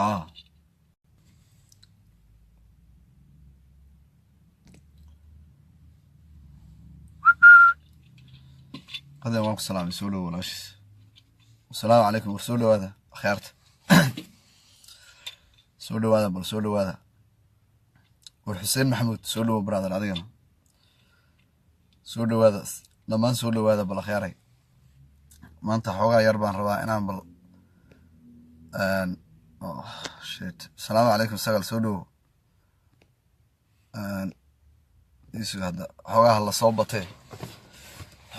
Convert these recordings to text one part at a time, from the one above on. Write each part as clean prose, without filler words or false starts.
Ah, qadan waan ku salaamay. Soo dhowo walaashiis. Asalaamu calaykum. War soo dhowaada akhyaarta, soo dhowaada, bal soo dhowaada. War Xuseen Maxamuud, soo dhowo brother, adigana soo dhowaada, dhammaan soo dhowaada. Bal akhyaaray, maanta xoogaa yar baan rabaa inaan bal, oh shit. Asalaamu calaykum sagal, soo dhowo. Isu hadda xoogaha la soo batee,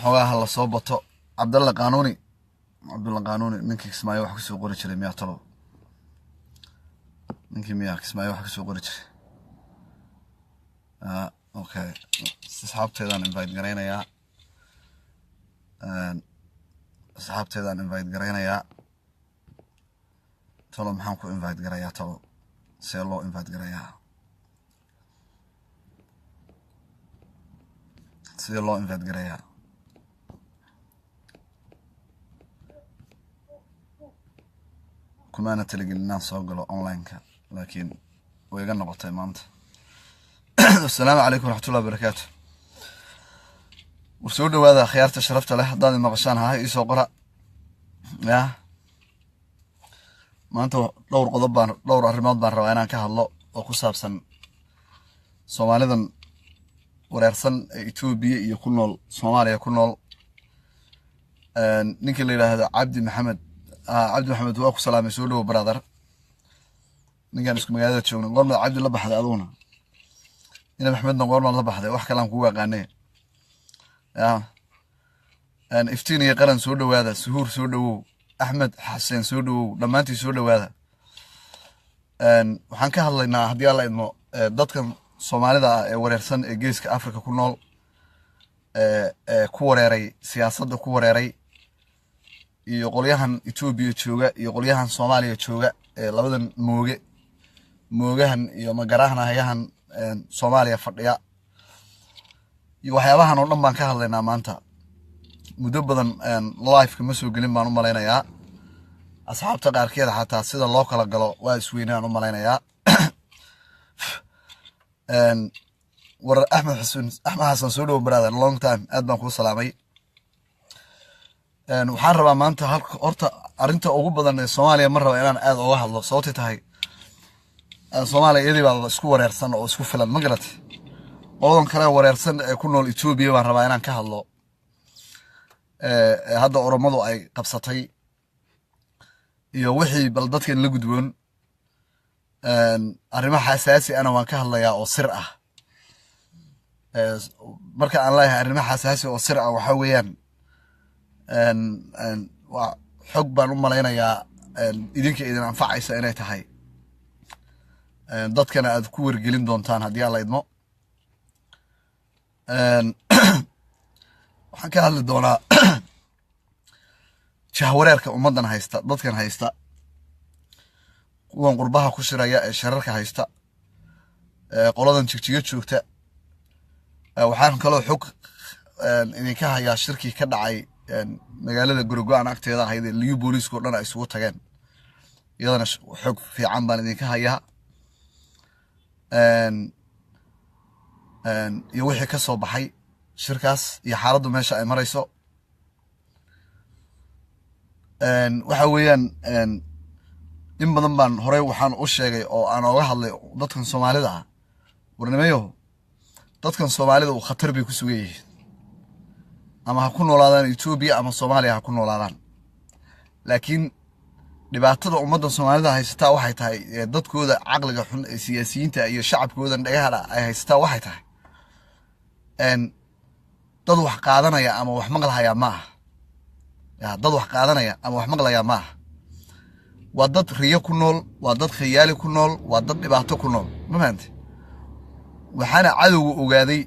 xoogaha la soo bato. Cabdalla Qaanuuni, Cabdulla Qaanuuni, ninkii Kismaayo wax kusoo qori jiray miyaa? Talow ninkii miyaa Kismaayo wax kusoo qori jiray? Okay, asxaabteedaan invite garaynayaa, asxaabteedaan invite garaynayaa. Talo maxaan ku invite garayaa? Talo see loo invite garayaa? Sidee loo invite garayaa? Kumaana talagelin inaan soo galo online-ka, laakiin way iga noqotay maanta. Asalaamu calaykum waraxmatullahi wabarakaatu. War soo dhowaada akhyaarta sharafta leh. Haddaad maqashaan, ha iisoo qora. Ya maanta dhowr qodob baan, dhowr arrimood baan rabaa inaan ka hadlo oo ku saabsan Soomaalidan wareersan ee Etoobiya iyo ku nool Soomaaliya ku nool. Ninkii la yidhaahdo Cabdi Maxamed, Cabdi Maxamed, waa ku salaamay, soo dhowo brother. Ninkaan isku magaalada joogna, goormaad Cabdi la baxday aduguna? Ina Maxmedna goormaad la baxday? Wax kalaan kugu aqaanee. Ya Iftiin iyo Qaran, soo dhowaada. Suhuur, soo dhowow. Axmed Xaseen, soo dhowow. Dhammaantii soo dhowaada. Waxaan ka hadlaynaa, haddii Alla idmo, dadkan Soomaalida ah ee wareersan ee Geeska Africa ku nool, ee ku wareeray siyaasadda, ku wareeray, iyo qolyahan Etoobiya jooga iyo qolyahan Soomaaliya jooga, ee labadan mooge, moogahan iyo magarahan hayahan Soomaaliya fadhiya, iyo waxyaabahan oo dhan baan ka hadlaynaa maanta. Muddo badan liveka ma soo gelin baan u malaynayaa. Asxaabta qaarkeed xataa sida loo kala galo waa isweynaan u malaynayaa. War Axmed Xasan, Axmed Xasan, soo dhowo brother, long time, aad baan kuu salaamay. Waxaan rabaa maanta horta arrinta ugu badan ee Soomaaliya ma raba inaan aad oga hadlo, sababtay tahay Soomaaliya iyadii baa isku wareersan oo isku filan, ma garat? Qoladan kale wareersan ee ku nool Etoobiya baan rabaa inaan ka hadlo, hadda Oromadu ay qabsatay iyo wixii bal dadkan la gudboon. Arrimaha xasaasi ana waan ka hadlayaa oo sir ah. Marka aan leeyahay arrimaha xasaasi oo sir ah, waxaa weeyaan waa xog baan u malaynayaa idinka idin anfacaysa inay tahay, dadkana aad ku wargelin doontaan haddii Alla idmo. Waxaan ka hadli doonaa jahwareerka ummaddan haysta, dadkan haysta, kuwan qurbaha ku shiraya ee shararka haysta, qoladan Jigjigo joogta. Waxaan kaloo xog idinka hayaa shirkii ka dhacay magaalada Gurigo-an agteeda ahayd ee Liyu booliiska o dhan ay isugu tageen. Iyadana xog fiican baan idinka hayaa iyo wixii ka soo baxay shirkaas iyo xaaladdu meesha ay marayso. Waxa weeyaan in badan baan horey waxaan u sheegay oo aan ooga hadlay dadkan Soomaalida ah. Warnimayo, dadkan Soomaalida uu khatar bay ku sugan yihiin, ama ha ku noolaadaan Etoobiya ama Soomaaliya ha ku noolaadaan, laakiin dhibaatada ummadda Soomaalida haysataa waxay tahay dadkooda caqliga xun ee siyaasiyiinta iyo shacabkoodan dhagaha ay haysataa waxay tahay dad wax qaadanaya ama wax maqlahaya ma aha. Ya, dad wax qaadanaya ama wax maqlaya ma aha. Waa dad riyo ku nool, waa dad khiyaali ku nool, waa dad dhibaato ku nool, ma fahante? Waxaana cadowga ogaaday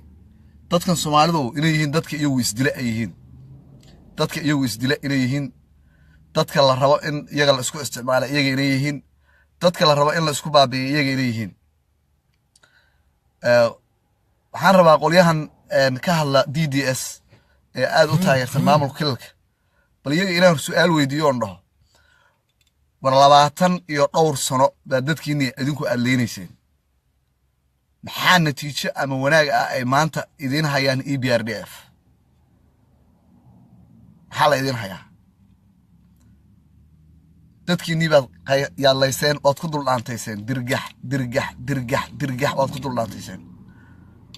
dadkan Soomaalidu inay yihiin dadka iyagu isdila ay yihiin, dadka iyagu isdila inay yihiin, dadka la rabo in iyaga la isku isticmaala iyaga inay yihiin, dadka la rabo in la isku baabi'iyo iyaga inay yihiin. Waxaan rabaa qolyahan ka hadla DDS ee aada u taageersan maamulka kilalka, bal iyaga inaan su-aal weydiiyo oon dhaho: War 20 iyo dhowr sano baa dadkiinni idinku aad leynayseen. Maxaa natiijo ama wanaag ah ay maanta idiin hayaan EBRDF? Maxaa la idiin hayaa? Dadkiinnii baad yaadlayseen, waad ku duldhaantayseen, dirgax, dirgax, dirgax, dirgax waad ku duldhaantayseen.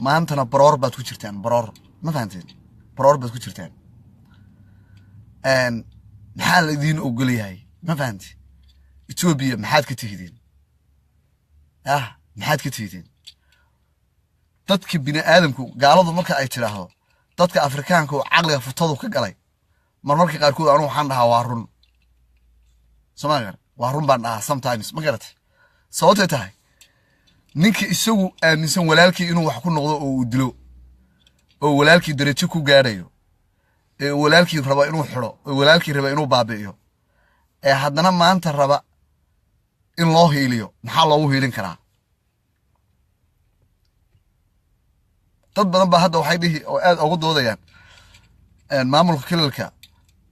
Maantana baroor baad ku jirtaan, baroor, ma fahanteen? Baroor baad ku jirtaan. Maxaa la idiin ogol yahay? Ma fahanti? Etoobiya maxaad ka tihidiin? Yah, maxaad ka tihidiin? Dadka bini aadamku, gaaladu marka ay tidhaahdo dadka Afrikaanka oo caqliga futadu ka galay, marmarka qaarkood anugu waxaan dhahaa waa run. Soo gar waa run baan dhahaa sometimes, ma garatay? Sababtay tahay, ninka isagu aaminsan walaalkii inuu wax ku noqdo oo uu dilo oo walaalkii darajo ku gaadhayo, ee walaalkii raba inuu xidho, ee walaalkii raba inuu baabi'iyo, ee haddana maanta raba in loo hiiliyo, maxaa loogu hiilin karaa? Dad badan baa hadda waxay dhihi oo aad ugu doodayaan maamulka kilalka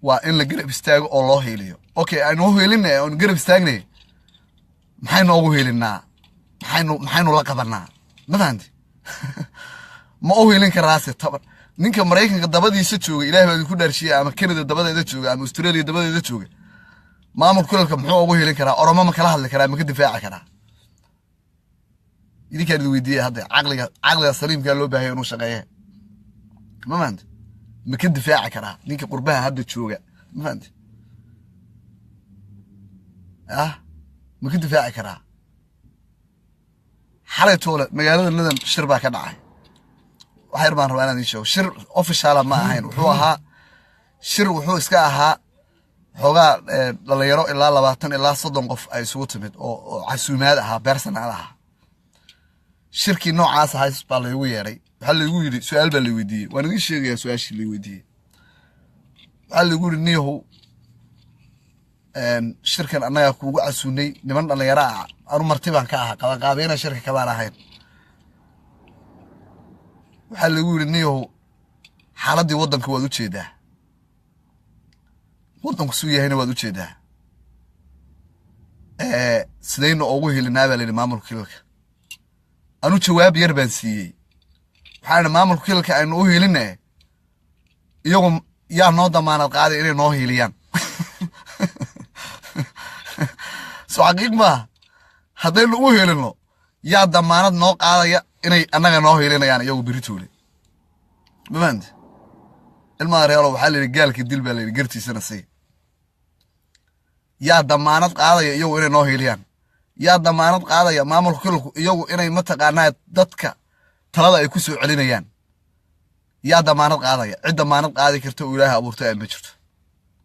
waa in la garab istaago oo loo hiiliyo. Okay, aynu u hiilinay oonu garab istaagnay, maxaynu ugu hiilinaa? Maxaynu la qabanaa? Ma fahanti? Ma u hiilin karaase tabar ninka Maraykanka dabadiisa jooga, Ilaah baa idinku dhaarshiya, ama Canada dabadeeda jooga, ama Australia dabadeeda jooga, maamulka kulalka muxuu ugu hiilin karaa? Oromo ma kala hadli karaa? Ma ka difaaci karaa? Idinkaan idin weydiiyay hadda, caqliga saliimkaa loo baahaya inuu shaqeeye, ma fahanti? Ma ka difaaci karaa ninka qurbaha hadda jooga? Ma fahanti? Ah, ma ka difaaci karaa? Xalay toole magaalada London shir baa ka dhacay. Wax yar baan rabaa inaan idiin sheego. Shir official ma ahayn, wuxuu ahaa shir, wuxuu iska ahaa xoogaa dhalinyaro ilaa 20 ilaa 30 qof ay isugu timid oo casuumaad ahaa, personal ahaa. Shirkii noocaas ahaa baa laygu yeedhay. Waxaa laygu yidhi, su-aal baa lay weydiiyey, waan idiin sheegayaa su-aashii lay weydiiyey. Waxaa laygu yidhi, niyahow, shirkan annagaa kuugu casuunay, niman dhalinyaro ah, anu marti baan ka ahaa, qabanqaabeyna shirka kamaan ahayn. Waxaa lagu yidhi, niyahow, xaaladdii waddanka waad u jeedaa, waddanku suu yahayna waad u jeedaa, sidaynu ugu helinaa baa layidhi maamulka kilalka. Anu jawaab yar baan siiyey. Waxaan idhi, maamulka kilalka aynu u heline, iyagu yaa noo damaanad qaaday inay noo hiiliyaan? Soo xaqiiq maaha? Haddaynu u helino, yaa damaanad noo qaadaya inay annaga noo hiilinayaan iyagu beritoole? Ma fahamte? Ilmaha reelo, waxaa la yidhi gaalka dil baa la yidhi, gartiisana sii. Yaa damaanad qaadaya iyagu inay noo hiiliyaan? Yaa damaanad qaadaya maamulka kilalku iyagu inay mataqaanaa dadka talada ay ku soo celinayaan? Yaa damaanad qaadaya? Cid damaanad qaadi karta oo Ilaahay abuurtay ay ma jirto.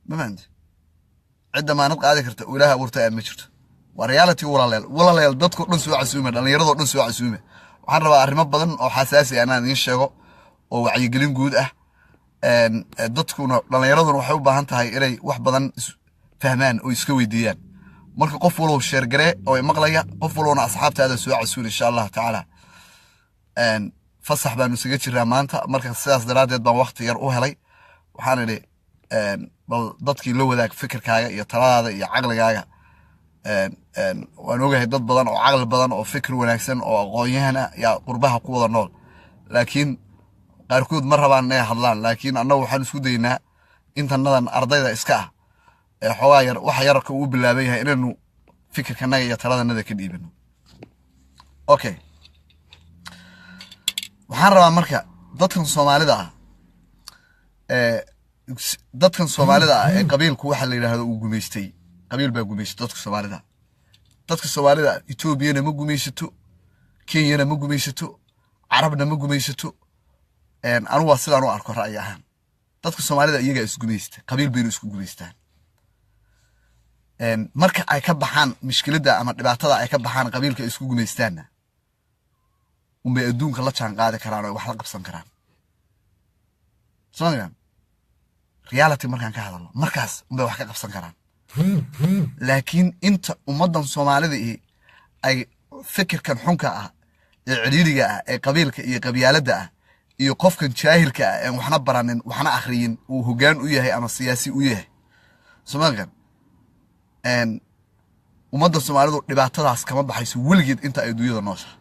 Ma fahamte? Cid damaanad qaadi karta oo Ilaahay abuurtay ay ma jirto. Waa reality. Walaaleel, walaaleel, dadkoo dhan soo casuume, dhallinyaradoo dhan soo casuume. Waxaan rabaa arrimo badan oo xasaasi ah inaan idiin sheego oo wacyigelin guud ah. Dadkuna, dhallinyaraduna waxay u baahan tahay inay wax badan fahmaan oo iska weydiiyaan. Marka qof wallow share garee oo maqlaya, qof walowna asxaabtaada soo casuun, insha Allahu tacaala. Fasax baanu isaga jiraa maanta, marka sidaas daraaddeed baan waqti yar u helay. Waxaan idhi bal dadkii la wadaag fikirkaaga iyo taladaada iyo caqligaaga. Waan ogahay dad badan oo caqli badan oo fikir wanaagsan oo aqoon-yahan ah yaa qurbaha ku wada nool, laakiin qaarkood ma rabaan inay hadlaan. Laakiin annagu waxaan isku daynaa intanadan ardayda iska ah ee xoogaa yar waxa yarka uu bilaaban yahay inaynu fikirkanaga iyo taladanada ka dhiibano. Okay, waxaan rabaa marka dadkan Soomaalida ah ee qabiilku waxa la yidhaahdo uu gumaystay, qabiil baa gumaystay dadka Soomaalida. Dadka Soomaalida Etoobiyana ma gumaysato, Kenyana ma gumaysato, Carabna ma gumaysato. Anu waa sidaan u arko ra'yi ahaan. Dadka Soomaalida iyagaa isgumaysta, qabiil baynu isku gumaystaan. Marka ay ka baxaan mishkiladda ama dhibaatada ay ka baxaan qabiilka ay isku gumaystaanna, unbay adduunka la jaan qaadi karaan oo ay wax la qabsan karaan. Soo reality markaan ka hadalno, markaas unbay wax ka qabsan karaan. Laakiin inta ummaddan Soomaalida ihi ay fikirkan xunka ah ee cidhiiriga ah ee qabiilka iyo qabyaaladda ah iyo qofkan jaahilka ah een waxna baranin waxna akhriyin uu hoggaan u yahay ama siyaasi u yahay, somaalikan. Ummadda Soomaalidu dhibaatadaas kama baxayso weligeed inta ay adduunyada nooshahay.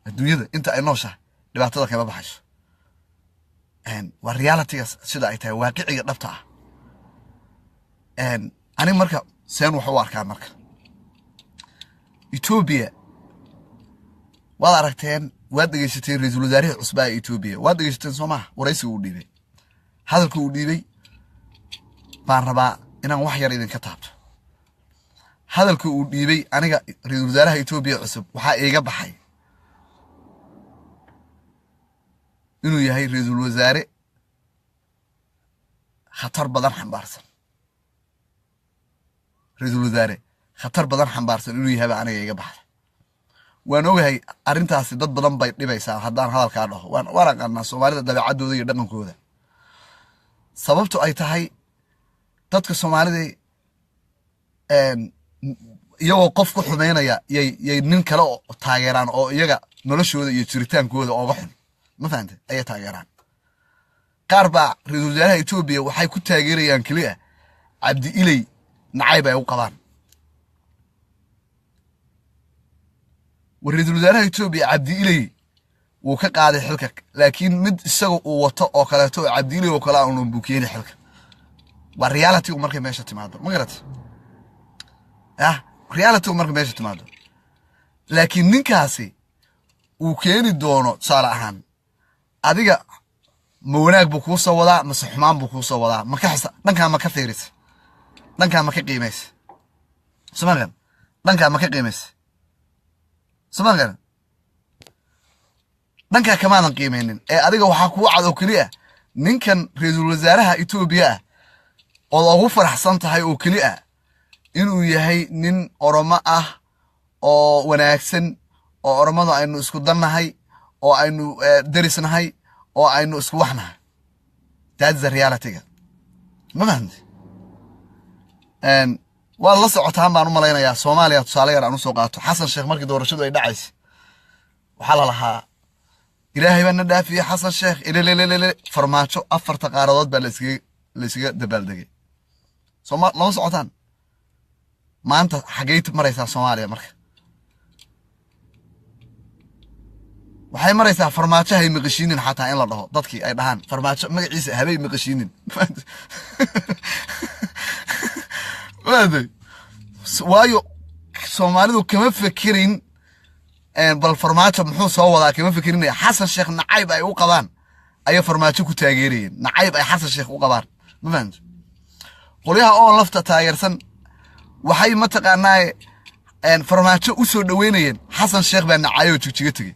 Adduunyada inta ay nooshahay dhibaatada kama baxayso. Waa realityga sida ay tahay, waaqiciga dhabta ah. Aniga marka seen wax u arkaa, marka Etoobiya waad aragteen, waad dhegeysateen ra-iisul wasaarihii cusbaa ee Etoobiya, waad dhegeysateen, soo maha? Waraysiga uu dhiibay, hadalka uu dhiibay baan rabaa inaan wax yar idinka taabto. Hadalka uu dhiibay aniga ra-iisul wasaaraha Etoobiya cusub waxaa iiga baxay inuu yahay ra-iisul wasaare khatar badan xambaarsan. Ra-iisul wasaare khatar badan xambaarsan inuu yahay baa aniga iiga baxday. Waan ogahay arrintaasi dad badan bay dhibaysaa haddaan hadalkaa dhaho. Waan aqaanaa Soomaalida dabeecaddooda iyo dhaqankooda. Sababtu ay tahay, dadka Soomaalida iyagoo qof ku xumeynaya yay nin kale oo taageeraan oo iyaga noloshooda iyo jiritaankooda ooga xun, ma fahante, ayay taageeraan. Qaar baa ra-iisul wasaaraha Etoobiya waxay ku taageerayaan keliya Cabdi Iley nacayb ay u qabaan. War, ra-iisul wasaaraha Etoobiya Cabdi Iley wuu ka qaaday xilka, laakiin mid isaga uu wato oo kaleeto oo Cabdi Iley oo kale ah unun buu keeni xilka. Waa realitygu markay meesha timaado, ma garat? Yah, realitygu markay meesha timaado. Laakiin ninkaasi uu keeni doono, tusaale ahaan, adiga ma wanaag buu kuu soo wadaa mase xumaan buu kuu soo wadaa? Ma ka xisa dhankaa? Ma ka fiirisa dhankaa? Ma ka qiimaysa somaaligan dhankaa? Ma ka qiimaysa somaaligan dhankaa? Kamaadan qiimaynin ee adiga waxaa kuu cad oo keli ah ninkan ra-iisul wasaaraha Etoobiya ah ood ugu faraxsan tahay oo keli ah inuu yahay nin Oromo ah oo wanaagsan, oo Oromadu aynu isku dannahay oo aynu derisnahay oo aynu isku waxnahay. That's the realityga, ma fahamti? Waad la socotaan baan u malaynayaa. Soomaaliya tusaale yar aan usoo qaato. Xasan Sheekh markii doorashadu ay dhacaysay waxaa la lahaa, "Ilaahay baa na dhaafiyey Xasan Sheekh ilelelelele, Farmaajo." Afarta qaaradood baa la iskaga dabaaldegay. Sooma lama socotaan? Maanta xaggay maraysaa Soomaaliya? Marka waxay maraysaa "Farmaajo hay maqashiinin" xataa in la dhaho, dadkii ay dhahaan "Farmaajo magaciisa habay maqashiinin." Maantay waayo Soomaalidu kama fekerin bal Farmaajo muxuu soo wadaa, kama fekerin. Xasan Sheekh nacayb ay u qabaan ayay Farmaajo ku taageerayeen, nacayb ay Xasan Sheekh u qabaan, ma fahamto? Qolyaha oo lafta taageersan waxay mataqaanaa Farmaajo u soo dhaweynayeen Xasan Sheekh baa nacayoo Jigjiga tegey,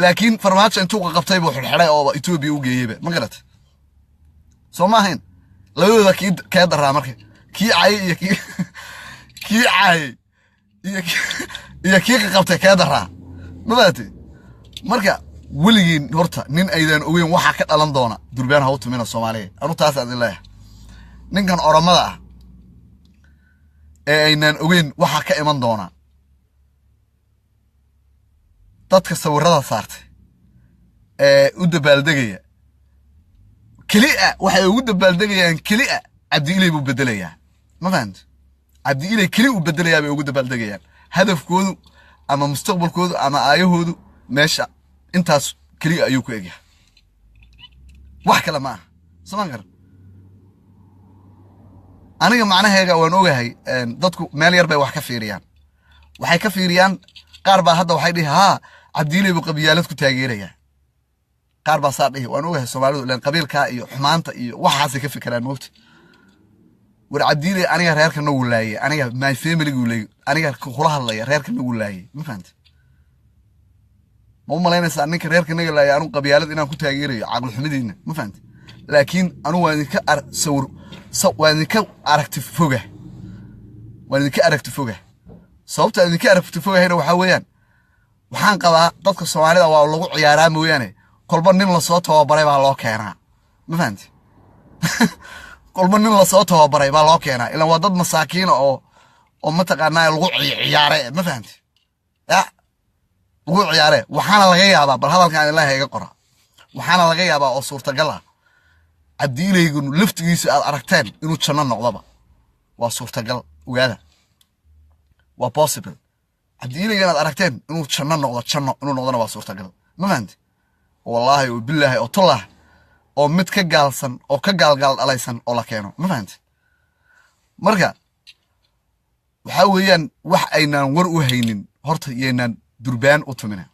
laakiin Farmaajo intuu qaqabtay buu xidhxidhay oo Etoobiya u geeyeyba, ma garata? Soo ma ahayn? Labadooda kii kee daraa marka? Kii caayay iyo kii caayay iyo kii qaqabtay kee daraa? Ma fahatay? Marka weligiin horta nin aydan ogeyn waxaa ka dhalan doona durbaan ha u tumina, Soomaaliya. Anu taas aan idin leeyahay. Ninkan Oromada ah ee aynaan ogeyn waxaa ka iman doona, dadka sawirada saartay ee u dabaaldegaya keli-a waxay ugu dabaaldegayaan keli-a Cabdi Iley buu bedelayaa, ma fahamti? Cabdi Iley keli uu bedelayaa bay ugu dabaaldegayaan. Hadafkoodu ama mustaqbalkoodu ama aayahoodu meesha intaas keliya ayuu ku egyahay, wax kale ma aha. Somaan garan? Aniga macnaheega waan ogahay. Dadku meel yar bay wax ka fiiriyaan, waxay ka fiiriyaan. Qaar baa hadda waxay dhihi, "Haa, Cabdiiley buu qabiyaalad ku taageerayaa." Qaar baa saa dhihi, waan ogahay. Soomaalidu ileen qabiilkaa iyo xumaanta iyo waxaasay ka fikiraan, moogta. War, Cabdiiley aniga reerka nagu laayay, aniga my family gu leeyay, aniga kula hadlaya reerka nagu laayay, ma fahanta? Ma u malaynaysaa ninka reerka naga laayay anu qabyaalad inaan ku taageerayo? Caqli xumidiina, ma fahanta? Laakiin anu waan idinka sawir, waan idinka aragti foga, waan idinka aragti foga. Sababta aan idinka aragti fogahayna waxaa weeyaan, waxaan qabaa dadka Soomaalida waa lagu ciyaaraa mooyaane, kolba nin lasoo tababaray baa loo keenaa, ma fahanti? Kolba nin lasoo tababaray baa loo keenaa, ilaan waa dad masaakiina oo mataqaanaa lagu ciyaare, ma fahanti? Ya lagu ciyaare. Waxaana laga yaabaa, bal hadalkan Ilaahay iga qora, waxaana laga yaabaa oo suurtagal ah Cabdiilaygun laftigiisu aad aragteen inuu janno noqdoba, waa suurtagal, ogaada. Waa possible Cabdi Ilaygan aad aragteen inuu janno noqdo. Janno inuu noqdona waa suurtagal, ma fahanti? Wallaahi oo bilaahi oo tullah oo mid ka gaalsan oo ka gaalgaal dhalaysan oo la keeno, ma fahanti? Marka waxaa weeyaan, wax aynaan war u haynin horta yaynaan durbaan u tumina.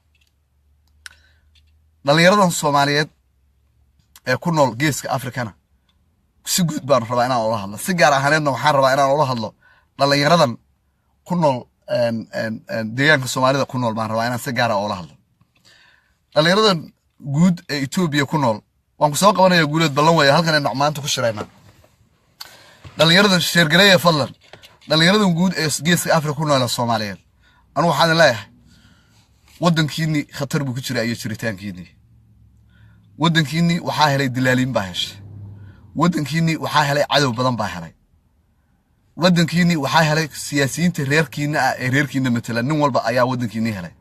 Dhallinyaradan Soomaaliyeed ee ku nool Geeska Afrikana si guud baan rabaa inaan ula hadlo. Si gaar ahaaneedna waxaan rabaa inaan ula hadlo dhallinyaradan ku nool deegaanka Soomaalida ku nool baan rabaa inaan si gaara ula hadlo. Dhallinyaradan guud ee Etoobiya ku nool waan ku soo qabanaya, Guuleed, ballan weya. Halkan aynu maanta ku shiraynaa. Dhallinyaradan share gareeya fadlan. Dhallinyaradan guud ee Geeska Afrika ku nool ee Soomaaliyeed, anugu waxaan idin leeyahay, waddankiinni khatar buu ku jira iyo jiritaankiinni. Waddankiinni waxaa helay dilaaliin baa heshay. Waddankiinni waxaa helay cadow badan baa helay. Waddankiinni waxaa helay siyaasiyiinta reerkiina ah ee reerkiina matala. Nin walba ayaa waddankiinni helay.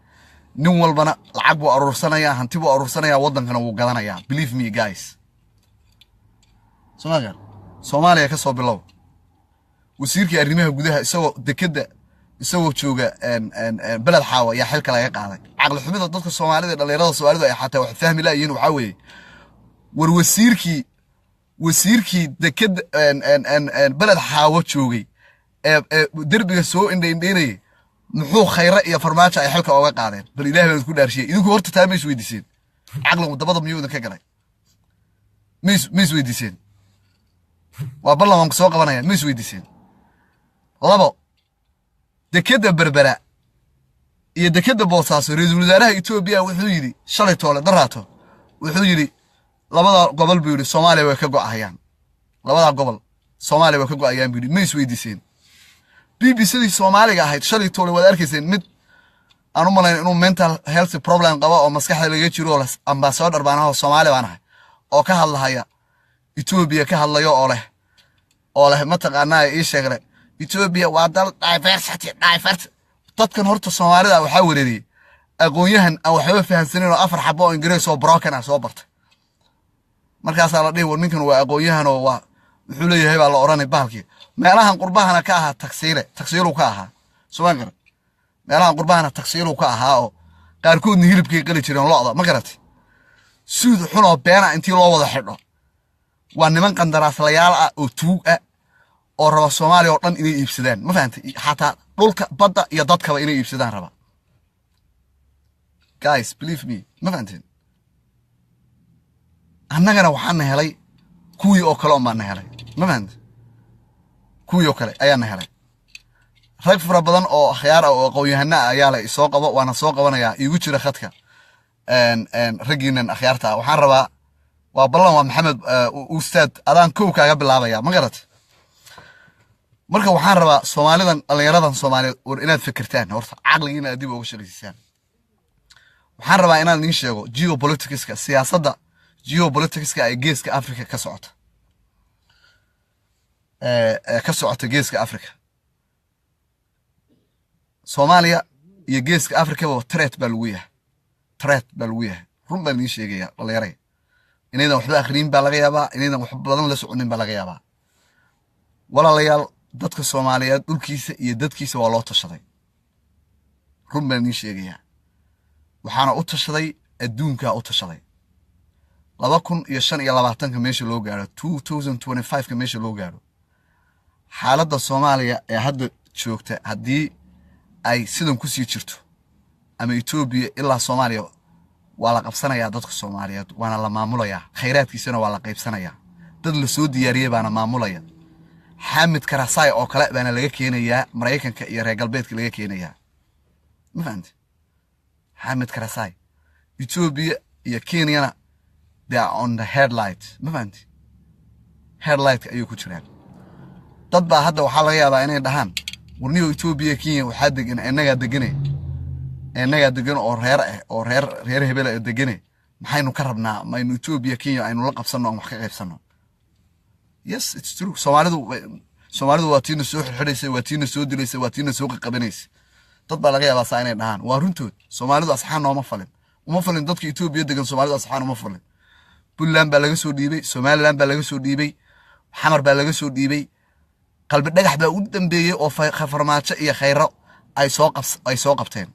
Nin walbana lacag buu aruursanayaa, hanti buu aruursanayaa, waddankana wuu gadanayaa. Believe me, guys. Soomaaliya, Soomaaliya ka soo bilow. Wasiirkii arrimaha gudaha isagoo dekedda, isagoo jooga Beled Xaawa ayaa xilka laga qaaday. Caqli xumida dadka Soomaalida, dhalinyarada Soomaalidu ay xataa wax fahmi laayihiin waxaa weeye, war wasiirkii dekedda Beled Xaawo joogay ee derbiga soo indha indheynayay, muxuu Khayre iyo Farmaajo ay xilka oga qaadeen? Bal Ilaah baan isku dhaarshiyey, idinku horta taa ma is weydiiseen? Caqligu dabada miyuu idinka galay? Ma is weydiiseen? Waa ballan, waan ku soo qabanaya. Ma is weydiiseen? Labo, dekedda Berbera iyo dekedda Boosaaso, ra-iisul wasaaraha Etoobiya wuxuu yidhi shalay toole, daraato, wuxuu yidhi labada gobol buu yidhi Soomaaliya way ka go'ahayaan. Labada gobol Soomaaliya way ka go'ayaan buu yidhi. Ma is weydiiseen? BBC-dii Soomaaliga ahayd shalay toole waad arkayseen mid aan u malayn inuu mental health problem qabo oo maskaxda laga jiro oo ambassador baan ahay oo Soomaali baan ahay oo ka hadlahaya Etoobiya ka hadlayo oo leh mataqaanaa ii sheegle Etoobiya waa dal diversity, diversity. Dadkan horta Soomaalida waxaa wereeriyey aqoon-yahan aan waxba fahansanin oo afar xabo oo Ingiriis oo broken ah soo bartay. Markaasaa la dhihi, war ninkan waa aqoon-yahan oo waa wuxuu leeyahay baa la odhanay bahalkii. Meelahan qurbahana ka ahaa tagsiile, tagsiiluu ka ahaa somaan garan. Meelahan qurbahana tagsiiluu ka ahaa oo qaarkoodna hilibkay qali jireen lo'da, ma garatay? Suud xunoo beena intii loo wada xidho, waa niman qandaraaslayaal ah oo tuug ah oo raba Soomaaliya oo dhan inay iibsadaan, ma fahantay? Xataa dhulka, badda iyo dadkaba inay iibsadaan raba. Guys, believe me, ma fahanteen? Annagana waxaana helay kuwii oo kale un baana helay, ma fahante? Kuwii oo kale ayaana helay. Rag fara badan oo akhyaar ah oo aqoon-yahano ah ayaa la isoo qabo, waana soo qabanayaa. Iigu jira khadka raggiinan akhyaarta ah. Waxaan rabaa, waa ballan, waa Maxamed ustaad, adaan kow kaaga bilaabaya, ma garat? Marka waxaan rabaa Soomaalidan, dhallinyaradan Soomaaliyeed, war inaad fikirtaan horta, caqligiina aad dib uga shaqaysiisaan. Waxaan rabaa inaan idiin sheego geopoliticska, siyaasadda geopoliticska ee Geeska Africa ka socota, ee ka socota Geeska Africa. Soomaaliya iyo Geeska Africaba threat baa lagu yahay, threat baa lagu yahay. Run baan idiin sheegaya, dhallinyaray. Inaydan waxba akhriyin baa laga yaabaa, inaydan wax badan la soconin baa laga yaabaa. Walaalayaal, dadka Soomaaliyeed dhulkiisa iyo dadkiisa waa loo tashaday. Run baan idiin sheegayaa. Waxaana u tashaday adduunkaa u tashaday. 2025-ka meesha loo gaaro, 2025-ka meesha loo gaaro, xaaladda Soomaaliya ee hadda joogta haddii ay sidan kusii jirto, ama Etoobiya ilaa Soomaaliya waa la qabsanayaa dadka Soomaaliyeed, waana la maamulayaa, khayraadkiisana waa la qaybsanayaa. Dad la soo diyaariyey baana maamulaya. Xaamid Karasaay oo kale baana laga keenayaa Maraykanka iyo reer galbeedka laga keenayaa, ma fahamte? Xaamid Karasaay. Etoobiya iyo Kenyana, they are on the headlight, ma fahamte? Headlightka ayay ku jiraan. Dad baa hadda waxaa laga yaabaa inay dhahaan, warniyo, Etoobiya, Kenya waxaa degan innagaa degane, innagaa degan oo reer ah oo reer hebel ah degane. Maxaynu ka rabnaa? Maynu Etoobiya, Kenya aynu la qabsanno, aan wax ka qaybsanno? Yes, it's true. Soomaalidu waa tiina soo xirxidhaysay, waa tiina soo dilaysay, waa tiina soo qaqabanaysay. Dad baa laga yaabaa saa inay dhahaan. Waa runtood. Soomaalidu asxaan nooma falin, uma falin. Dadka Etoobiya degan Soomaalidu asxaan uma falin. Puntland baa laga soo dhiibay, Somaliland baa laga soo dhiibay, Xamar baa laga soo dhiibay. Qalbi Dhagax baa u dambeeyey oo Farmaajo iyo Khayro Ay soo qabteen.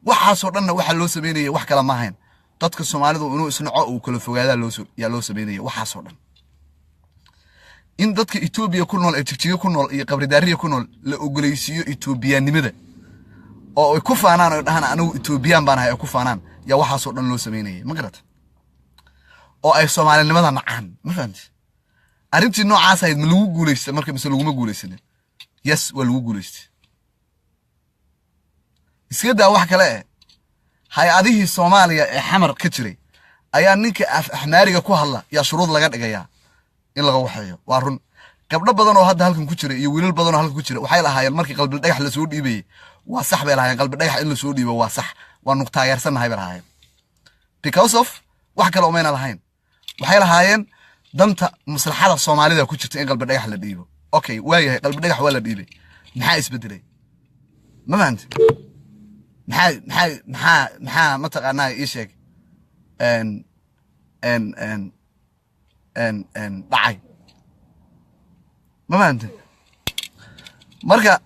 Waxaasoo dhanna waxaa loo sameynaya wax kale ma ahayn, dadka Soomaalidu inuu isnaco, uu kala fogaadaa yaa loo sameynaya waxaasoo dhan. In dadka Etoobiya ku nool ee Jigjiga ku nool iyo Qabridaariya ku nool la ogoleysiiyo Etoobiyaannimada oo ay ku faanaan oo dhahaan "Anigu Etoobiyaan baan ahay" ay ku faanaan yaa waxaasoo dhan loo sameynayay, ma garata? Oo ay Soomaalinimada nacaan, ma fahamti? Arrintii noocaas ahayd ma lagu guulaysta marka mise laguma guulaysanin? Yes, waa lagu guulaystay. Iska daa wax kale eh, hay-adihii Soomaaliya ee Xamar ka jiray ayaa ninka af Axmaariga ku hadla yaa shuruud laga dhigayaa in laga waxeeyo. Waa run. Gabdho badan oo hadda halkan ku jira iyo wiilal badan oo halkan ku jira waxay lahaayeen markii Qalbi Dhagax lasoo dhiibayey, waa sax bay lahaayeen, Qalbi Dhagax in lasoo dhiibo waa sax, waanu taageersannahay bay lahaayeen. Because of wax kale umayna lahayn, waxay lahaayeen danta maslaxada Soomaalida ku jirta in Qalbi Dhagax la dhiibo. Okay, waayahay, Qalbi Dhagax waa la dhiibay. Maxaa isbedelay? Ma fahamti? Maxaa mataqaanaa, ii sheeg n n n n n dhacay? Ma fahamte? Marka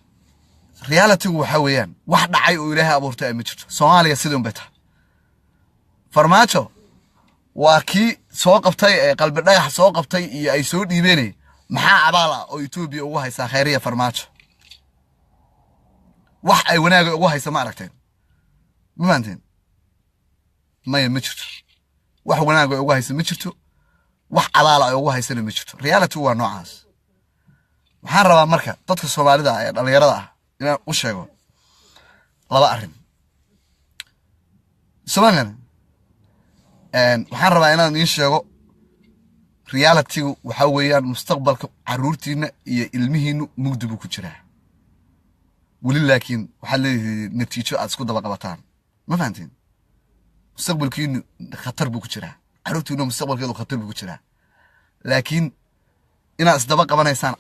realitygu waxaa weeyaan, wax dhacay oo Ilaahay abuurtay ay ma jirto. Soomaaliya sidii un bay tahay. Farmaajo waa kii soo qabtay ee Qalbi Dhagax soo qabtay iyo ay soo dhiibeenay. Maxaa abaal ah oo Etoobiya ugu haysaa khayriya Farmaajo? Wax ay wanaaga ugu haysa ma aragteen? Ma fahanteen? Maya, ma jirto. Wax wanaaga ugu haysa ma jirto, wax abaala ay ugu haysana ma jirto. Reality waa noocaas. Waxaan rabaa marka dadka Soomaalida ah ee dhallinyarada ah inaan u sheego laba arrin. Somalilan waxaan rabaa inaan idiin sheego realitygu waxaa weeyaan mustaqbalka caruurtiina iyo ilmihiinu mugdi buu ku jiraa weli, laakiin waxaad leedihiin natiijo aad isku daba qabataan. Ma fahantiin? Mustaqbalkiinu khatar buu ku jiraa, caruurtiinu mustaqbalkeedu khatar buu ku jiraa, laakiin inaad isdaba qabanaysaan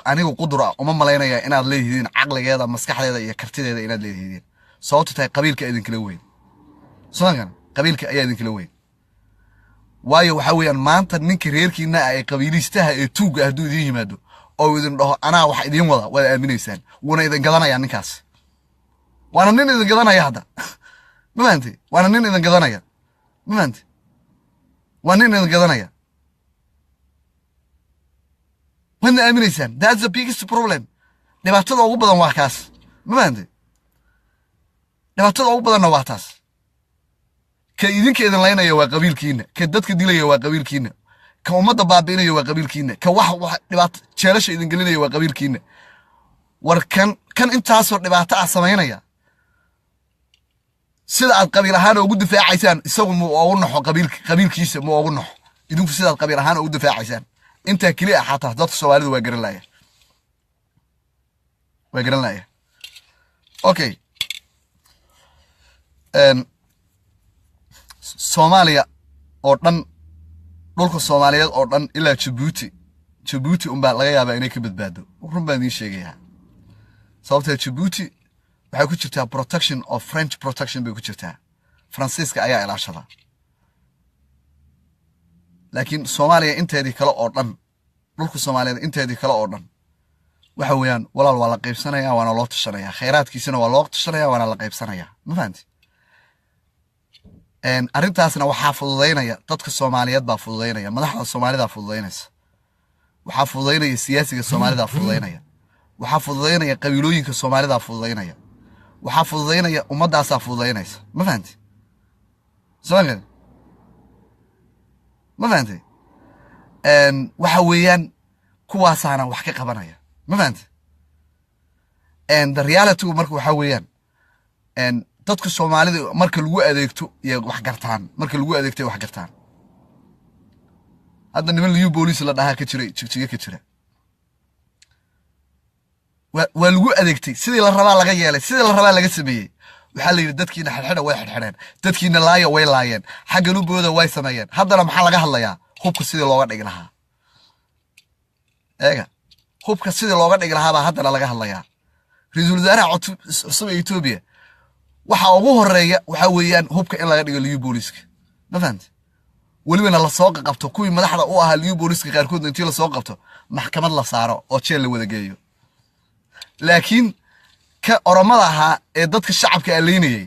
anigu qudur ah uma malaynaya inaad leedihiin caqligeeda, maskaxdeeda iyo kartideeda inaad leedihiin. Sababto tahay qabiilka idinkala weyn somakan, qabiilka ayaa idinkala weyn. Waayo, waxaa weeyaan maanta ninka reerkiina ah ee qabiilistaha ee tuugga hadduu idiin yimaado oo idin dhaho "Anaa wax idiin wada", waad aaminaysaan, wuuna idin gadanayaa ninkaas. Waana nin idin gadanaya hadda, ma fahantay? Waana nin idin gadanaya, ma fahantay? Waa nin idin gadanaya, waadna aaminaysaan. That's the biggest problem. Dhibaatada ugu badan waa kaas, ma fahantay? Dhibaatada ugu badanna waa taas. Ka idinka idin laynaya waa qabiilkiina, ka dadka dilaya waa qabiilkiina, ka ummadda baabi'inaya waa qabiilkiina, ka wax dhibaato jeelasha idin gelinaya waa qabiilkiina. War kan intaasoo dhibaato ah samaynaya, sida aad qabiil ahaan ugu difaacaysaan isagu mu ugu naxo? Qabiilkiisa mu ugu naxo idinku sidaad qabiil ahaan ugu difaacaysaan? Intaa keli ah xataa dadka Soomaalidu waa garan laaya, waa garan laaya. Okay, Soomaaliya oo dhan, dhulka Soomaaliyeed oo dhan ilaa Jabuuti, Jabuuti unbaa laga yaabaa inay ka badbaado. Run baan idiin sheegayaa. Sababtee Jabuuti waxay ku jirtaa protection of French protection bay ku jirtaa, Faransiiska ayaa ilaashada. Laakiin Soomaaliya inteedii kale oo dhan, dhulka Soomaaliyeed inteedii kale oo dhan, waxa weeyaan walaal, waa la qaybsanaya, waana loo tashanaya. Khayraadkiisana waa loo tashanaya, waana la qaybsanaya, ma fahanti? Arrintaasna waxaa fududaynaya dadka Soomaaliyeed baa fududaynaya, madaxda Soomaalida fududaynaysa, waxaa fududaynaya siyaasiga Soomaalida fududaynaya, waxaa fududaynaya qabiilooyinka Soomaalida fududaynaya, waxaa fududaynaya ummaddaasaa fududaynaysa. Ma fahanti? Soo ma fahantay? Waxa weeyaan kuwaasaana wax ka qabanaya, ma fahantay? The realitygu marka waxaa weeyaan dadka Soomaalida marka lagu adeegto iyo wax gartaan, marka lagu adeegto wax gartaan. Hadda niman Liyu Booliis la dhahaa ka jiray Jigjiga ka jira, waa lagu adeegtay, sidii la rabaa laga yeelay, sidii la rabaa laga sameeyey. Waxaa la yidhi dadkiina xidhxidha, way xidhxidheen. Dadkiina laaya, way laayeen. Xagga lubooda way sameeyeen. Haddana maxaa laga hadlayaa? Hubka sidii looga dhigi lahaa. Eega, hubka sidii looga dhigi lahaa baa haddana laga hadlayaa. Ra-iisul wasaaraha cusub ee Etoobiya waxa ugu horeeya waxaa weeyaan hubka in laga dhigo Liyu Booliiska, ma fahamte? Welibana lasoo qabto kuwii madaxda u ahaa Liyu Booliiska qaarkood, intii lasoo qabto maxkamad la saaro oo jeel la wada geeyo. Laakiin Ka Oromada ahaa ee dadka shacabka a leynayey,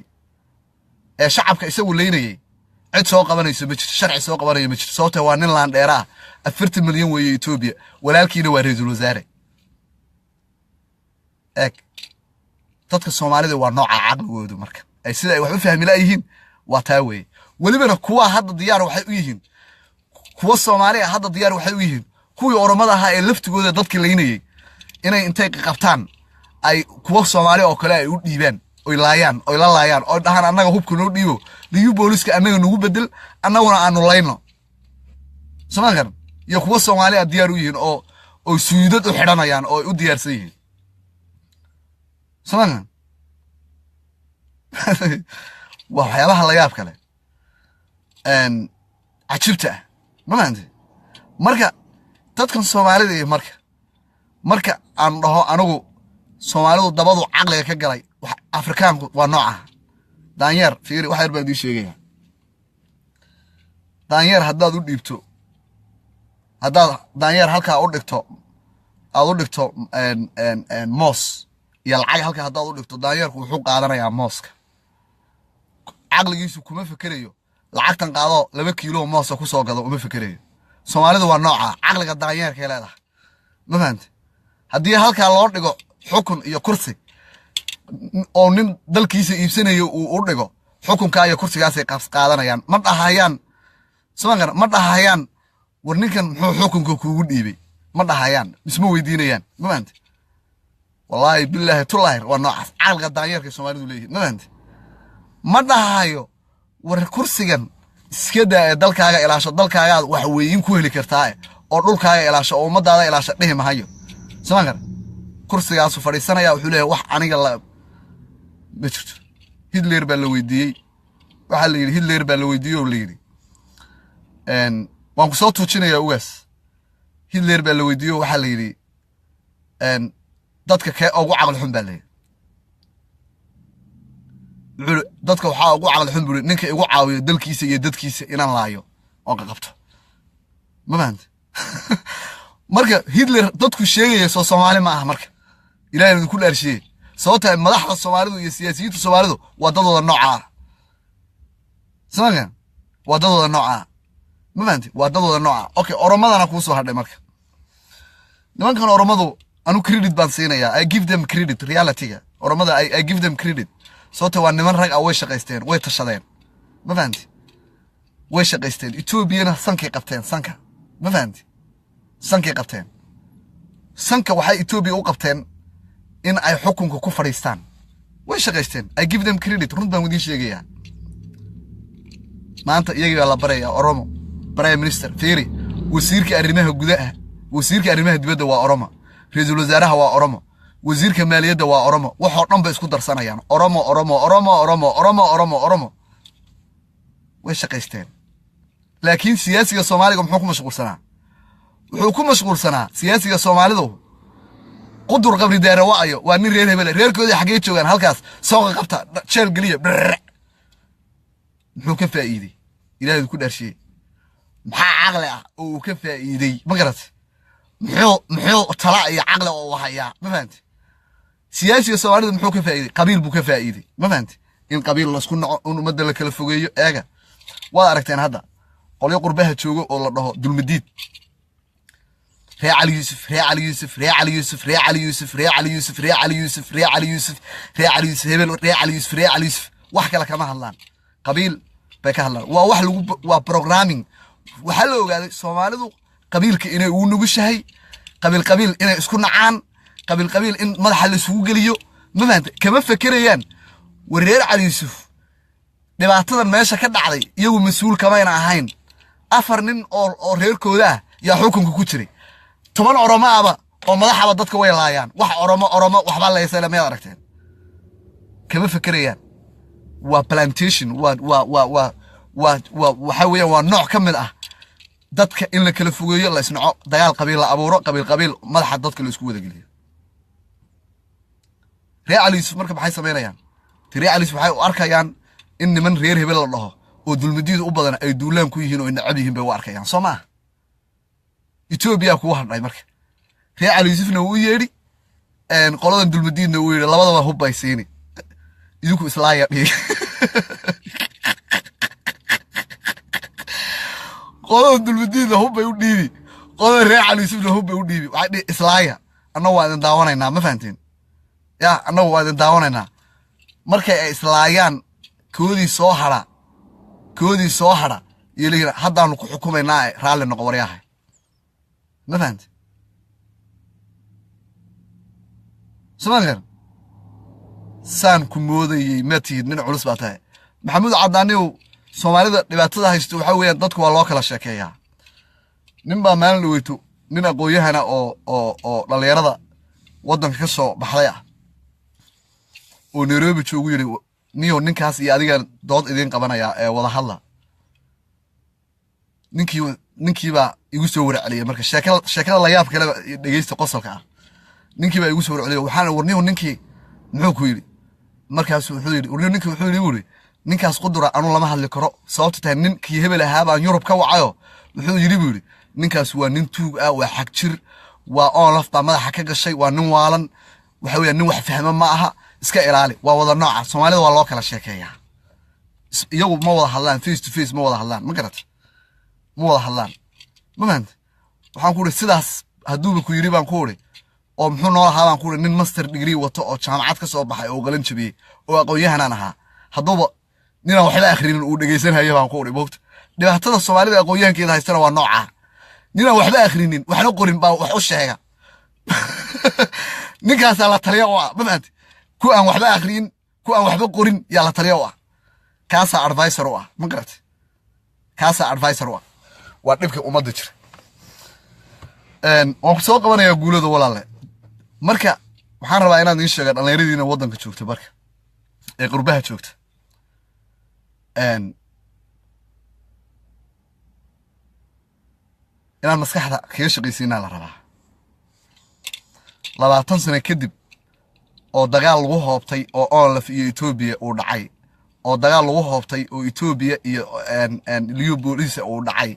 ee shacabka isagu leynayey, cid soo qabanayso ma jirto, sharci soo qabanayo ma jirto. Sababtee? Waa nin laandheera ah, 40 milyan weeye Etoobiya, walaalkiina waa ra-iisul wasaare. Eeg, dadka Soomaalida waa nooca caqligoodu marka ay sida ay wax u fahmi laayihiin waa taa weeye. Welibana kuwa hadda diyaar waxay u yihiin, kuwa Soomaali ah hadda diyaar waxay u yihiin kuwii Oromada ahaa ee laftigooda dadka leynayey inay intay qabtaan ay kuwa Soomaali oo kale ay u dhiibaan, oy laayaan, oy la laayaan, oy dhahaan: "Annaga hubka noo dhiibo, Liyu Booliska annaga nagu bedel, annaguna aanu layno." Somaan garan? Iyo kuwa Soomaali ah diyaar u yihiin oo oy suudad u xidhanayaan oo ay u diyaarsan yihiin. Somaan garan? Waa waxyaabaha la yaab kale, cajibta ah, ma fahamtay? Marka dadkan Soomaalida iyo marka aan dhaho anigu Soomaalidu dabadu caqliga ka galay, Afrikaanku waa nooca daanyeer. Fiiri, wax yar baan idiin sheegaya. Daanyeer haddaad u dhiibto, haddaad daanyeer halkaa u dhigto, aad u dhigto moos iyo lacag halkaa haddaad u dhigto, daanyeerku wuxuu qaadanayaa mooska. Caqligiisu kuma fekerayo lacagtan qaado, 2 kiilo moosa kusoo gado, uma fekerayo. Soomaalidu waa nooca caqliga daanyeerkay leedahay, ma fahamte? Haddii halkaa loo dhigo xukun iyo kursi oo nin dalkiisa iibsanayo uu u dhigo, xukunkaa iyo kursigaasay qaadanayaan. Ma dhahayaan, somankan ma dhahayaan: "War ninkan muxuu xukunka kuugu dhiibay?" Ma dhahayaan, isma weydiinayaan, ma fahamte? Wallaahi, bilaahi, tulaahir, waa noocaas caqliga daanyeerkay Soomaalidu leeyihin, ma fahamte? Ma dhahayo: "War kursigan iska daa ee dalkaaga ilaasho, dalkaagaad wax weyin ku heli kartaa oo dhulkaaga ilaasho oo ummadaada ilaasho," dhihi mahayo. Soman kursigaasu fadhiisanaya, wuxuu leeyahay: "Wax aniga la ma jirto." Hitler baa la weydiiyey, waxaa la yidhi, Hitler baa la weydiiyey oo la yidhi, waan ku soo tuujinayaa ugaas. Hitler baa la weydiiyey oo waxaa la yidhi: "Dadka kee ugu caqli xun?" baa la yidhi. Wuxuu: "Dadka waxaa ugu caqli xun," buri, "ninka igu caawiyo dalkiisa iyo dadkiisa inaan laayo oon qaqabto." Ma fahamte? Marka Hitler dadku sheegaya soo Soomaali ma aha? Marka Ilahay idinku dhaarshiyey, sababta madaxda Soomaalidu iyo siyaasiyiinta Soomaalidu waa dadooda nooca ah. Somakan waa dadooda nooca ah, ma fahamte? Waa dadooda nooca. Okay, Oromadana kuu soo hadhay. Marka nimankan Oromadu anu credit baan siinayaa. I give them credit. Realityga Oromada I give them credit, sababta waa niman rag ah, way shaqaysteen, way tashadeen, ma fahamte? Way shaqaysteen. Etoobiyana sankay qabteen, sanka, ma fahamte? Sankay qabteen. Sanka waxay Etoobiya u qabteen in ay xukunka ku fadhiistaan. Way shaqaysteen. I give them credit, run baan idiin sheegayaa. Maanta iyagii baa la barayaa Oromo prime minister. Fiiri, wasiirka arrimaha gudaha, wasiirka arrimaha dibadda waa Oromo, ra-iisul wasaaraha waa Oromo, wasiirka maaliyadda waa Oromo. Waxoo dhan bay isku darsanayaan: Oromo, Oromo, Oromo, Oromo, Oromo, Oromo, Oromo. Way shaqaysteen. Laakiin siyaasiga Soomaaliga muxuu ku mashquulsanaa? Wuxuu ku mashquulsanaa siyaasiga Soomaalidu Qudur Qabri Daare wa'ayo, waa nin reer hebele, reerkoodii xaggee joogaan, halkaas sooqa qabta, jeel geliya. Brrr. Muxuu ka faa'iidey? Ilaahay ku dhaarshiyey, maxaa caqli ah oo uu ka faa'iidey? Ma garatay? Muxuu tala iyo caqli oo uu hayaa? Ma fahamtay? Siyaasiga Soomaalida muxuu ka faa'iidey? Qabiil buu ka faa'iidey, ma fahamtay? In qabiil laisku naco, in ummadda la kala fogeeyo. Eega, waad aragteen hadda qolyo qurbaha joogo oo la dhaho Dulmadiid, ree Cali Yuusuf, ree Cali Yuusuf, ree Cali Yuusuf, ree Cali Yuusuf, ree Cali Yuusuf, ree Cali Yuusuf, ree Cali Yuusuf, ree Cali Yuusuf hebel, ree Cali Yuusuf, ree Cali Yuusuf. Wax kale kama hadlaan, qabiil bay ka hadlaan. Waa wax lagu, waa programming. Waxaa la ogaaday Soomaalidu qabiilka inay ugu nugushahay, qabiil qabiil inay isku nacaan, qabiil qabiil in madaxa la isugu geliyo, ma fahantay? Kama fekerayaan war reer Cali Yuusuf dhibaatadan meesha ka dhacday iyagu mas-uul kamayna ahayn. Afar nin oo reerkooda ah yaa xukunka ku jiray. 10 Oromo aba oo madaxaba dadka way laayaan. Wax Oromo, Oromo waxba laysale miyaad aragteen? Kama fekerayaan. Waa plantation, waa waxa weeyaan, waa nooc ka mid ah dadka in la kala fogeeyo, la isnaco, dagaal qabiil la abuuro, qabiil qabiil madaxa dadka la isku wada geliyo. Reer Cali Yuusuf marka maxay samaynayaan? Reer Cali Yuusuf waxay u arkayaan in niman reer hebel la dhaho oo Dulmadiida u badan ay duulaan ku yihiin oo ay nacab yihiin bay u arkayaan. Soo ma ah? Etoobiya kugu hadhay. Marka reer Cali Yuusufna wuu u yeedhi. Qoladan Dulmadiidna uu yidhi labadaba hub bay siini, idinku islaaya dhihi. Qolada Dulmadiidna hub bay u dhiibi, qolada reer Cali Yuusufna hub bay u dhiibi. Waxay dhihi islaaya, annagu waa idin daawanaynaa. Ma fahanteen? Ya, annagu waa idin daawanaynaa. Markay ay islaayaan, koodii soo hadha, koodii soo hadha iyo leeyihin haddaanu ku xukumaynaa, raalli noqo waryahay. Ma fahante? Somaalikan saan ku moodayey ma tihid, nin culus baa tahay, Maxamuud Cadaaniyow. Soomaalida dhibaatada haysto waxaa weeyaan dadku waa loo kala sheekeeyaa. Nin baa maalin dhaweyto, nin aqoon-yahana oo dhallinyarada waddanka ka soo baxday ah oo Nairobi joogu yidhi, niyow, ninkaas iyo adiga dood idiin qabanayaa ee wada hadla. Ninkiibaa igu soo warceliyay. Marka sheekada layaab kaleba dhegeysta, qosolka ah. Ninkii baa igu soo warceliyay. Waxaan war, niyow, ninkii muxuu ku yidhi? Markaasu wuxuu yidhi, warniyow, ninkii wuxuu yidhi, buu ninkaas Qudura anuu lama hadli karo, sababta tahay ninkii hebel ahaa baan Yurub ka wacayo. Wuxuu yidhi, buu yidhi, ninkaas waa nin tuug ah, waa xag jir, waa ONLF baa madaxa ka gashay, waa nin waalan, waxa weya nin wax fahma ma aha, iska ilaali. Waa wada nooca Soomaalida, waa loo kala sheekeeyaa. Iyagu ma wada hadlaan, face to face ma wada hadlaan. Ma garat? Ma wada hadlaan, ma fahanta? Waxaan ku uri, sidaas hadduuba ku yidhi, baan ku uri, oo muxuu noo ahaa, baan ku uri, nin master degree wato oo jaamacad ka soo baxay oo qalan jabiyey oo aqoon-yahanaan ahaa, hadduuba ninaan waxba akhrinin uu dhegaysanhayo, baan ku uri. Moogta, dhibaatada Soomaalida aqoon-yahankeeda haystana waa noocaa: ninaan waxba akhrinin, waxna qorin baa wax u sheega. Ninkaasaa la taliya u ah. Ma fahanti? Ku aan waxba akhriyin, ku aan waxba qorin yaa la taliya u ah, kaasaa advisor u ah. Ma garatay? Kaasaa advisor u ah. Waa dhibka ummadda jira. Waan ku soo qabanayaa, guulada walaalle. Marka waxaan rabaa inaad iin sheega dhallinyaradiina waddanka joogta, marka ee qurbaha joogta, inaan maskaxda kaga shaqaysiinaa la rabaa. 20 sano kadib oo dagaal lagu hoobtay oo ONLF iyo Etoobiya uu dhacay, oo dagaal lagu hoobtay oo Etoobiya iyo Liyu Booliisa uu dhacay,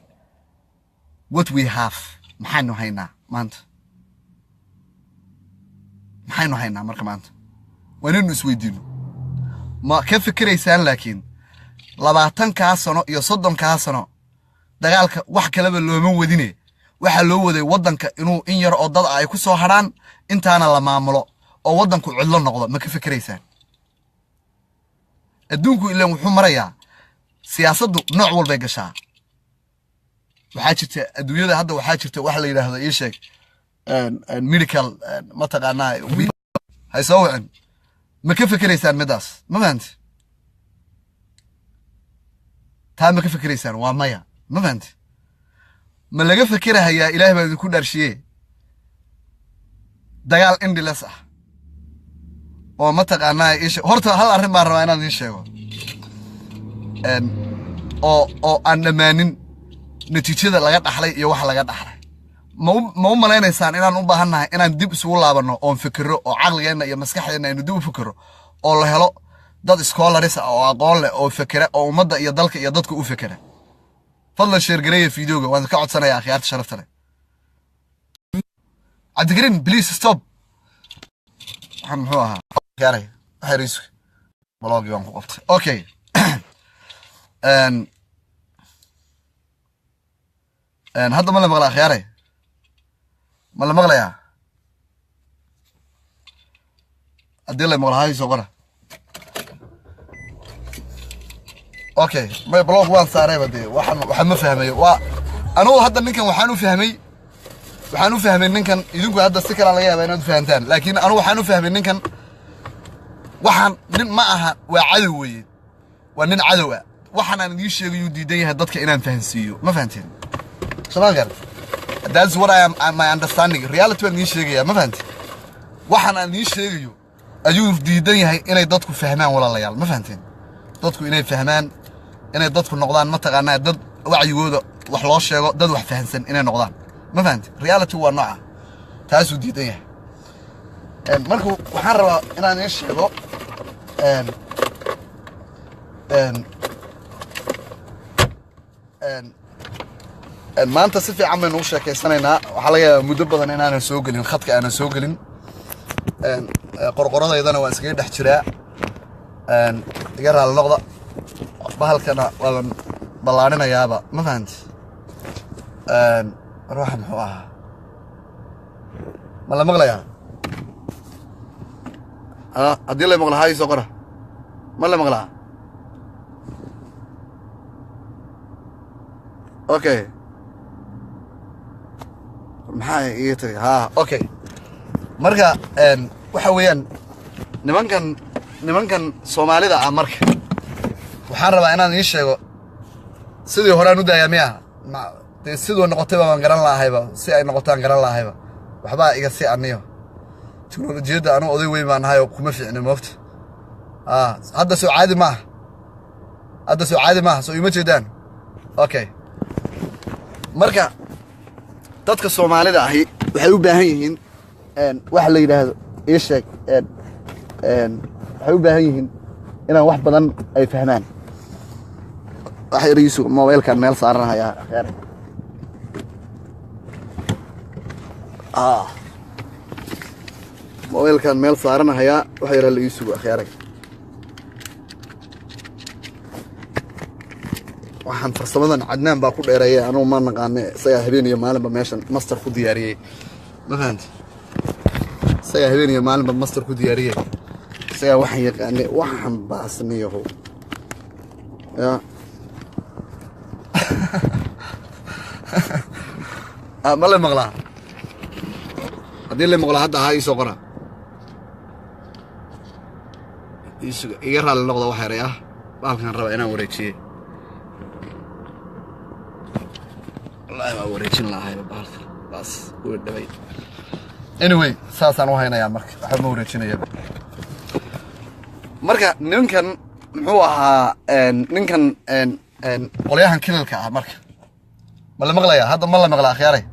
what we have? Maxaynu haynaa maanta? Maxaynu haynaa marka maanta? Waa inaynu isweydiino. Ma ka fikiraysaan? Laakiin 20-kaa sano iyo 30-kaa sano dagaalka wax kaleba looma wadine, waxaa loo waday waddanka inuu in yar oo dad ah ay ku soo hadhaan, intaana la maamulo oo waddanku cidlo noqdo. Ma ka fikiraysaan? Adduunku ilan wuxuu marayaa siyaasaddu nooc walbay gashaa. Waxaa jirta adduunyada hadda, waxaa jirta waxa la yidhaahdo, ii sheeg, medical, mataqaanaa, hay soo wicin. Ma ka fikiraysaan midaas? Ma fahanti? Taa ma ka fikiraysaan? Waa maya. Ma fahanti? Ma laga fikirahayaa? Ilaah baa idinku dhaarshiye, dagaal endless ah oo mataqaanaa isha. Horta hal arrin baan rabaa inaan idiin sheego oo aan dhammaanin natiijada laga dhaxlay iyo waxa laga dhaxlay. Ma u malaynaysaan inaan u baahannahay inaan dib isugu laabanno oon fikiro oo caqligeenna iyo maskaxdeenna aynu dib u fikiro oo la helo dad scholars ah oo aqoon leh oo fikira oo ummadda iyo dalka iyo dadka u fikira? Fadlan share gareeya videoga, waan ka codsanayaa, akhyaarta sharafta leh. Cabdikariin, please stop. Waxaan muxuu ahaa? Khiyaaray waxay block-gii baan ku qabtay. Okay. Een een hadda ma la maqlaa, khiyaaray? Ma la maqlayaa? Haddii la maqla, hay soo qora. Okay, may block waan saarayba dee. Waxaan ma fahmayo. Waa anugu hadda ninkan waxaan u fahmay ninkan. Idinku hadda si kale laga yaabaa inaad u fahantaan, laakiin anugu waxaan u fahmay ninkan, waxaan nin ma aha, waa cadow weeye, waa nin cadow ah. Waxaan aan idiin sheegayuu diidan yahay dadka inaan fahansiiyo. Ma fahanteen? Somaan gar? That's what I am, my understanding. Reality baan idiin sheegayaa. Ma fahanteen? Waxaan aan idiin sheegayo ayuu diidan yahay inay dadku fahmaan. Walaalayaal, ma fahanteen? Dadku inay fahmaan, inay dadku noqdaan, mataqaanaa, dad wacyigooda wax loo sheego, dad wax fahansan inay noqdaan. Ma fahanteen? Reality waa nooca, taasuu diidan yahay. Marka waxaan rabaa inaan idiin sheego een een een een maanta si fiican baynu u sheekeysanaynaa. Waxaa laga yaabaa muddo badan inaanan soo gelin khadka, aanan soo gelin. Qorqoradaydana waan iskaga dhex jiraa. Iga raali noqda, bahalkana waaban ballaarinayaaba, ma fahanti? Ruuxa muxuu ahaa? Ma la maqlayaa? Haddii la maqla, haa ii soo qora. Ma la maqlaa? Okay, maxaa iiga tagay? Ha, okay. Marka waxa weeyaan nimankan Soomaalida ah, marka waxaan rabaa inaan ii sheego sidii horaan u daayaa miya. Dee siduu noqotayba baan garan lahayba, si ay noqotaan garan lahayba. Waxbaa iga si aniyo teknolojiyadda, anugu oday weyn baan nahay oo kuma fiicni moogta. Hadda soo caadi maaha, hadda soo caadi maaha, soo ima jeedaan? Okay, marka dadka Soomaalida ahi waxay u baahan yihiin waxa la yidhaahdo, ii sheeg, waxay u baahan yihiin inaan wax badan ay fahmaan. Waxa yariisu mobaylkan meel saaranhayaa kheer. Mobaylkan meel saaranahayaa, waxa yaraa la ii sugo, akhyaaray. Waxaan farsamadan Cadnaan baa ku dheereeyay, anugu ma naqaane. Isagaa habeen iyo maalinba meeshan master ku diyaariyey, ma fahanti? Isagaa habeen iyo maalinba master ku diyaariyey, isagaa waxaan yaqaane, waxaan baasniyaho ya. Ma la maqlaa? Haddii la maqlaa hadda, haa iisoo qora. Iga raalli noqda, wax yaray ah, bahalkan rabaa inaan wareejiyey. Wallaahi waa wareejin lahayba bahalkan, baas wuu dhaway. Anyway, saasaan u haynayaa marka, waxba ma wareejinayaba. Marka ninkan muxuu ahaa, ninkan qolyahan kilalka ah, marka ma la maqlayaa hadda? Ma la maqlaa, akhyaaray?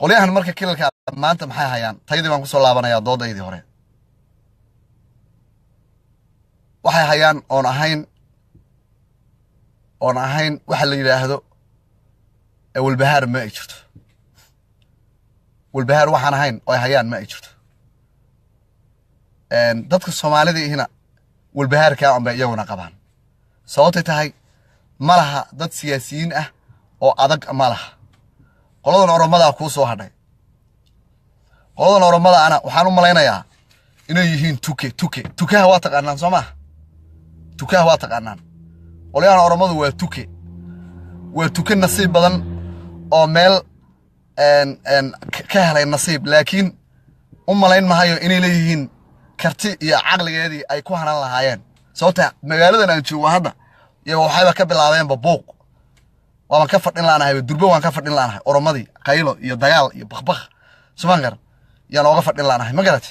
Qolyahan marka kilalka maanta maxay hayaan? Taydii baan kusoo laabanayaa, doodaydii hore. Waxay hayaan oon ahayn waxa la yidhaahdo walbahaar ma ay jirto. Walbahaar waxaan ahayn oo ay hayaan ma ay jirto. Dadka Soomaalida ihina walbahaarkaa unbay iyaguna qabaan. Sababtay tahay, ma laha dad siyaasiyiin ah oo adag, ma laha. Qoladan Oromadaa kuu soo hadhay. Qoladan Oromada ana waxaan u malaynayaa inay yihiin tuke. Tuke, tukaha waa taqaanaan, soo maha? Tukaha waa taqaanaan. Qolyahan Oromadu waa tuke, waa tuke nasiib badan oo meel ka helay nasiib, laakiin u malayn mahayo inay leeyihiin karti iyo caqligeedii ay ku hanan lahaayeen. Sababta magaaladan aan joogo hadda iyo waxayba ka bilaabeenba buuq, waaban ka fadhin laanahay durbo, waan ka fadhin laanahay. Oromadii qaylo iyo dagaal iyo bakbak sumaan garan yaan ooga fadhin laanahay, ma garat?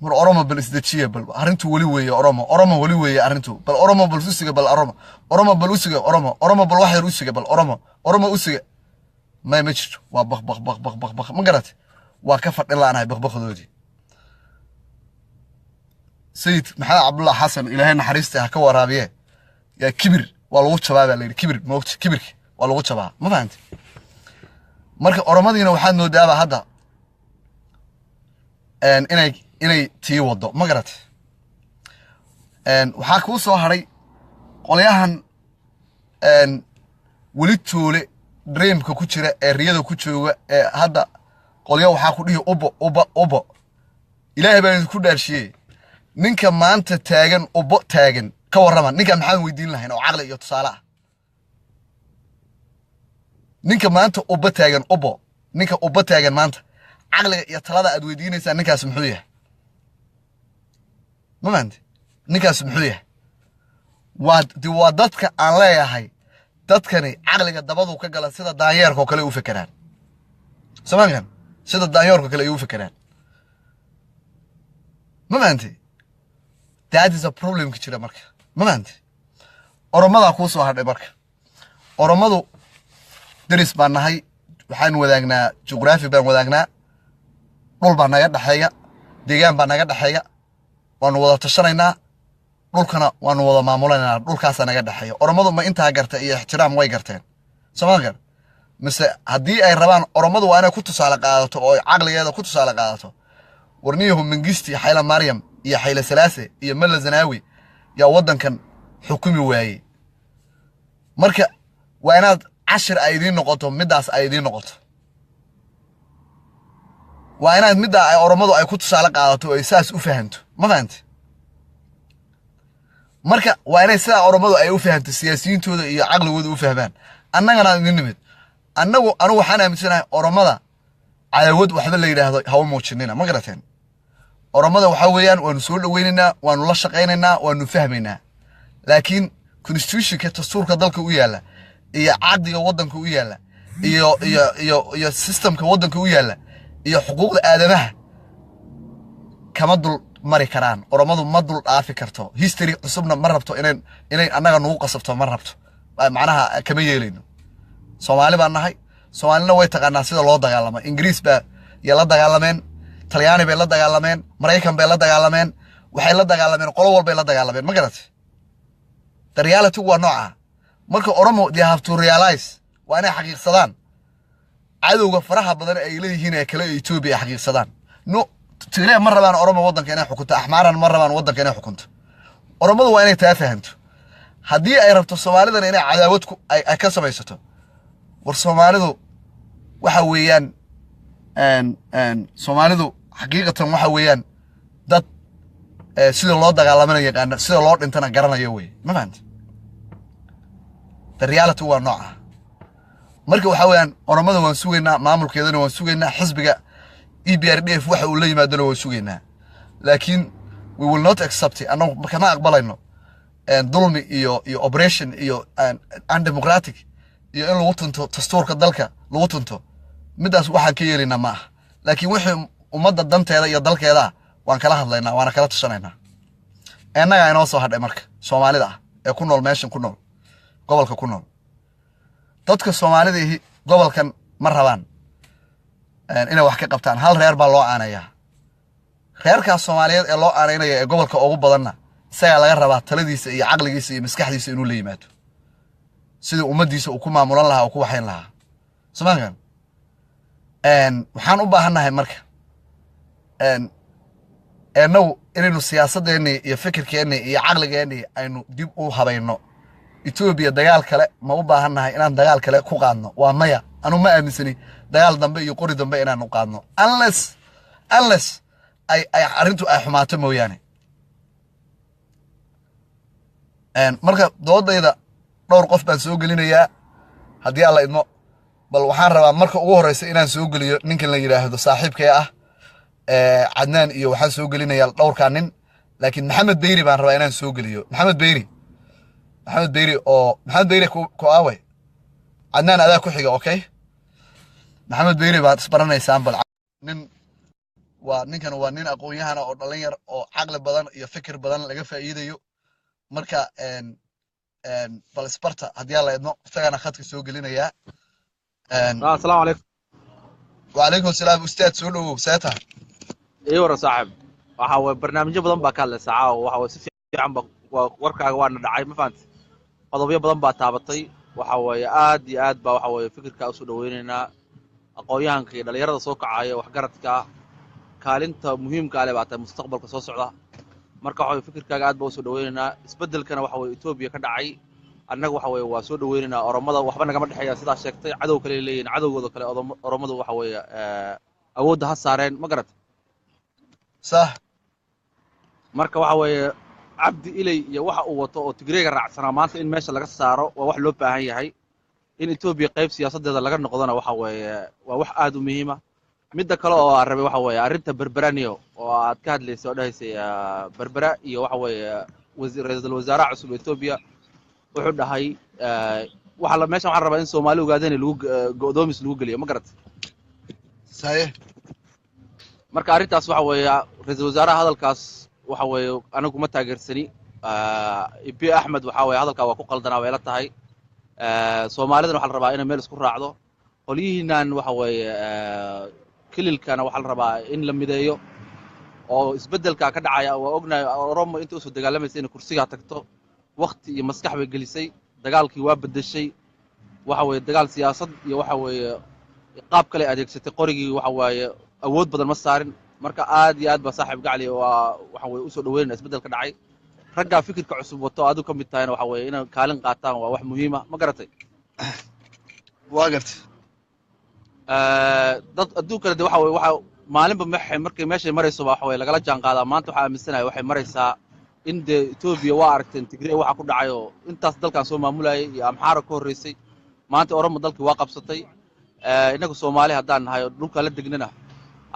War Oromo bal isdejiya, bal arrintu weli weeye. Oromo, Oromo weli weeye arrintu. Bal Oromo bal usiga, bal Oromo, Oromo bal usiga, Oromo, Oromo bal wax yar usiga, bal Oromo, Oromo usiga. May, ma jirto, waa bak bak bak bak bak bak, ma garat? Waa ka fadhin laanahay bakbakdoodii. Sayid Maxamed Cabdullah Xasan, Ilaahay naxariista ha ka waraabiye, yaa kibir waa lagu jabaa baa la yidhi. Kibir moogta, kibirki waa lagu jabaa, ma fahanti? Marka Oromadiina waxaad moodaaba hadda inay tii waddo, ma garat? Waxaa kuu soo hadhay qolyahan weli toole dreamka ku jira ee riyada ku jooga ee hadda qolyo waxaa ku dhihi ubo, uba, ubo. Ilaahay baan idinku dhaarshiyey, ninka maanta taagan, ubo taagan, ka warrama. Ninka maxaan weydiin lahayn oo caqli iyo tusaale ah? Ninka maanta ubo taagan, ubo, ninka ubo taagan maanta, caqliga iyo talada aad weydiinaysaa ninkaas muxuu yahay? Ma fahanti? Ninkaas muxuu yahay? Waa de waa dadka aan leeyahay dadkani caqliga dabadu ka gala, sida daanyeerka oo kale u fekeraan somaalikan, sida daanyeerka kale ay u fekeraan, ma fahanti? That is a problemka jira marka, ma fahanti? Oromadaa kuu soo hadhay. Marka Oromadu deris baan nahay, waxaan wadaagnaa juqraafi baan wadaagnaa, dhul baa naga dhexeeya, deegaan baa naga dhexeeya, waanu wada tashanaynaa, dhulkana waanu wada maamulanaynaa, dhulkaasaa naga dhexeeya. Oromadu ma intaa garta iyo ixtiraam way garteen, sooma gar? Mise haddii ay rabaan, Oromadu waa inay ku tusaale qaadato oo ay caqligeeda ku tusaale qaadato. Warniyahu, Mengistu Xayla Maryam iyo Xayle Salaase iyo Malla Zanaawi yaa waddankan xukumi waayey. Marka waa inaad cashir ay idiin noqoto, middaas ay idiin noqoto. Waa inaad middaa ay Oromadu ay ku tusaale qaadato oo ay saas u fahanto. Ma fahante? Marka waa inay sidaa Oromadu ay u fahanto, siyaasiyiintooda iyo caqligooda u fahmaan. Annagana idin nimid annagu, anugu waxaan aaminsanahay Oromada cadawad waxba la yidhaahdo hawa muujinina. Ma garateen? Oromada waxaa weeyaan waanu soo dhoweynaynaa, waanu la shaqaynaynaa, waanu fahmaynaa, laakiin constitutionka, dastuurka dalka u yaalla iyo caqdiga waddanka u yaalla iyo systemka waddanka u yaalla iyo xuquuqda aadamaha kama dul mari karaan. Oromadu ma dul dhaafi karto. History cusubna ma rabto inay annaga nagu qasabto, ma rabto. Macnaha kama yeelayno. Soomaali baan nahay, Soomaalina way taqaanaa sida loo dagaalamo. Ingiriis baa iyo la dagaalameen, Talyaani bay la dagaalameen, Maraykan bay la dagaalameen, waxay la dagaalameen, qolo walbay la dagaalameen. Ma garatay? The reality waa nooca. Marka Oromo, they have to realize, waa inay xaqiiqsadaan cadowga faraha badan ay leeyihiin ee kale Etoobiya, ay xaqiiqsadaan. No, Tigray ma rabaan Oromo waddanka inay xukunto, Axmaaran ma rabaan waddanka inay xukunto. Oromadu waa inay taa fahanto haddii ay rabto Soomaalidana inay cadaawad ku ay ka samaysato. War Soomaalidu waxa weeyaan, Soomaalidu xaqiiqatan waxa weeyaan dad sida loo dagaalamana yaqaana, sida loo dhintana garanaya wey. Ma fahanta? The reality waa nooca. Marka waxa weeyaan Oromada waan sugaynaa, maamulkeedana waan sugaynaa, xisbiga EPRDF waxa uu la yimaadona waan sugaynaa, laakiin we will not accept it. Annagu kama aqbalayno dulmi iyo operation iyo undemocratic iyo in lagu tunto dastuurka dalka lagu tunto. Midaas waxaan ka yeelaynaa ma aha, laakiin wixii ummadda danteeda iyo dalkeeda ah waan kala hadlaynaa, waana kala tashanaynaa. Innagaa inoo soo hadhay marka Soomaalida ah ee ku nool meeshan, ku nool gobolka, ku nool. Dadka Soomaalida ihi gobolkan ma rabaan inay wax ka qabtaan. Hal reer baa loo aanayaa. Reerkaas Soomaaliyeed ee loo aanaynaya ee gobolka ugu badanna, isagaa laga rabaa taladiisa iyo caqligiisa iyo maskaxdiisa inuu la yimaado sidii ummaddiisa uu ku maamulan lahaa oo ku waxayn lahaa. Soomaalkan waxaan u baahannahay marka innagu inaynu siyaasaddeennii iyo fikirkeennii iyo caqligeennii aynu dib u habayno. Etoobiya dagaal kale ma u baahannahay inaan dagaal kale ku qaadno? Waa maya. Anu ma aaminsani dagaal dambe iyo qori dambe inaanu qaadno, unless ay arrintu ay xumaato mooyaane. Marka doodayda dhowr qof baan soo gelinayaa haddii Alla idmo. Bal waxaan rabaa marka ugu horeysa inaan soo geliyo ninkan la yidhaahdo saaxiibkay ah, Cadnaan, iyo waxaan soo gelinayaa dhowrkaa nin, laakiin Maxamed Beyri baan rabaa inaan soo geliyo. Maxamed Beyri, Maxamed Beyri oo Maxamed Beyri ku aaway. Cadnaan, adaa ku xiga. Okay, Maxamed Beyri baad isbaranaysaan. Bal nin waa ninkan, waa nin aqoon-yahana oo dhallin yar oo caqli badan iyo fikir badan laga faa'iidayo. Marka bal isbarta haddii Alla idmo. Isagana khadka soo gelinayaa. Asalaamu calaykum. Wacalaykum asalaam, ustaad, soo dhowow. See tahay? Ii waran, saaxib. Waxa waye barnaamijyo badan baa ka hadlaysa caawa. Waxa waye si fiican ba warkaaga waana dhacay. Ma fahanti? Qodobyo badan baa taabatay. Waxa weeye aad iyo aad baa waxa weeye fikirkaa usoo dhaweynaynaa. Aqoon-yahanka iyo dhalinyarada soo kacaya, waxgaradka, kaalinta muhiimka ale baa tahay mustaqbalka soo socda. Marka waxa weye fikirkaaga aad baa usoo dhaweynaynaa. Isbeddelkana waxa weye Etoobiya ka dhacay, annaga waxa weye waa soo dhaweynaynaa. Oromada waxba nagama dhexeeya, sidaa sheegtay. Cadow kale leeyihin, cadowgooda kale Oromadu waxa weeye awoodda ha saareen. Ma garat? Sax. Marka waxa weeye Cabdi Iley iyo waxa uu wato oo Tigreega raacsanaa maanta in meesha laga saaro waa wax loo baahan yahay. In Etoobiya qayb siyaasaddeeda laga noqdona waxa weeye waa wax aad u muhiima. Midda kale oo aan rabay waxa weeye arrinta Berberaniyo oo aad ka hadlaysay oo dhahaysay Berbera iyo waxa weeye ra-iisul wasaaraha cusub Etoobiya wuxuu dhahay waxa la meeshan waxaan rabaa in Soomaali ogaadeen lagu go'doomis lagu geliyo. Ma garat? Saye. Marka arrintaas waxa weeye ra-iisul wasaaraha hadalkaas waxa weeye anigu ma taageersani. Abiy Axmed waxa weeye hadalkaa waa ku qaldanaa way la tahay. Soomaalidana waxaa la rabaa inay meel isku raacdo. Qolyihiinan waxa weeye kililkana waxaa la rabaa in la mideeyo oo isbeddelka ka dhacaya. Waa ognahay Oromo inta usoo dagaalamaysa inay kursigaa tagto wakti iyo maskax bay gelisay, dagaalkii waa beddeshay. Waxa weeye dagaal siyaasad iyo waxa weeye qaab kale adeegsatay, qorigii waxa waaye awood badan ma saarin. Marka aad iyo aad baa, saaxiib gacli, waa waxa weye usoo dhaweynayna isbeddelka dhacay. Raggaa fikirka cusub wato adigu ka mid tahayna waxa weeye inay kaalin qaataan waa wax muhiima, ma garatay? Waa gartay. Dad adduunkana de waxa weye waxa maalinba markay meeshay marayso ba waxa weye lagala jaan qaadaa. Maanta waxaa aaminsanahay waxay maraysaa in dee Etoobiya waa aragteen Tigrey waxa ku dhacay oo intaas dalkan soo maamulayay iyo Amxaara ka horreysay. Maanta Oromo dalkii waa qabsatay. Innagu Soomaali haddaan nahay oo dhulka la degnana,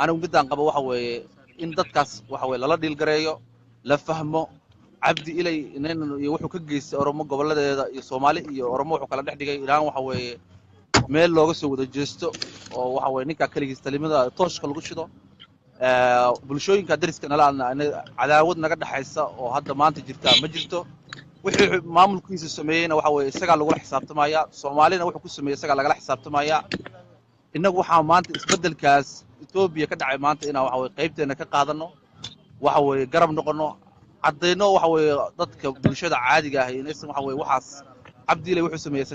anigu middaan qabo waxa weeye in dadkaas waxa weye lala dhiilgareeyo, la fahmo Cabdi Ilay nin iyo wuxuu ka geystay Oromo gobolladeeda iyo Soomaali iyo Oromo wuxuu kala dhex dhigay, ilaan waxa weeye meel looga soo wada jeesto oo waxa weye ninkaa keligiis talimada tooshka lagu shido. Bulshooyinka dariska nala cadaawad naga dhexaysa oo hadda maanta jirta ma jirto. Wixii maamulkiisu sameeyeyna waxa weye isagaa lagula xisaabtamaya, Soomaalina wuxuu ku sameeyey isagaa lagala xisaabtamaya. Innagu waxaa maanta isbeddelkaas Etoobiya ka dhacay maanta inaan waxa weye qaybteena ka qaadano, waxa weeye garab noqono, caddayno waxa weeye dadka bulshada caadiga ah inaysan waxa weye waxaas Cabdiilay wuxuu sameeyey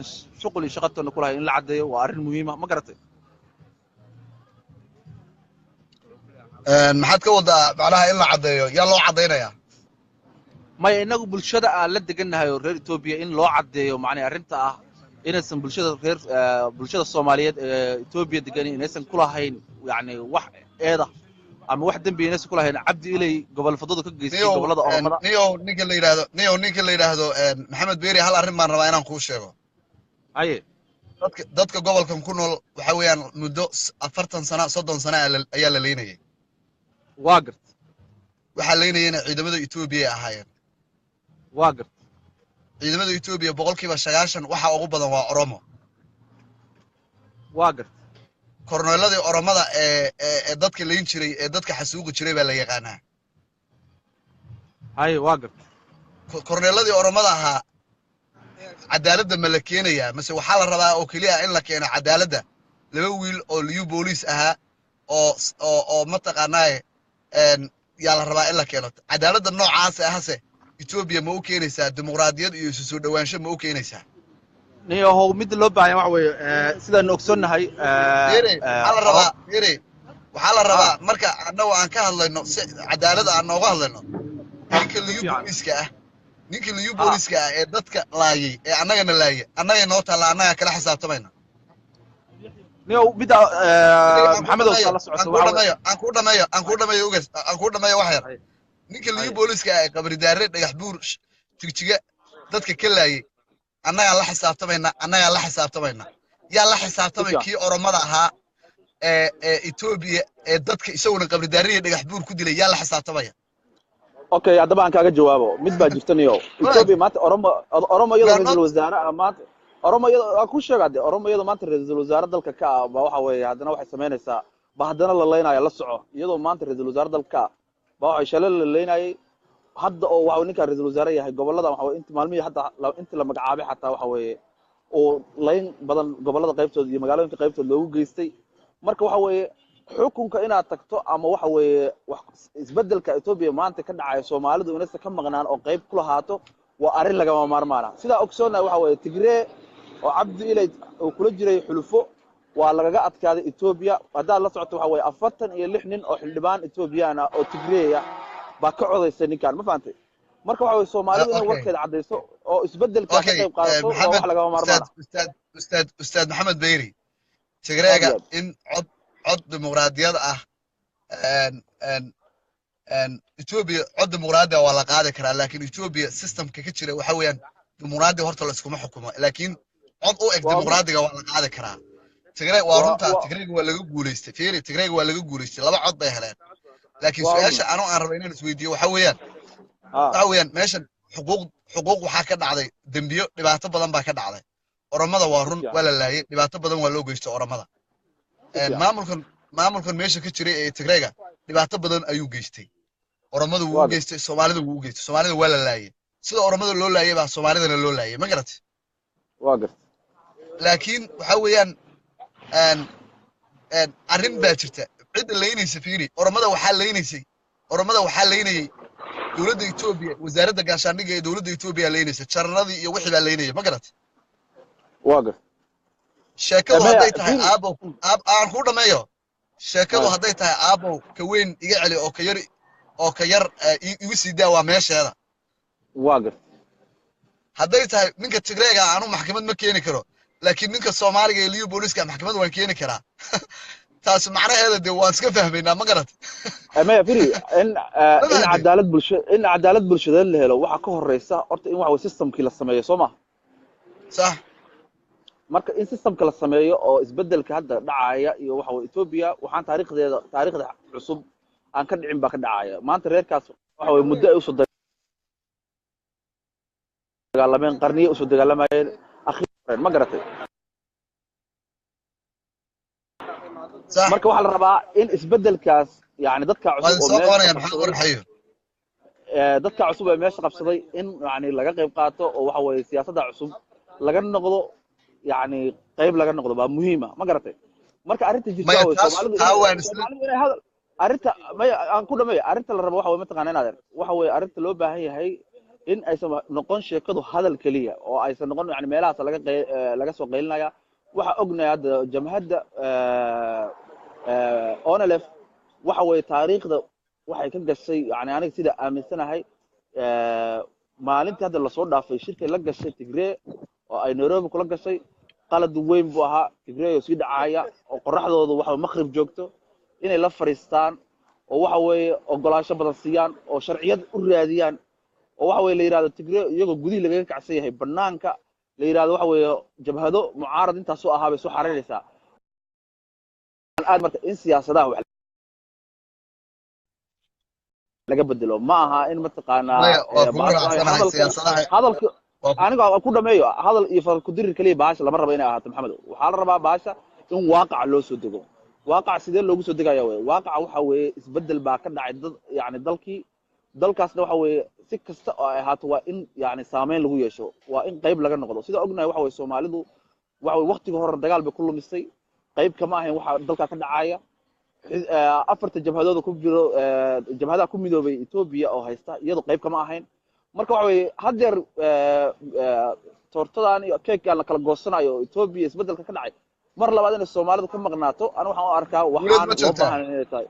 shuqul iyo shaqatoona ku lahay in la caddeeyo waa arrin muhiima, ma garatay? Maxaad ka wadaa macnaha in la caddeeyo? Yaa loo caddaynayaa? Maya, innagu bulshada aan la degannahay oo reer Etoobiya in loo caddeeyo macnaa arrinta ah inaysan bulshada reer bulshada Soomaaliyeed ee Etoobiya degani inaysan ku lahayn yacni wax eeda ama wax dembi inaysan ku lahayn Cabdi Ilay gobol fadadu ka geystay gobollada Oromada. Niyow, ninka la yidhaahdo, niyow, ninka la yidhaahdo Maxamed Beeri, hal arrin baan rabaa inaan kuu sheego. Haye. Dadka gobolkan ku nool waxa weeyaan muddo 40 sano, 30 sano ayaa la leynayay. Waa gart. Waxaa leynayena ciidamada Etoobiya ay ahaayeen. Waa gart. Ciidamada Etoobiya 90% waxa ugu badan waa Oromo. Waa gart. Korneeladii Oromada ee dadka leyn jiray ee dadka xasuuqi jiray baa la yaqaanaa. Haye, waa gart. Korneeladii Oromada ahaa cadaaladda ma la keenayaa, mase waxaa la rabaa oo keliya in la keeno cadaaladda laba wiil oo liyu booliis ahaa oo mataqaanaaye yaa la rabaa in la keeno cadaaladda noocaas ahase? Etoobiya ma u keenaysaa dimuqraadiyad iyo isu soo dhowaansho, ma u keenaysaa? Niyahow, midda loo baahan waxa weeye sidaanu ogsoonnahay Fiiri, waxaa la rabaa, fiiri, waxaa la rabaa marka annagu aan ka hadlayno si cadaalad aan nooga hadlayno, ninka liyu booliiska ah, ninka liyu booliiska ah ee dadka laayay ee annagana laayay, annaga noo taalla, annaga kala xisaabtamayna. Niyow, midda Maxamedow saa la socoto waxa weeye aan kuu dhameeyo ugas, aan kuu dhameeyo wax yar. Ninka liyu booliiska ah ee Qabridaare, Dhagax Buur, Jigjiga dadka ka laayay annagaa la xisaabtamayna, annagaa la xisaabtamayna. Yaa la xisaabtamay kii Oromada ahaa ee Etoobiya ee dadka isaguna Qabridaare iyo Dhagax Buur ku dilay? Yaa la xisaabtamaya? Okay, haddaba aan kaaga jawaabo. Mid baa jirta niyow, Etoobiya maanta Oromo iyadoo ra-iisul wasaare ah maanta, Oromo iyadoo aan ku sheega de, Oromo iyadoo maanta ra-iisul wasaare dalka ka ah ba waxa weeye haddana waxay samaynaysaa ba haddana la leynaya. La soco, iyadoo maanta ra-iisul wasaare dalka ka ah ba waxay shalay la leynayay. Hadda oo waxa ninkaa ra-iisul wasaare yahay gobollada waxa weye inti maalmihii hadda intii la magacaabay xataa waxa weeye uu layn badan gobollada qaybtooda iyo magaalooyinka qaybtooda loogu geystay. Marka waxa weeye xukunka inaad tagto ama waxa weeye wax isbeddelka Etoobiya maanta ka dhacaya Soomaalidu inaysan ka maqnaan oo qayb ku lahaato waa arrin lagama maarmaana. Sidaa ogsoonahay waxa weeye Tigree oo Cabdi Ilay uu kula jiray xulufo waa lagaga adkaaday Etoobiya. Haddaad la socoto waxa weeye 46 nin oo xildhibaan Etoobiyaan ah oo Tigree ah baa ka codaysay ninkan, ma fahantay? Marka waxa weeye Soomaalidu inay warkeeda caddayso oo isbeddelka ka qayb qaadato waa wax lagama maarmaana. Ustaad Maxamed Beyri, Tigreega in cod dimuqraadiyad ah Etoobiya cod dimuqraadi ah waa la qaadi karaa, laakiin Etoobiya systemka ka jira waxa weeyaan dimuqraadi horta la iskuma xukumo, laakiin cod u eg dimuqraadiga waa la qaadi karaa. Tigrey waa runta, Tigreega waa laga guulaystay. Fiiri, Tigreega waa laga guulaystay, laba cod bay heleen, laakiin su-aasha anoo aan raba inaan isweydiiyo waxa weeyaan meeshan xuquuq waxaa ka dhacday dembiyo, dhibaato badan baa ka dhacday Oromada. Waa run, waa la laayay, dhibaato badan waa loo geystay Oromada. Maamulkan meesha ka jiray ee Tigreega dhibaato badan ayuu geystay. Oromada wuu u geystay, Soomaalida wuu u geystay. Soomaalida waa la laayay, sida Oromada loo laayay baa Soomaalidana loo laayay, ma garatay? Waa gartay. Laakiin waxa weeyaan arrin baa jirta. Cidda laynaysa, fiiri, Oromada waxaa laynayay dowladda Etoobiya, wasaaradda gaashaandhigga ee dowladda Etoobiya laynaysa, jararadii iyo wixii baa laynaya, ma garatay? Waa gartay. Sheekadu Maya hadday tahay firi aabow, aan ku dhameeyo. Sheekadu ah hadday tahay aabow ka weyn iga celi oo ka yar oo ka yar igu sii daa, waa meesheeda. Waa gartay. Hadday tahay ninka Tigreega aanu maxkamad ma keeni karo, laakiin ninka Soomaaliga ee Liyu booliska maxkamad waan keeni karaa, taas macnaheeda dee waan iska fahmaynaa, ma garat? Maya firi, in Ma in fahamtay? Cadaalad bulsho, in cadaalad bulshadeed la helo waxaa ka horeysa horta in waxa weye systemkii la sameeyo, soo ma? Sax. Marka in systemka la sameeyo oo isbedelka hadda dhacaya iyo waxa weye Ethiopia waxaan taariikhdeeda, taariikhda cusub aan ka dhicin baa ka dhacaya maanta. Reerkaas waxa weye muddo ay usoo dagaalameen, qarniye usoo dagaalamayeen, akhiiran, ma garatay? Sax. Marka waxaa la rabaa in isbedelkaas yani dadka waan cusub oo soo meesha qabanaya Maxamed qabsaday Warxayo. Dadka cusub ee meesha qabsaday in yani laga qayb qaato oo waxa weeye siyaasadda cusub laga noqdo, yani qayb laga noqdo baa muhiima, ma garatay? Marka arrinta jirta Maya waxa weye taas Soomaalidu taa inay waan isla Soomaalidu inay hadal arrinta, maya aan ku dhameeyo. Arrinta la rabo waxa weye, mataqaana inaad waxa weye arrinta loo baahan yahay in aysan noqon sheekadu hadal keliya oo aysan noqon yani meelahaas laga laga soo qaylinaya. Waxa ognahay hadda jamhadda ONLF waxa weye taariikhda waxay ka gashay, yani aniga sida aaminsanahay, maalintii hadda lasoo dhaafay shirkay la gashay Tigree oo ay Nairobi kula gashay, qalad weyn buu ahaa. Tigree oo sii dhacaya oo qoraxdoodu waxa maqrib joogto inay la fariistaan oo waxa weeye ogolaansho badan siiyaan oo sharciyad u raadiyaan oo waxa weeye la yidhahdo Tigree iyagoo gudihii lagaga kacsan yahay banaanka la yidhahdo waxa weeye jabhado mucaarad intaasoo ahaa bay soo xaraynaysaa aad. Marka in siyaasadaha wax laga bedelo ma aha in mataqaanaa Maya waa kugu bahasha raacsanahay hadalka siyaasadaha hadalka waa ku aniga aan ku dhameeyo. Hadal iyo fal kudirir kaliya bahasha lama rabo inay ahaato, Maxamed. Waxaa la rabaa bahasha in waaqaca loo soo dego. Waaqaca sidee loogu soo degaya? Weye waaqaca waxa weeye isbedel baa ka dhacay dad yani dalkii, dalkaasna waxa weeye si kasta oo ay ahaato waa in yani saameyn lagu yeesho, waa in qayb laga noqdo. Sida ognahay waxa weeye Soomaalidu waxa weye waqtiga hore dagaal bay ku lumisay, qayb kama ahayn waxa dalka ka dhacaya. Afarta jabhadooda ku jiro, jabhadaha ku midoobay Ethiopia oo haysta, iyadu qayb kama ahayn. Marka waxa weeye haddeer toortadan iyo keekan la kala goosanayo oo Ethiopia isbedelka ka dhacay, mar labaad inay Soomaalidu ka maqnaato ani waxaan u arkaa Guuleed waxaan ma loo joogtaa? baahnayn inay tahay,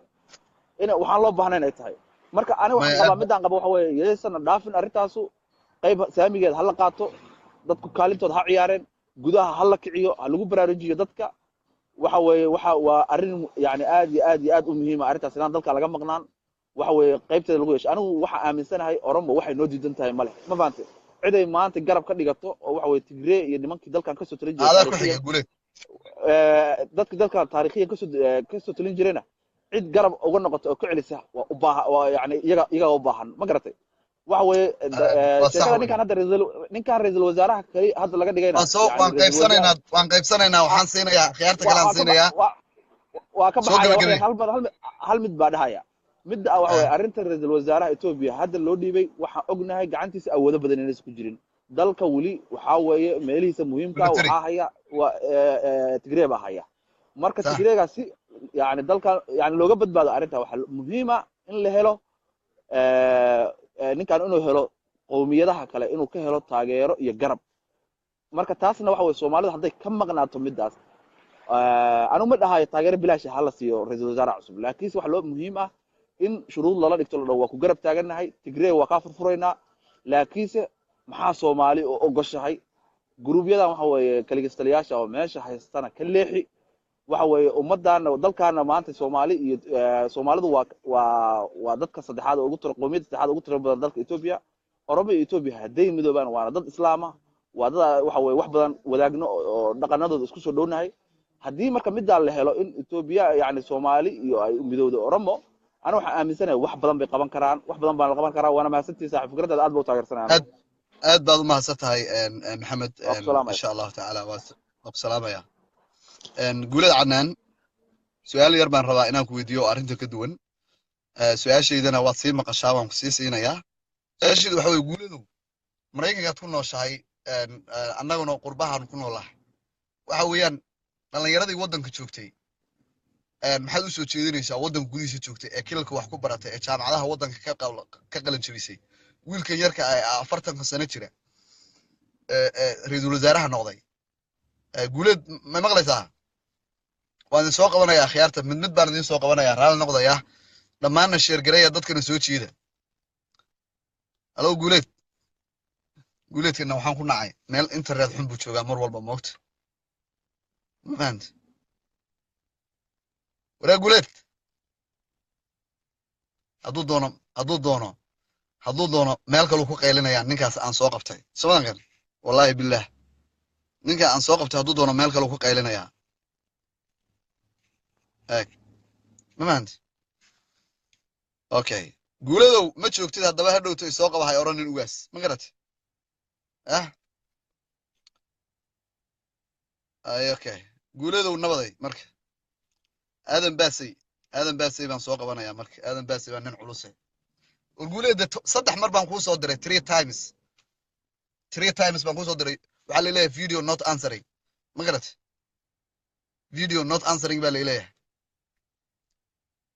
in waxaan loo baahnayn ay tahay. Marka ani waxaan Maya qabaa aad midaan qaba waxa weeye yeesana dhaafin arrintaasu, qayb saamigeed ha la qaato, dadku kaalintooda ha ciyaareen, gudaha ha la kiciyo, ha lagu baraarujiyo dadka. Waxa weeye waxa waa arrin yani aad iyo aad iyo aad u muhiima arrintaas inaan dalka laga maqnaan, waxa weeye qaybteeda lagu yeesho. Anigu waxa aaminsanahay Oromo waxay noo diidan tahay male, ma fahantay? Ciday maanta garab ka dhigato oo waxa weeye Tigree iyo nimankii dalkan kasoo talin jiray Aadaa ku taariikhiyan xiga Guuleed. Dadka dalkan taariikhiyan kasoo talin jirayna cid garab uga noqoto oo ka celisa waa u baaha, waa yani iyaga u baahan, ma garatay? Waxa weeye Waa sax sheekada wey. Ninkan hadda ra'iisul, ninkan ra'iisul wasaaraha kali hadda laga dhigayna Waan soo yani waan ra'iisul wasaare qaybsanaynaa, waan qaybsanaynaa. Waxaan siinayaa khiyaarta kale waa aan waa ka ba siinayaa. Waa ka Soo baxaya waxa gabagabay. hal mid baa dhahaya. Midda ah waxa weeye arrinta ra'iisul wasaaraha Ethiopia hadda loo dhiibay, waxaan ognahay gacantiisa awoodo badan inaysan ku jirin. Dalka weli waxaa weeye meelihiisa muhiimka ah Military. waxaa haya waa Tigree baa haya. Marka Sax. Tigreegaasi yani dalka yani looga badbaado arrinta waxaa muhiima in la helo ninkan inuu helo qowmiyadaha kale, inuu ka helo taageero iyo garab. Marka taasna waxa weeye Soomaalidu hadday ka maqnaato midaas, anigu ma dhahayo taageero bilaash ah ha la siiyo ra'iisul wasaare cusub, laakiinse waxa loo muhiim ah in shuruud lala dhigto, la dhaho waa ku garab taagannahay, Tigree waa kaa furfuraynaa, laakiinse maxaa Soomaali oo ogoshahay guruubyadan waxa weeye kaligistaliyaasha oo meesha haystana ka leexi. Waxa weeye ummadaana dalkaana maanta Soomaali iyo Soomaalidu waa dadka saddexaad oo ugu tiro, qowmiyadda saddexaad ugu tiro badan dalka Ethiopia. Oromo iyo Ethiopia hadday midoobaan, waana dad islaama, waa dad waxa weeye wax badan wadaagno oo dhaqanadooda isku soo dhownahay. Haddii marka middaa la helo in Ethiopia yani Soomaali iyo ay midowdo Oromo, ana waxaan aaminsanahay wax badan bay qaban karaan, wax badan baan la qaban karaa. Waana mahadsantihi saaxiib, fikraddaada aad baa u taageersanaya anigu. Aad baad u mahadsan tahay Maxamed. Waa ku salaamaya. Insha Allahu tacaala waa ku salaamaya. Guulada Cadnaan, su-aal yar baan rabaa inaan ku weydiiyo oo arrinta ka duwan. Su-aashaydana waad sii maqashaa, waan ku sii siinayaa. Su-aashaydu waxa weye, Guuladow, Maraykankaad ku nooshahay, annaguna qurbahaan ku noolahay. Waxa weeyaan dhallinyaradii waddanka joogtay maxaad u soo jeedinaysaa, waddanka gudihiisa joogtay ee kilalka wax ku baratay ee jaamacadaha waddanka ka qalin jabisay? Wiilkan yarka ah ee 40-ka sano jira ee ra'iisul wasaaraha noqday. Guuleed, ma maqlaysaa? Waan idin soo qabanayaa akhyaarta, mid mid baan idin soo qabanayaa. Raalli noqdaya dhammaanna, share gareeya, dadkana soo jiida. Hello Guuleed. Guuleedkana waxaan ku nacay meel internet xun buu joogaa mar walba, moogta? Ma fahamti? Waraa Guuleed, hadduu doono meel kaluu ku qaylinayaa ninkaas aan soo qabtay somadankan. Wallahi billah, ninka aan soo qabtay hadduu doono meel kaluu ku qaylinayaa. Eeg, ma fahamti? Okay, Guuladow, ma joogtid haddaba. Hadhowto isoo qaba hay odhanin ugaas, ma garat? Ah, ay, okay Guuladow, nabaday. Marka Aadan Baasay, Aadan Baasay baan soo qabanayaa. Marka Aadan Baasay baa nin culuse. War Guuleeda, saddex mar baan kuu soo diray, three times, three times baan kuu soo diray. Waxaa laleeyahay video not answering, ma garat? Video not answering baa laleeyahay.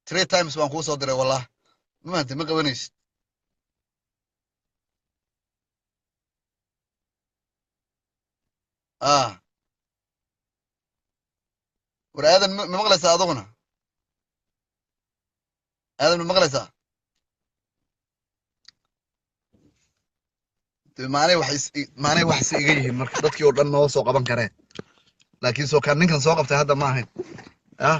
Three times baan kuu soo diray, wallah. Ma fahamtay? Ma qabanaysid. Ah, war Aadan, ma maqlaysaa aduguna? Aadan, ma maqlaysaa? De maanay wax maanay wax si iga yihiin. Marka dadkii oo dhan noo soo qaban kareen, laakiin soo kaan ninkan soo qabtay hadda ma ahayn. Ah,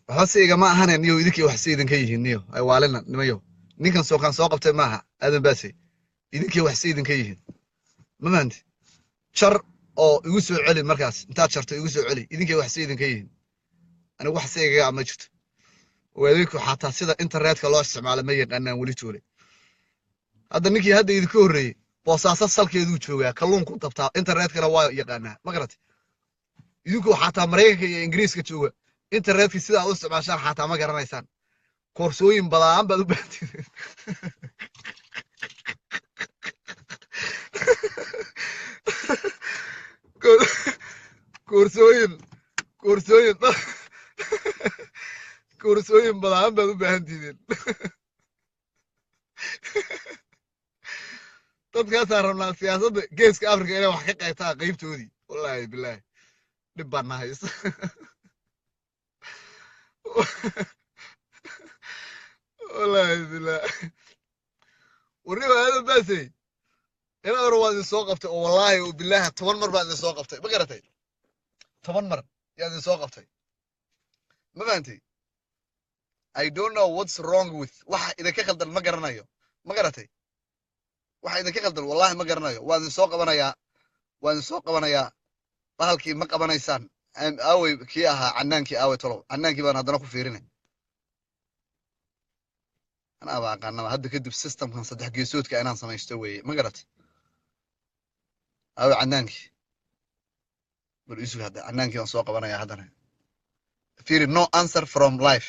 waxba si igama ahane niyo, idinkii wax si idinka yihiin niyo. Ay waalina nimayo, ninkan soo kaan soo qabtay maaha Aadan Baase. Idinkii wax si idinka yihiin, ma fahanti? Jar oo igu soo celi. Markaas intaad jarto igu soo celi. Idinkii wax si idinka yihiin, anigu wax si igaga ma jirto. Waadinku xataa sida internetka loo isticmaalo ma yaqaanaan weli toole. Hadda ninkii hadda idinka horreeyey Boosaaso salkeeduu joogaa, kalluunku dabtaa, internetkana waa yaqaanaa, ma garatay? Idinku xataa Maraykanka iyo Ingiriiska jooga, internetka sidaa u isticmaashaan xataa ma garanaysaan. Koorsooyin badan baad u baahantihiin. Koorsooyin badan baad u baahan tihiin. Dadkaasaan rabnaa siyaasadda Geeska Afrika inay wax ka qaybtaan qaybtoodii. Wallaahi bilaahi, dhib baan nahays. Wallaahi bilaahi, warniba Aadan Baasey, inaa hore waa idin soo qabtay oo wallaahi oo bilaahi 10 mar baan idin soo qabtay, ma garatay? 10 mar yaa idin soo qabtay, ma fahantay? I don't know what's wrong with, waxa idinka khaldan ma garanayo, ma garatay? Waxa idinka khaldan wallahi ma garanayo. Waa idin soo qabanayaa, waa idin soo qabanayaa, bahalkii ma qabanaysaan. Aawey kii ahaa canaankii? Aawey tolow canaankii baan haddana ku fiirinay. Anaaba aqaanaba hadda kadib systemkan saddex geesoodka inaan samaysto weeye, ma garatay? Aawey canaankii? Bal isug, hadda canaankii baan soo qabanayaa haddana. Fiiri, no answer from life.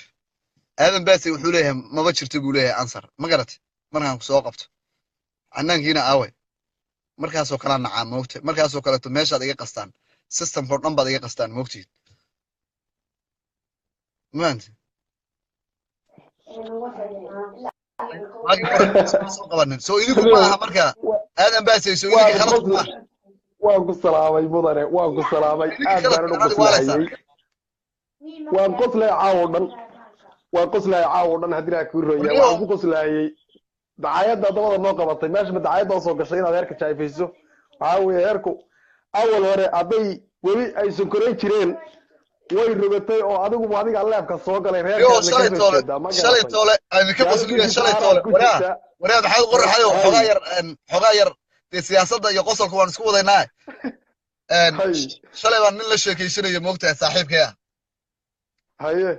Aadan Baase wuxuu leeyahay maba jirto buu leeyahay answer, ma garatay? Markaan ku soo qabto canaankiina aawey? Markaasoo kalaa nacaa, moogta? Markaasoo kaleeto meeshaad iga qastaan, systemka oo dhan baad iga qastaan, moogtiid? Maanta waagii hore ma soo qabanin. Soo idinku ma aha marka, Aadan Baase, soo idinka khaladku ma aha? Waan ku salaamay mudane, waan ku salaamay. Idinka aad baanan u khaladka anaad waaleysaa. Qoslahayay, waan qoslaya caawo dhan, waan qoslaya caawo dhan. Haddii ilaa kuu roya, waxaan ku qoslayay dacaayadda dabada noo qabatay meesha. Ma dacaayadda soo gashay inaad heerka jaayfayso? Waxaa weeye, heerku awal hore hadday weli ay sonkorayn jireen, way rogatay oo adiguba adiga leebka soo galay. Yo reerkaadna shalay kasoo toole jeedaa, ma shalay garatay? Toole aan idinka qosliya shalay toole. Waraa waraa, maxaad qoraxayo? Xogaa yar, xogaa yar dee siyaasadda iyo qosolka waan isku wadaynaa. Hay. Shalay baan nin la sheekaysanaya, moogtahay, saaxiibkay ah. Haye.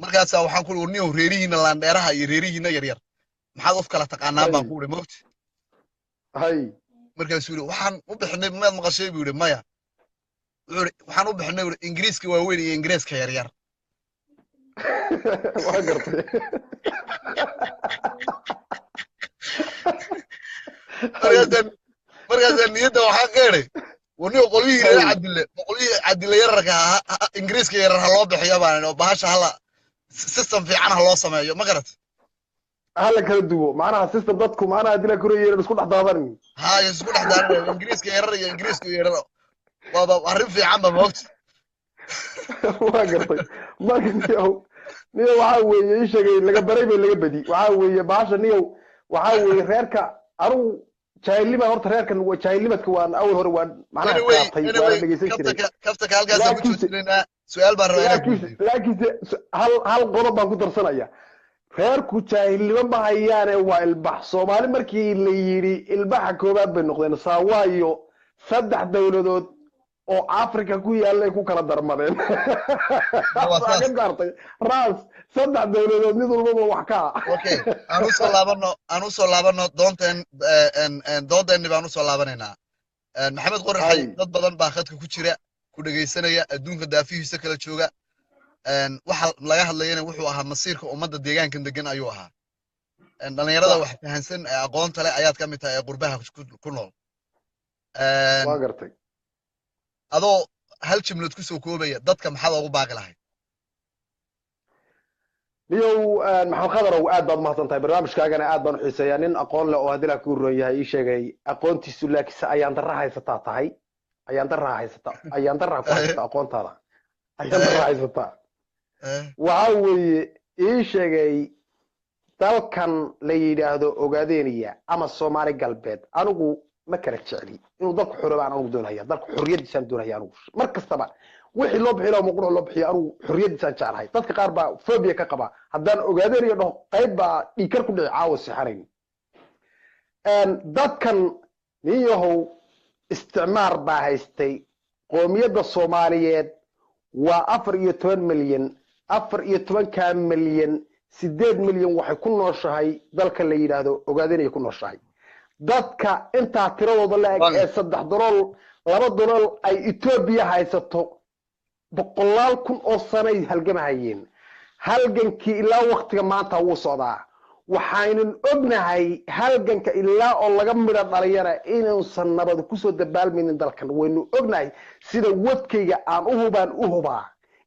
Markaasaa waxaan ku uri, niyow, reerihiina laandheeraha iyo reerihiina yaryar maxaad uf kala taqaanaan? Baan ku uri, moogta? Hay. Markaasuu yidhi, waxaan u bixinay maad maqashay? Buu yidhi, maya. Wuxuu yidhi, waxaan u bixinay, yidhi, Ingiriiska waaweyn iyo Ingiriiska yaryar. Waa gartay. Markaasaan niyadda waxaan ka idhi, warniyo, qolyihii reer Cabdille, qolyihii Cabdille yararka Ingiriiska yarar ha loo bixiyo baan idhi, oo bahasha hala system fiican ha loo sameeyo, ma garat? Hala kala duwo macnaha system, dadku macnaha hadii la korayeeran isku dhex daadanin. Haa, isku dhex daaranayo Ingiriiska yarar iyo Ingiriiska yarar. Waaba arrin fiican ba moogta. Waa gartay. Marka niyow, niyow, waxaa weeye, ii sheegay, laga baray bay laga bedi. Waxaa weeye baasha, niyow, waxaa weeye reerka anugu jaahilnima horta reerkan jaahilnimadka waan awal hore waan macnaha Anyway, qaatay waana anyway, dhegeysan jiray. Kaftaka halkaasaan ku Laakiinse joojinaynaa. Su-aal baan rabaa inaan ku laakiinse weydiiyo. Laakiinse hal hal qodob baan ku darsanaya. Reerku jaahilnimo ma hayaane, waa ilbax. Soomaali markii la yidhi ilbaxa koowaad bay noqdeen, saawaayo 3 dowladood oo Africa ku yaallay ku kala darmadeen. Ma waa Waa ka saas. saartay raas 3 dowladood mid walbaba wax ka ah. Okay, aan usoo laabano doonteen doodeenni baan usoo laabanaynaa. Maxamed Qoraxay, Hay. dad badan baa khadka ku jira, ku dhegaysanaya, adduunka daafihiisa kala jooga. Waxa laga hadlayana wuxuu ahaa masiirka ummadda deegaankan degan ayuu ahaa. Dhallinyarada wax fahansan ee aqoonta leh ayaad ka mid tahay ee qurbaha ku nool. Waa gartay. Adoo hal jimlad kusoo koobaya, dadka maxaad ugu baaqi lahayd? Niyow Maxamed Khadarow, aad baad umahadsan tahay. Barnaamijkaagana aad baan u xiiseeyaa. Nin aqoon leh oo haddii la ku roon yahay, ii sheegay, aqoontiisu laakiinse ayaan darra haysataa tahay, ayaan darra haysata, ayaan darra ku haysata, aqoontaada ayaan darra haysataa. Waxa weeye, ii sheegay, dalkan la yidhaahdo Ogaadeniya ama Soomaali Galbeed, anigu ma kala jecli. Inuu dalku xoroobaan anigu doonaya, dalku xorriyadiisaan doonaya. Anigu mar kastaba wixii loo bixiyo ama qurux loo bixiyo, anigu xorriyadiisaan jeclahay. Dadka qaar baa phobia ka qaba haddaan Ogaadeniya dhaho, qayb baa dhiikar ku dhici caawa seexanayn. Dadkan nin yahow isticmaar baa haystay. Qoomiyadda Soomaaliyeed waa 14 milyan. 14-kaa milyan, 8 milyan waxay ku nooshahay dalka la yidhaahdo Ogaadinay ku nooshahay. Dadka intaa tiradooda la eg ee 3 dalool 2 dalool ay Etoobiya haysato, boqolaal kun oo sanay halgamahayeen. Halgankii ilaa waktiga maanta wuu socdaa. Waxaynan ognahay halganka ilaa oo laga midho dhaliyana inuusan nabad kusoo dabaalmaynin dalkan. Waynu ognahay. Sida wadkayga aan u hubaan u hubaa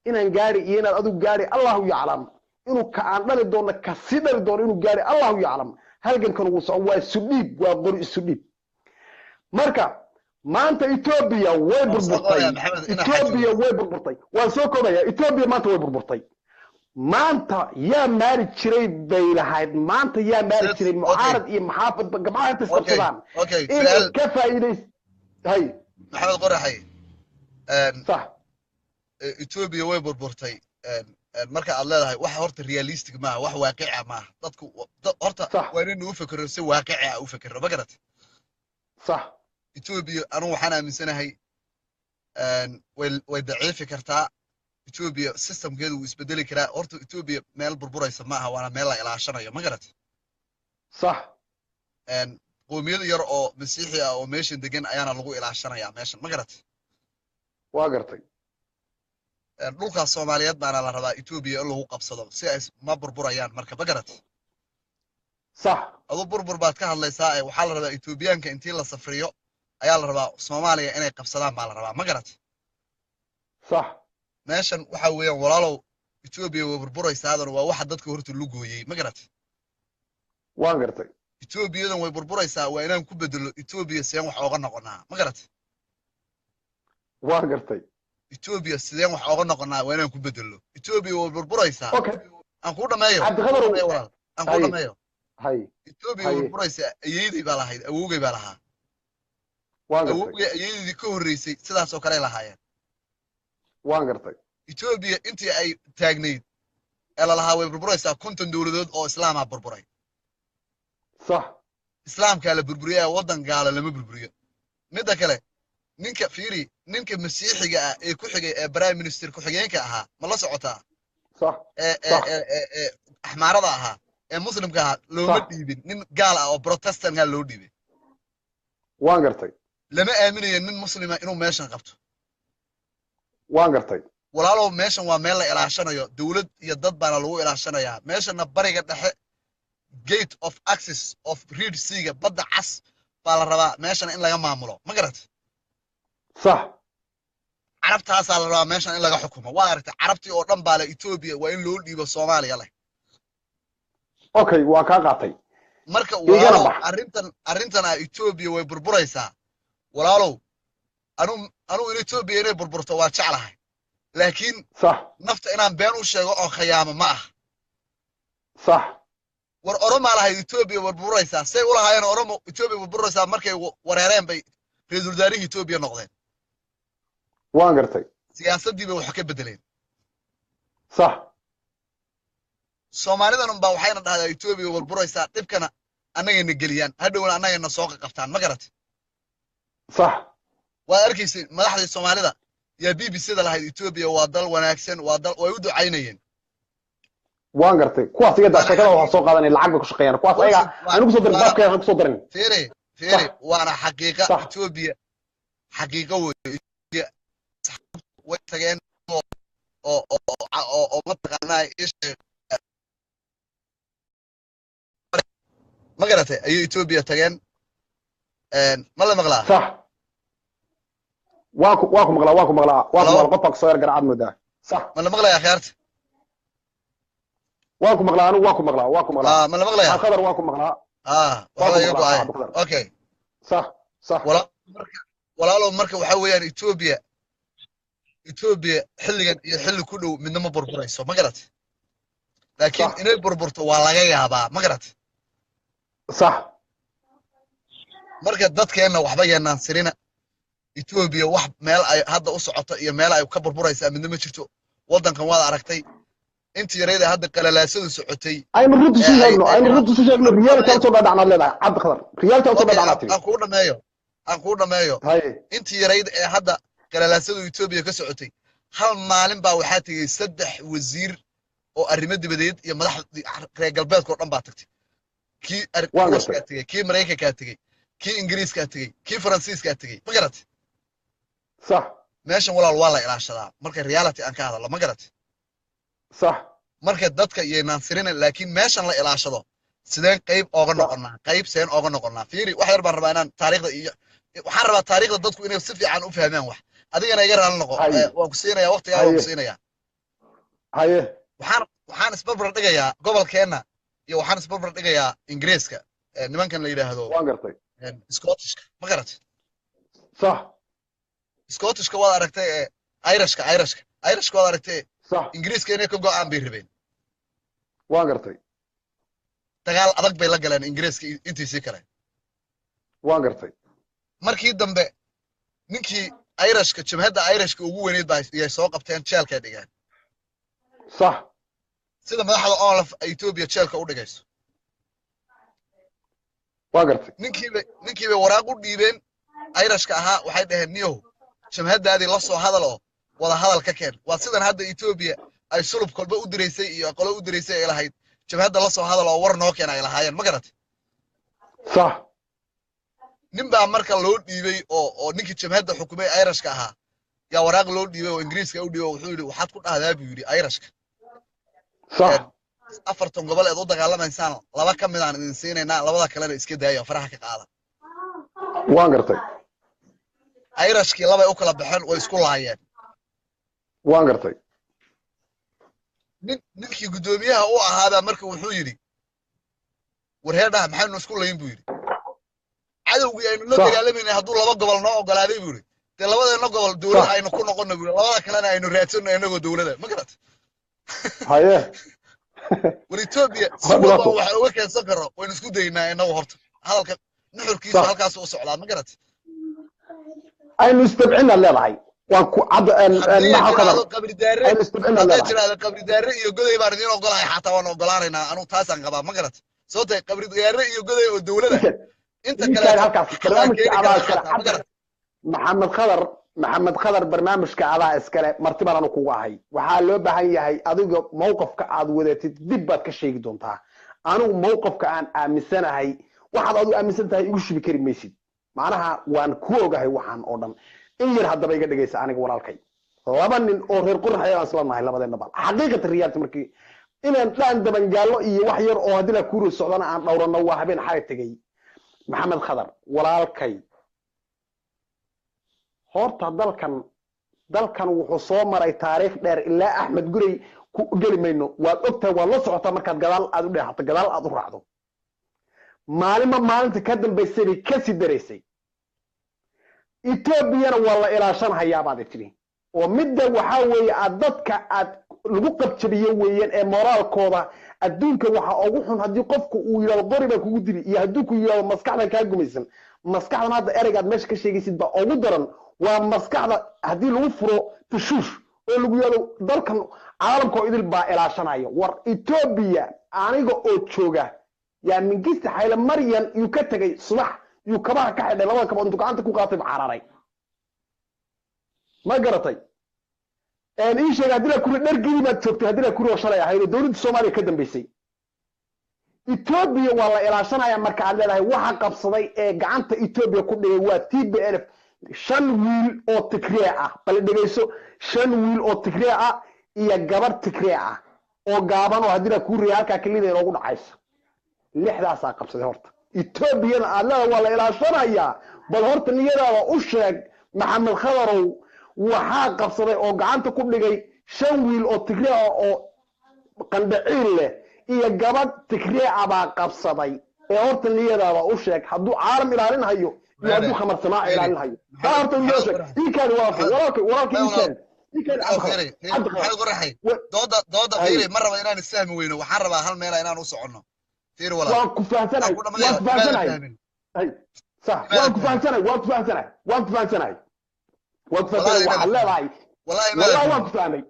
inaan gaari iyo inaad adigu gaari, Allahu yaclam. Inuu ka aan dhali doono kasii dhali doono inuu gaari, Allahu yaclam. Halgankan wuu soco, waa isu dhiib, waa qori isu dhiib. Marka maanta Etoobiya way burburtay. Etoobiya way burburtay. Waan soo koobaya. Etoobiya maanta way burburtay. Maanta yaa maari jiray bay lahayd, maanta yaa maari jiray? Mucaarad iyo maxaafadba gabcaha inta isqabsadaan inay ka faa'iidays hay. Maxamed Qoraxay. Sax. Etoobiya way burburtay marka aad leedahay, wax horta realistic maaha, wax waaqica maaha. Dadku horta waa inaynu u fekero si waaqici ah u fekerno, ma garat? Sax. Etoobiya anugu waxaan aaminsanahay way daciifi kartaa. Etoobiya systemkeedu wuu isbedeli karaa. Horta Etoobiya meel burburaysa maaha, waana meel la ilaashanayo, ma garat? Sax. Qoomiyad yar oo masiixi ah oo meeshan degan ayaana lagu ilaashanayaa meeshan, ma garat? Waa gartay. Dhulkaas Soomaaliyeed baana la rabaa Etoobiya in lagu qabsado si ay ma burburayaan marka, ma garat? Sax. Adu burbur baad ka hadlaysaa ee waxaa la rabaa Etoobiyaanka intii la safriyo ayaa la rabaa Soomaaliya inay qabsadaan baa la rabaa, ma garat? Sax. Meeshan waxa weeyaan, walaalow, Etoobiya way burburaysaadana waa waxa dadka horta lugooyey, ma garat? Waan gartay. Etoobiyadan way burburaysaa waa inaan ku bedelo Etoobiya sideen wax ooga noqonaa, ma garat? Waan gartay. Etoobiya sideen wax ooga noqonaa waa inaan ku bedelo Etoobiya way burburaysaa. Aan kuu dhameeyo. Cabdiqadar. Walaal, aan kuu dhameeyo. Hay. Etoobiya way burburaysaa ayeydey baa lahayd, awowgay baa lahaa. Waan gartay. Awowgay ayeydii ka horreysay sidaas oo kale lahaayeen. Waan gartay. Etoobiya intii ay taagnayd ee lalahaa way burburaysaa, 50 dowladood oo islaamaa burburay. Islaamkaa la burburiya, waddan gaala lama burburiyo. Midda kale, ninka fiiri, ninka masiixiga ah ee ku xigay ee prime minister ku-xigeenka ahaa, ma la socotaa? Sax. Ee ee ee ee axmaarada ahaa ee muslimka ahaa looma dhiibin, nin gaal ah oo protestantka loo dhiibay. Waan gartay. Lama aaminayo nin muslima inuu meeshan qabto. Waan gartay. Walaalow, meeshan waa meel la ilaashanayo, dowlad iyo dad baana lagu ilaashanayaa. Meeshana Bariga Dhexe, gate of access of Red Sea-ga, Badda Cas baa la rabaa meeshan in laga maamulo, ma garat? Sax. Carabtaasaa la rabaa meeshan in laga xukumo. Waa aragtay, carabtii oo dhan baa le Etoobiya waa in loo dhiibo Soomaaliya leh. Okay, waa kaa qaatay. Marka Igana walaalow, bax. arrintan ah Etoobiya way burburaysaa, walaalow. Anu in Ethiopia inay burburto waa jeclahay, laakiin nafta inaan been u sheego oo khayaamo ma ah. War Oromaa lahayd Ethiopia burburaysaa, say u lahaayeen Oromo Ethiopia burburaysaa, markay wareereen bay ra-iisul wasaarihii Ethiopia noqdeen. Waan gartay. Siyaasaddii bay wax ka bedeleen. Soomaalidan unbaa waxayna dhahdaa Ethiopia burburaysaa, dhibkana annagayna geliyaan, hadhowna annagayna soo qabtaan, ma garatay? Waad arkaysay madaxdii Soomaalida yaa BBC da lahayd Ethiopia waa dal wanaagsan, waa dal way u ducaynayeen. Waan gartay. Kuwaas iga daa sheekada, waxaa soo qaadanay lacag bay ku shaqeeyaan kuwaas ayaga. Anigu soo dirin baabkeeda, aan kusoo darin. Fiiri, fiiri, waana xaqiiqa. Ethiopia xaqiiqo wey. Ethiopia way tageen oo mataqaanaa isha, ma garatay, ayay Ethiopia tageen. Ma la maqlaa? Sax, waa ku maqlaa, waa ku maqlaa, waa ku maqlaa. Qof baa kusoo yar garacad moodaa. Sax. Ma la maqlayaa khiyaarta? Waa ku maqlaa anigu, waa ku maqlaa, waa ku maqlaa. Ma la maqlayaa? Khadar, waa ku maqlaa. Waxba iga go'ay. Okay. Sax, sax. Walaalow, marka waxa weeyaan Ethiopia xilligan iyo xilli ku dhow midna ma burburayso, ma garatay? Laakiin inay burburto waa laga yaabaa, ma garatay? Sax. Marka dadkeenna waxba yeenaan sirina. Ethiopia wax meel ay hadda u socoto iyo meel ay ka burburaysaa midna ma jirto. Waddankan waad aragtay intii yarayda hadda qalalaasadu socotay. Aynu runta isu sheegno, aynu runta isu sheegno, reality usoo dhadhacnaad leedahay, Cabdi Khadar, reality usoo dhadhacnaad tiri. Aan kuu dhameeyo, aan kuu dhameeyo. Intii yarayd ee hadda qalalaasadu Ethiopia ka socotay, hal maalin baa waxaa tegey 3 wasiir oo arrimo dibadeed iyo madax reer galbeedka oo dhan baa tagtay. Kii Ruushkaa tegey, kii Maraykankaa tegey, kii Ingiriiskaa tegey, kii Faransiiskaa tegey, ma garatay? Sax. Meeshan walaal waa la ilaashadaa marka reality aan ka hadallo, ma garatay? Sax. Marka dadka iyaynaan sirina, laakiin meeshan la ilaashado sideen qayb ooga noqonnaa, qayb seen ooga noqonnaa? Fiiri, wax yar baan rabaa inaan taariikhda iyo waxaan rabaa taariikhda dadku inay si fiican u fahmaan. Wax adigana iga raali noqo, waan ku siinayaa waqtigaa, waan ku siinayaa. Haye. Waxaan isbarbar dhigayaa gobolkeenna iyo waxaan isbarbar dhigayaa Ingiriiska, nimankan la yidhaahdo. Waan gartay. Scottishka, ma garatay? Sax. Scottishka waad aragtay, ee Irishka waad aragtay. Sax. Ingiriiska inay ka go'aan bay rabeen. Waan gartay. Dagaal adag bay la galeen Ingiriiska intiisii kale. Waan gartay. Markii dambe ninkii Irishka, jabhadda Irishka ugu weyneyd baa yay soo qabteen, jeelkay dhigeen. Sida madaxda ONLF Ethiopia jeelka u dhigayso. Waan gartay. Ninkiibay waraaq u dhiibeen Irishka ahaa, waxay dhaheen, "Niyow, jabhaddaadii la soo hadal oo wada hadal ka keen." Waa sidan hadda Ethiopia ay sulub kolba u diraysay iyo qolo u diraysay ay lahayd, "Jabhadda la soo hadal oo war noo keen," ay lahaayeen, ma garatay? Sax. Nin baa marka loo dhiibay oo ninkii jabhadda xukumay Irishka ahaa yaa waraaq loo dhiibay oo Ingiriiska u dhiibay. Wuxuu yidhi, "Waxaad ku dhahdaa," buu yidhi, "Irishka 40 gobol eed u dagaalamaysaan laba ka mid aan idin siinaynaa, labada kalena iska daaya, faraha ka qaada." Waan gartay. Irishkii labay u kala baxeen, way isku laayeen. Waan gartay. Ninkii guddoomiyaha u ahaabaa marka wuxuu yidhi, "Warheedhaha, maxaynu isku layn?" buu yidhi. "Cadowgii aynu la dagaalamayna hadduu laba gobol noo ogolaaday," buu yidhi, "dee labadeena gobol dowlad aynu ku noqono," buu yidhi, "labada kalena aynu raadsanno inagoo dowlada," ma garat? Haye. War Ethiopia si walba waxa uga keensan karo waynu isku daynaa inagu. Horta hadalka nuxurkiisa halkaas u socdaa, ma garat? Aynu istabcina leedahay, waan ku cad maxaa kadar. Qabridaare hadday tiraahdo Qabridaare iyo Goday baan idiin ogolahay, xataa waan ogolaanaynaa, anugu taasaan qabaa, ma garat? Sababtay Qabridaare iyo Goday oo dowlada inta kale halkaas barnaamijka adaa iskale, Maxamed Khadar. Maxamed Khadar, barnaamijka adaa iskale, marti baan anu kugu ahay. Waxaa loo baahan yahay adiga mowqafka aad wadatid dib baad ka sheegi doontaa. Anigu mowqafka aan aaminsanahay, waxaad adigu aaminsan tahay igu shubi kari maysid, macnaha waan ku ogahay waxaan oo dhan. In yar haddaba iga dhegaysa aniga walaalkay. Laba nin oo reer Qorax ayaan isla nahay labadeenna bal xaqiiqata reality markii inaan dhaan dabangaallo iyo wax yar oo haddii la kuuro socdana aan dhowrano, waa habeen xalay tegey. Maxamed Khadar walaalkay, horta dalkan wuxuu soo maray taariikh dheer ilaa Axmed Gurey. Ku geli mayno, waad ogtahay, waad la socotaa. Markaad gadaal aad u dheexato, gadaal aad u raacdo, maalinba maalinta ka dambaysay bay kasii daraysay. Etoobiyana waa la ilaashanhayaa baad tiri, oo midda waxaa weeye aad dadka aad lagu qabjabiyo weeyaan ee moraalkooda. Adduunka waxa ugu xun haddii qofku uu yidhahdo qori baa kugu dili, iyo hadduu ku yidhahdo maskaxdan kaa gumaysan. Maskaxdan hadda ereygaad meesha ka sheegaysid baa ugu daran. Waa maskaxda haddii lagu furo tashuush oo lagu yidhahdo dalkan caalamka oo idil baa ilaashanaya. War Etoobiya aniga oo jooga yaa Mingista Xayle Maryan yuu ka tegay subax, yuu kabaha ka xidhay, labada kabood intuu gacanta ku qaatay cararay. Ma garatay? Ii sheeg haddii la kuri dhargii baad joogtay, haddii la kuri oo shalay ahayd oo dowladda Soomaaliya ka dambeysay. Etoobiya waa la ilaashanaya marka aad leedahay, waxa qabsaday ee gacanta Etoobiya ku dhigay waa TPLF, 5 wiil oo Tigree ah. Bal dhegeyso, 5 wiil oo Tigree ah iyo gabar Tigree ah oo gaaban oo haddii la kuu riya halkaa kelida inoogu dhacaysa, 6daasaa qabsaday. Horta Etoobiyana aad leedahay waa la ilaashanayaa, bal horta niyadaada u sheeg Maxamed Khadarow, waxaa qabsaday oo gacanta ku dhigay 5 wiil oo Tigree ah oo qandhaciil leh iyo gabadh Tigree ah baa qabsaday. Ee horta niyadaada u sheeg hadduu caalam ilaalin hayo iyo hadduu khamar samaac ilaalin hayo. Taa horta niyada sheeg. Ii kaadi walaalkay, walaalkay, walaalkay, ii kaadi, ii kaadi. Cabdi Maxamed Qoraxay, dooda dooda fiiri, ma raba inaan isfahmi weyno. Waxaan rabaa hal meela inaan u soconno. Fiiri walaal. Waan ku fahamsanahay, waan ku fahamsanahay. Sax, waan ku fahamsanahay, waan ku fahamsanahay, waan ku fahamsanahay, waan ku fahamsanahay. Waxaad leedahay wallahi waan ku fahmay,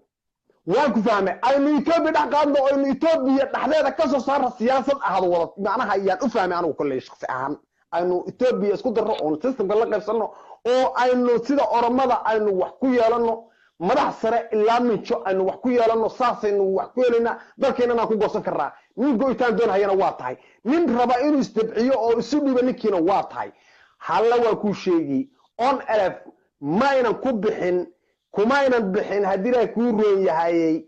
waan ku fahmay. Aynu Etoobiya dhex qaadno oo aynu Etoobiya dhexdeeda ka soo saarno siyaasad ahad wada macnaha ayaan u fahmay anigu kolley shakhsi ahaan. Aynu Etoobiya isku darro oon systemka la qaybsanno oo aynu sida Oromada aynu wax ku yeelanno, madax sare ilaa minjo aynu wax ku yeelanno. Saasaynu wax ku helaynaa, dalkeennana aan ku goosan karnaa. Nin go'itaan doonhayana waa tahay, nin raba inuu isdabciyo oo isu dhiibo ninkiina waa tahay. Halla waa kuu sheegi, ONLF ma aynan ku bixin, kumaynan bixin haddii Ilaahay kuu roon yahayey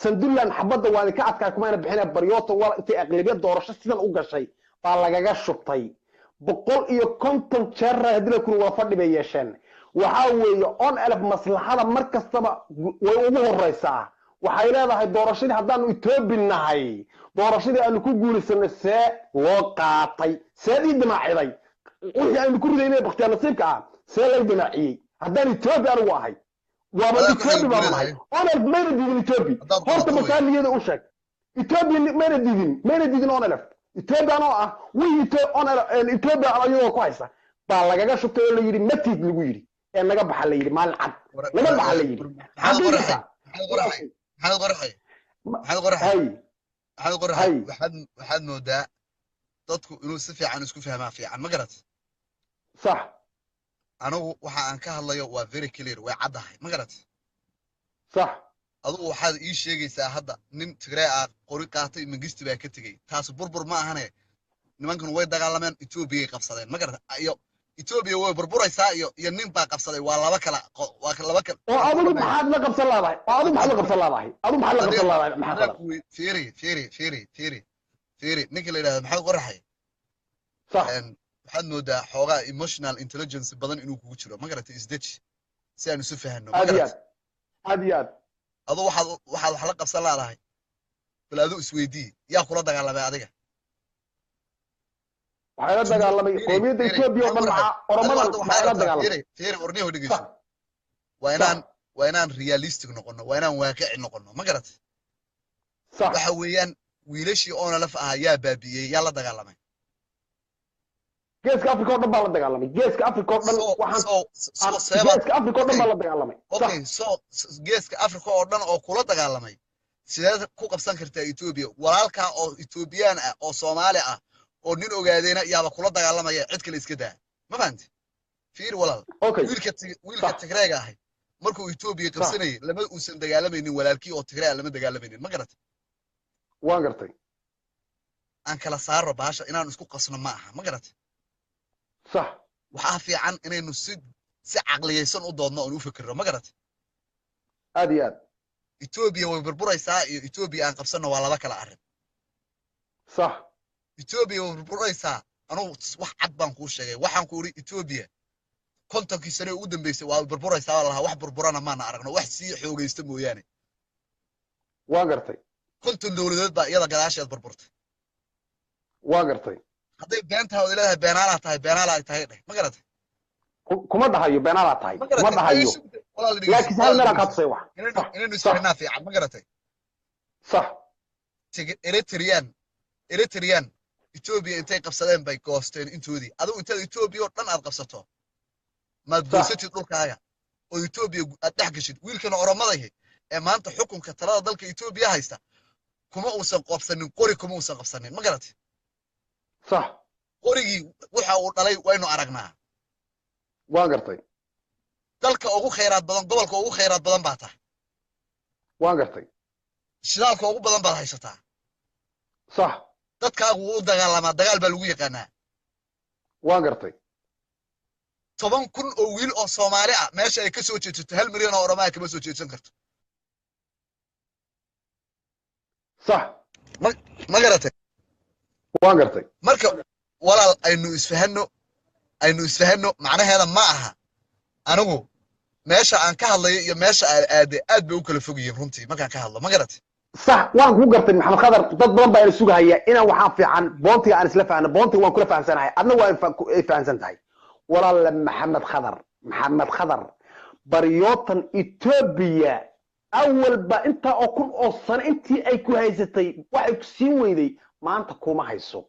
Sandulan xabadda waa idinka adkaa, kumaynan bixin baryooto. Wal intay aqlabiyad doorasho sidan u gashay baa lagaga shubtay 150 jeer. Haddii la kuri wada fadhi bay yeesheen. Waxaa weeye ONLF maslaxada mar kastaba way ugu horeysaa. Waxay leedahay doorashadii haddaanu Etoobi nahay, doorashadii aanu ku guulaysanay see loo qaatay, seed ii dimaaciday wixii aynu ku ridaynay bakhtiyaar nasiibka ah, see lay dimaaciyey haddaan Etoobi anigu ahay? Waaba Etoobi baan nahay. ONLF mayna diidin Etoobi horta, markaa niyada u sheeg. Etoobiya mayna diidin, mayna diidin ONLF. Etoobi anoo ah wixii Etoobiya ayagoo ku haysa baa lagaga shubtay oo la yidhi matid lagu yidhi ee naga baxa la yidhi, maalin cad naga baxa la yidhi. Maxamed Qoraxay, Maxamed Qoraxay, Maxamed Qoraxay, waxaad moodaa dadku inuu si fiican isku fahmaa fiican, ma garat? Sax. Anigu waxa aan ka hadlayo waa very clear, way caddahay, ma garat? Sax. Adugu waxaad ii sheegaysaa hadda nin Tigree ah qori qaatay, Mangisti baa ka tegey. Taas burbur ma ahane. Nimankan way dagaalameen, Etoobiyay qabsadeen, ma garata? Iyo Etoobiya way burburaysaa iyo nin baa qabsaday waa laba kala, waa laba kala. Oo adigu maxaad la qabsan laadahay? Oo adigu maxaad la qabsan laadahay? Adigu maxaad la qabsan laadahay, maxaa qalad? Fiiri, fiiri, fiiri, fiiri, fiiri, ninka la yidhahdo Maxamed Qoraxay. Sax. Waxaad moodaa xoogaa emotional intelligence badan inuu kugu jiro, ma garatay? Isdeji si aan isu fahanno, ma Aad iyo garatay? Aad, aad iyo aad. Adu waxaad wax la qabsan laadahay, bal adu isweydii, yaa kula dagaalamay adiga? Waxay la dagaalamay qoomiyadda Etoobiya oo dhan, maxaa Oromadan maxay la dagaalamay? Fiiri, warniyahu, dhegeyso. Waa inaan realistic noqono, waa inaan waaqici noqono, ma garatay? Sax. Waxa weeyaan wiilashii ONLF ahaa yaa baabi'iyey? Yaa la dagaalamay? Geeska Africa oo dhan baa la dagaalamay, Geeska Africa oo dhan. Waxaan Geeska Africa oo dhan baa la dagaalamay. Okay, so Geeska Africa oo dhan oo kula dagaalamay, sideed ku qabsan kartaa Etoobiya? Walaalkaa oo Etoobiyaan ah oo Soomaali ah oo nin ogaadeena yaaba kula dagaalamaya, cid kale iska daa. Ma fahanti? Fiir walaal, wiilka Tigreega ahay markuu Etoobiya qabsanayay lama uusan dagaalamaynin walaalkii oo Tigree ah, lama dagaalamaynin, ma garatay? Waan gartay. Aan kala saaro baasha, inaan isku qasno ma aha, ma garatay? Sax. Waxaa fiican inaynu si caqliyaysan u doodno oon u fikirno, ma garatay? Aad iyo aad. Etoobiya way burburaysaa iyo Etoobiya aan qabsanno waa laba kala arrin. Sax. Etoobiya way burburaysaa, anugu wax cad baan kuu sheegay. Waxaan ku idhi Etoobiya 50kii sane ugu dambeysay waa burburaysaa baa lahaa, wax burburana maana aragno, wax sii xoogaysta mooyaane. Waan gartay. 50 dowladood baa iyada gadaasheed burburtay. Waan gartay. Hadday been tahay ood leedahay beenaalaa tahay, beenaalaa ay tahay dheh, ma garatay? Kuma dhahayo beenadaa tahay, Ma kuma garatay? dhahayo. Walaal, dhegeyso, Laakiin hal walaal, meelaan kaa dhegeyso. tusay wax. Inaynu isfahanaa fiican, ma garatay? Sax. Eritrean Ethiopia intay qabsadeen bay goosteen intoodii. Adigu intaad Ethiopia oo dhan aad qabsato, maad goosatid dhulkaaga oo Ethiopia aad dhex gashid. Wiilkan Oromadahi ee maanta xukunka talada dalka Ethiopia haysta kuma uusan qabsanin qori, kuma uusan qabsanin, ma garatay? Sax. Qorigii waxa uu dhalay waynu aragnaa. Waan gartay. Dalka ugu khayraad badan, gobolka ugu khayraad badan baa tahay. Waan gartay. Shidaalka ugu badan baad haysataa. Sax. Dadkaagu wuu u dagaalamaa, dagaal baa lagu yaqaanaa. Waan gartay. 10,000 oo wiil oo Soomaali ah meesha ay ka soo jeedsato, 1 milyan oo Oromaa kama soo jeedsan karto. Sax. Ma garatay? Waan gartay. Marka walaal, aynu isfahanno, aynu isfahanno. Macnaheeda ma aha anigu meesha aan ka hadlayo iyo meesha aan aaday aad bay u kala fog yihiin runtii markaan ka hadlo, ma garatay? Sax, waan ku gartay, Maxamed Khadar. Dad badan baa ina sugahaya inaan waxaan fiican boontiga aan isla fahanno. Boontiga waan kula fahansanahay, adna waa ay fahansan tahay. Walaale Maxamed Khadar, Maxamed Khadar, baryootan Etoobiya awalba intaa oo kun oo sano intii ay ku haysatay waxay ku siin weyday, maanta kuma hayso,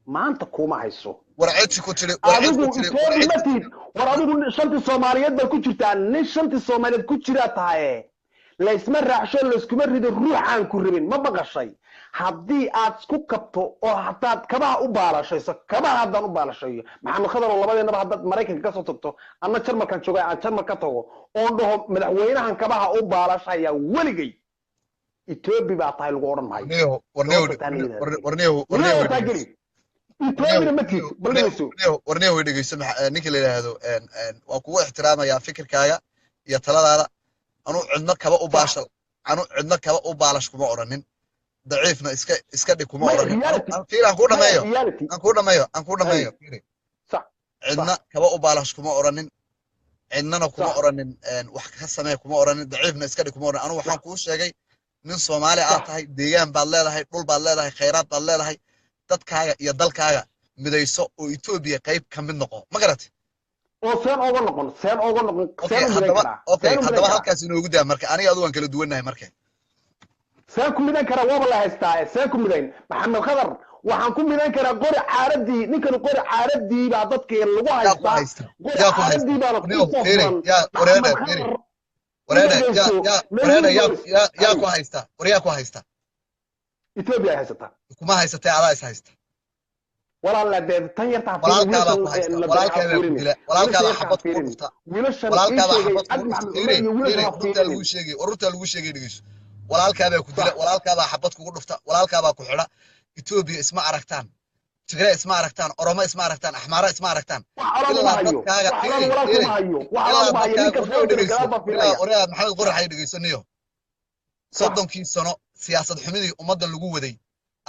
maanta kuma hayso. War codsi ku tiri, war cid Adigu ku tiri, war Etoobi cid ma tihid. War adigu shantii Soomaaliyeed baad ku jirtaa, nin shantii Soomaaliyeed ku jiraa tahaye. Laysma raacsho, layskuma rido ruux aan ku rabin, ma maqashay? Haddii aad isku kabto oo hadaad kabaha u baalashayso, kabaha haddaan u baalashayo, Maxamed Khadar, oo labadeenaba haddaad Maraykanka kasoo tagto, anna Jarmalkan jooga, aan Jarmal ka tago oon dhaho madaxweynahan kabaha u baalashaya, weligay Etoobi baa tahay lagu odhan maayo. Warniyow, warniyow, Sababta taa la yidhaahdo. Warniyow, warniyow, Warniyow taa geli, Etoobina ma tihid, bal dhegeyso. Warniyow, way dhegeyso. Ninka la yidhaahdo waa kugu ixtiraamayaa fikirkaaga iyo taladaada. Anu cidno kaba u baashal, anu cidno kaba u baalash kuma odhanin, daciifna iska dhig kuma Maya, odhanin. reality. Fiir, aan kuu dhameeyo. Reality. Aan kuu dhameeyo, aan kuu dhameeyo, fiiri. Sax. Cidna kaba u baalash kuma odhanin, cidnana kuma odhanin wax ka samee kuma odhanin, daciifna iska dhig kuma odhanin. Anu waxaan kuu sheegay nin Soomaali aad tahay, deegaan baad leedahay, dhul baad leedahay, khayraad baad leedahay. Dadkaaga iyo dalkaaga midayso oo Etoobiya qayb ka mid noqo, ma garatay? Oo seen ooga noqon, seen ooga noqon, Okay. seen u midayn Haddaba karaa? Okay. Seen u midayn Haddaba karaa? halkaas inoogu daa. Marka aniga adu waan kala duwannahay marka. Seen ku midayn karaa? Waaba la haystaa, seen ku midayn? Maxamed Khadar, waxaan ku midayn karaa qori caaradii, ninkan qori caaradii baa dadkii lagu Yaa ku haystaa. haysta? Qori Yaa ku haysta? caaradii baana ku Warniyow, fiiri, sofran. yaa wareedhe, Maxamed fiiri. Khadar, Wareedhe, yaa dhegeyso. Yaa wareedhe, yaa Boys. yaa ku haysta? War yaa ku haysta? Etoobiya ay haysataa. Kuma haysatee, adaa is haysta. Walaala, dee tan yarta ha fiirin, Walaalkaabaa ku wiilashan haysta, la dayaca walaalkaabaa ku fiirin. dila, Wiilashan walaalkaabaa yarta ha xabad kugu fiirin. dhufta. Wiilashan ii Walaalkaabaa sheegay xabad Cabdi kugu dhufta. Maxamed Fiiri, Cumar iyo fiiri, wiilashan ha runtaa fiirinin. lagu sheegay, war runtaa lagu sheegay, dhegeyso. Walaalkaabaa ku dila, Sax. walaalkaabaa xabad kugu dhufta, walaalkaabaa ku xidha. Etoobiya isma aragtaan, Tigray isma aragtaan, Oromo isma aragtaan, Axmaara isma aragtaan. Wax colaad Ilaa uma hayo. dadkaaga Wax colaad fiiri, walaalka fiiri. uma hayo, wax Ilaa colaad uma hayo. dadkaaga Ninka warniyow soo diray dhegeyso. gadaal baa Ilaa fiirinaya. Oraa Maxamed Qorax ay dhegeysanayo. Sax. 30kii sano siyaasad xumidii ummaddan lagu waday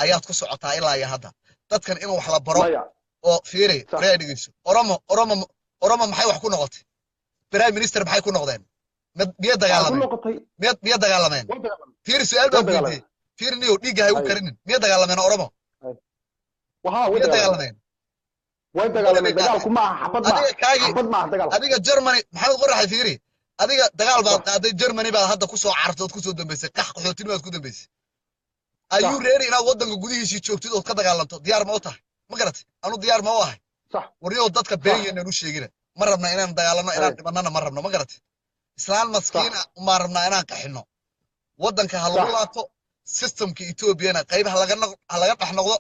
ayaad ku socotaa ilaa iyo hadda. Dadkan in wax la baro Maya. oo fiiri, Sax. oraa dhegeyso. Oromo, Oromo, Oromo maxay wax ku noqotay? Prime minister maxay ku noqdeen? Miyay Waxaa ku dagaalameen? noqotay. Miyay dagaalameen? Way dagaalameen. Fiiri, su'aal Way baan ku dagaalameen. weydiiyey. Fiiri niyow, dhiigga ha igu Hay. karinin. Miyay dagaalameen Oromo? Waxa way Miyay dagaalameen. dagaalameen? Way Qori dagaalameen. bay Dagaalku qaateen. ma aha xabad, ma Adiga kaagii xabad ma aha dagaalku. Adiga Germany, Maxamed Qoraxay, fiiri, adiga dagaal baad Sax. qaaday, Germany baad hadda kusoo carartay ood kusoo dambaysay, qax qaxootinimo baad ku dambaysay. Ayuu Sax. reeri inaad waddanka gudihiisii joogtid ood ka dagaalanto diyaar ma u tahay? Ma garatay? Anu diyaar ma u ahay. Sax. Warniyow, dadka Sax. been yaynaan u sheegina. Ma rabna inaan dagaalanno, inaan Hay. dhibannana ma rabno, ma garatay? Islaan Sax. maskiin ah umaan rabnaa inaan qaxino. Waddanka ha lagu Sax. laabto, systemka Etoobiyana qayb ha laga ha laga dhex noqdo,